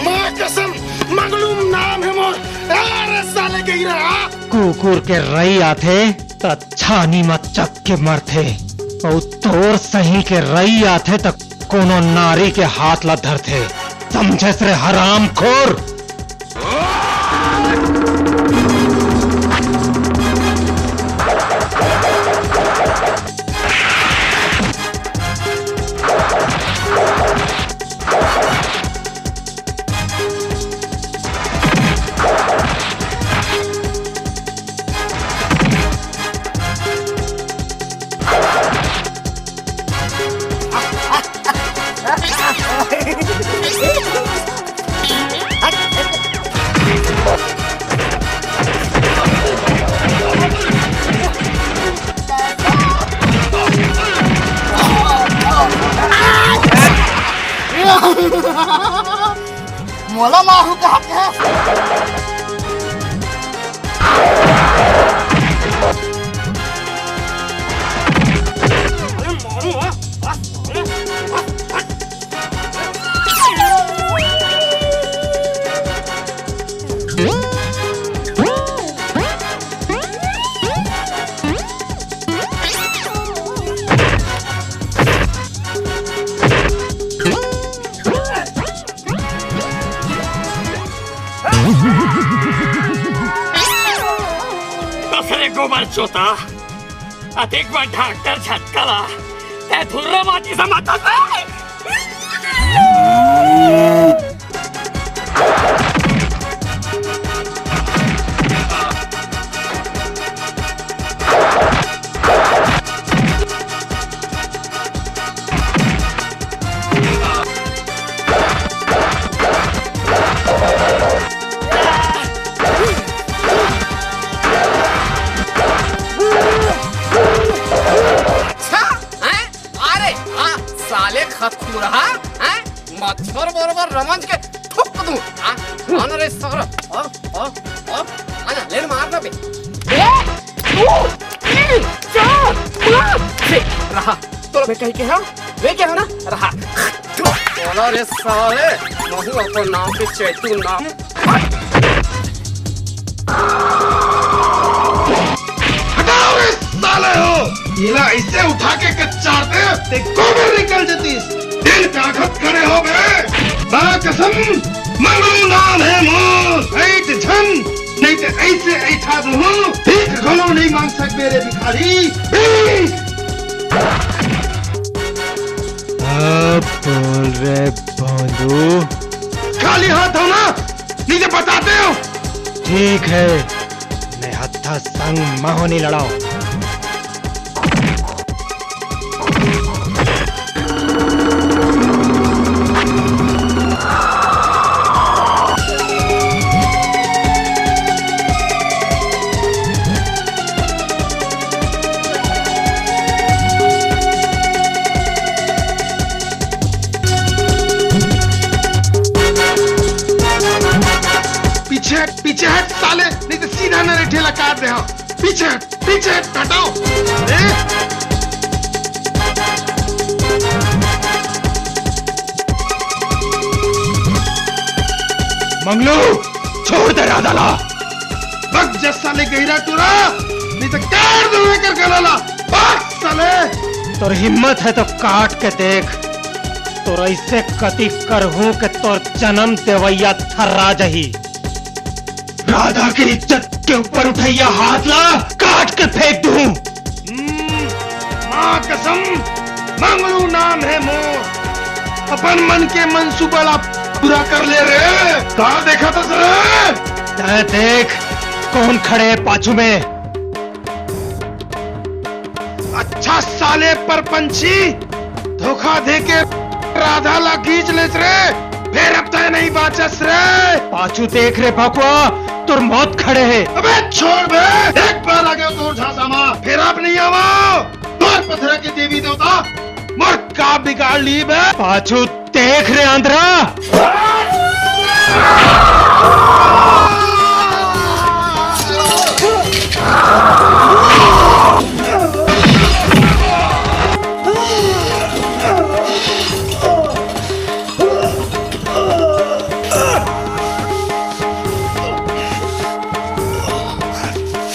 माँ कसम, मंगलू नाम है मोर। अरे साले गहिरा। कुकुर के रई आथे त छानी म चक के मरथे, अउ तोर सही के रई आथे त कोनो नारी के हाथ ला धरथे। समझेस रे हरामखोर? मोला मारू कहा के? अरे गोबर चोता, अतेक बड़ डॉक्टर झटका ला, तै धुर्रा माटी से मत हंस। अच्छा, हैं? अरे हाँ, साले खतखुरहा, हैं? मच्छर बरोबर रमंज के थूक दूं, हाँ? आना रे सारा, हाँ, हाँ, हाँ? आना, ले मार ना बे। ए, दू, तीन, चार, पाँच, छह, रहा। तोला मैं कही के हंव, मैं कहे हंव ना, रहा। बोला रे साले, महूं अपन नाम के चैतू नाम। हटाओ रे साले हो, एला ऐसे उठा के कच्चार दे, ते गोबर निकल जतिस। दिल का खत खड़े हो गए। माँ कसम, मंगलू नाम है मोर, ऐठ झन, नहीं तो ऐसे ऐठा दूँ, भीख घलो नहीं मांग सकबे रे भिखारी, भीख। अब बोल रे भोंदू। खाली हाथ हो ना, नहीं तो बताते हो। ठीक है, मैं हत्था संग महू नहीं लड़ाओ। पीछे हट, पीछे हट साले, नहीं तो सीधा नरेठे ला काट दे। हाँ, पीछे हट, पीछे हट, हटाओ। ए? मंगलू, छोड़ दे राधा ला। भग जा साले गहिरा टूरा, नहीं तो काट दूं एकर गला ला। भाग साले। तोर हिम्मत है तो काट के देख, तोर ऐसे कति करहूं के तोर जन्म देवैया थर्रा जही। राधा के इज्जत के ऊपर उठैया हाथ ला काट के फेंक दूं। हम्म, माँ कसम, मंगलू नाम है मोर। अपन मन के मंसूबा ला पूरा कर ले रे। का देखत हस रे? तैं देख, कौन खड़े है पाछू में। साले परपंची, धोखा दे के राधा ला खींच लेस रे, फेर अब तय नहीं बाचस रे। पाछू देख रे भकुआ, तोर मौत खड़े हे। अबे छोड़ बे, एक बार आगे तोर झांसा मा, फेर अब नहीं आवा। तोर पथरा के देवी देवता मोर का बिगाड़ ली बे। पाछू देख रे आंधरा।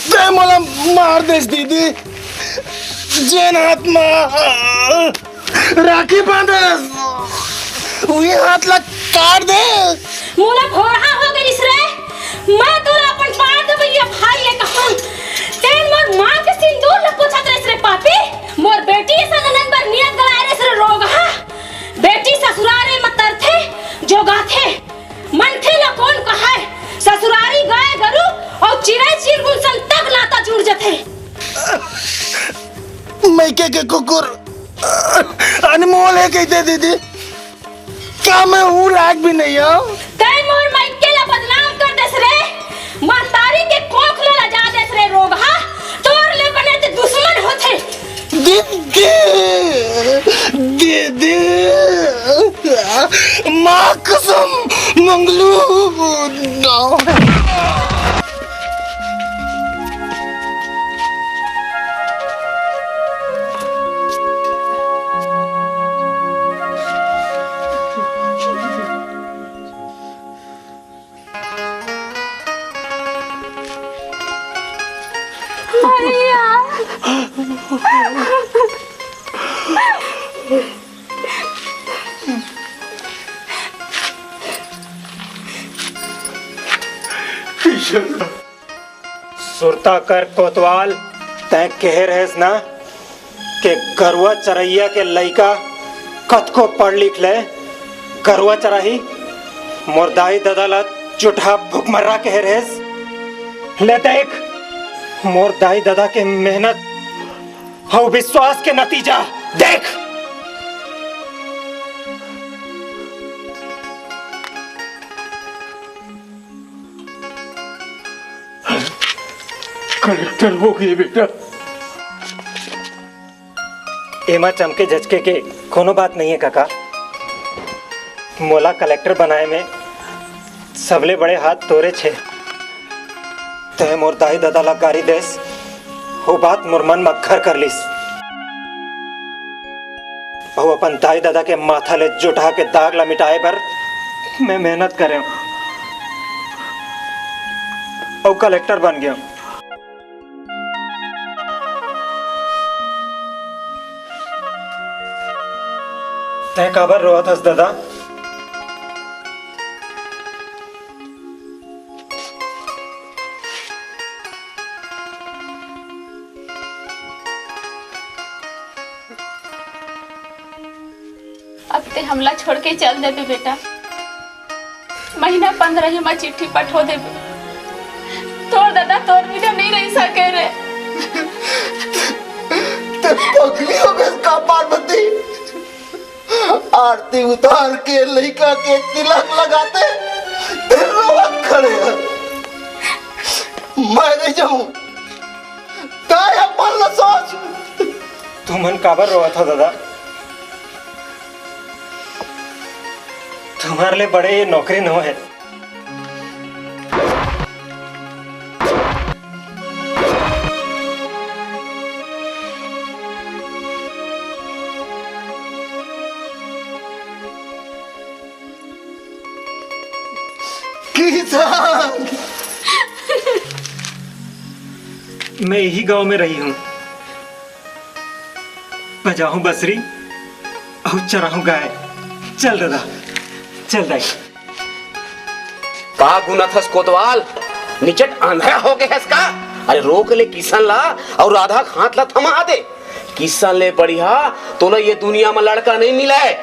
तैं मोला मार देस दीदी, जेन हाथ मा राखी बांधस, उही हाथ ला काट देस। मोला भोरहा हो गइस रे, मैं तोला अपन बांध भैया भाई ये कहूं। तेन मोर मां के सिंदूर ला पोछत रहिस रे पापी, मोर बेटी असन ननद बर नियत गलाए रहिस रे रोगहा। बेटी ससुरारे म तरथे, जोगाथे। मनखे ला कोन कहय, ससुरारी गाय गरु अउ चिरई चिरगुन संग तक नाता जुड़ जथे। मइके के कुकुर अनमोल हे कहिथे दीदी, का मैं ऊ लायक भी नहीं हूँ? तैं मोर मइके ला बदनाम कर देस रे, महतारी के कोख ला लजा देस रे रोगहा, तोर ले बने ते दुश्मन होथे। दीदी, दीदी, माँ कसम मंगलू। भैया। सुरता कर कोतवाल, तैं कहे रहेस ना के गरुआ चरइया के लइका कतको पढ़ लिख ले, गरुआ चराही। मोर दाई ददा ला जुटहा भुखमर्रा कहे रहेस। ले देख, मोर दाई ददा के मेहनत अउ विश्वास के नतीजा देख। कलेक्टर हो गए बेटा। एमा चमके झचके के कोनो बात नहीं है काका। मोला कलेक्टर बनाए में सबले बड़े हाथ तोरे छे। तैं मोर दाई ददा ला गारी देस, वो बात मोर मन म घर कर लिस। अउ अपन दाई ददा के माथा ले जुटहा के दाग ला मिटाए बर मैं मेहनत करेंव अउ कलेक्टर बन गेंव। तैं काबर रोवत हस ददा? अब ते हमला छोड़ के चल देबे बेटा, महीना पंद्रह ही म चिट्ठी पठो देबे। तोर ददा तोर बिना नहीं रह सके रे। ते पगली हो गए का पार्वती? आरती उतार के लइका के तिलक लगाते ते रोवत खड़े है। मैं नहीं जाऊं। काय अपन ला सोच। तुमन काबर रोवत हो ददा? तुम्हारे लिए बड़े ये नौकरी नो है। किसान। मैं यही गांव में रही हूँ। बजाहूं बंसरी अउ चराहूं गाय। चल दादा, चल दाई। का गुनत हस कोतवाल? निचट आंधरा हो गए हस का? अरे रोक ले किशन ला अउ राधा के हाथ ला थमा दे। किशन ले बढ़िया तोला ये दुनिया में लड़का नहीं मिला है।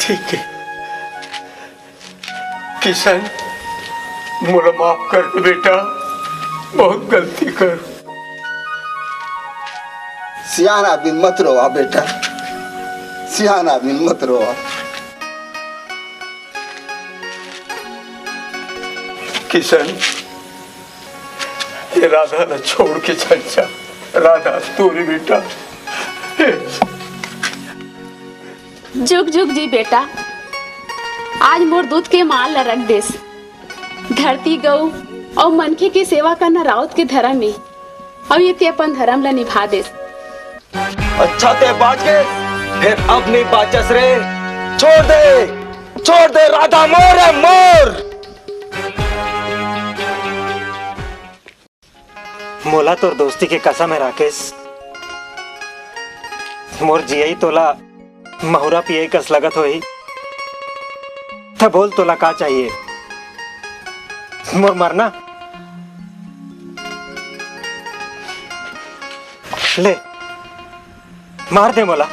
ठीक है। किशन, मोला माफ कर दे बेटा, बहुत गलती कर। सियान आदमी मत रोवा बेटा, सियान आदमी मत रोवा। किशन, ये राधा ला छोड़ के चल जा। राधा, तोरी बेटा। जुग जुग जी बेटा, आज मोर दूध के माल ला रख देस। धरती गऊ अउ मनखे के सेवा करना राउत के धरम ए, अउ ये ते अपन धरम ला निभा देस। अच्छा ते बाच गे, फेर अब नहीं बाचस रे। छोड़ दे, छोड़ दे, राधा मोर है, मोर। मोला तोर दोस्ती के कसम है राकेश, मोर जियई तोला महुरा पियई कस लगत होही। त बोल, तोला का चाहिए? मोर मरना? ले, मार दे मोला।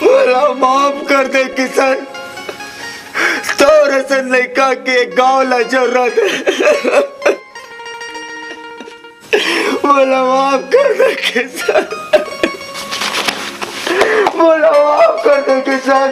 मोला माफ कर दे किशन, तोर असन लइका के गांव ला जरूरत है। मोला माफ कर दे किशन, मोला माफ कर दे किशन।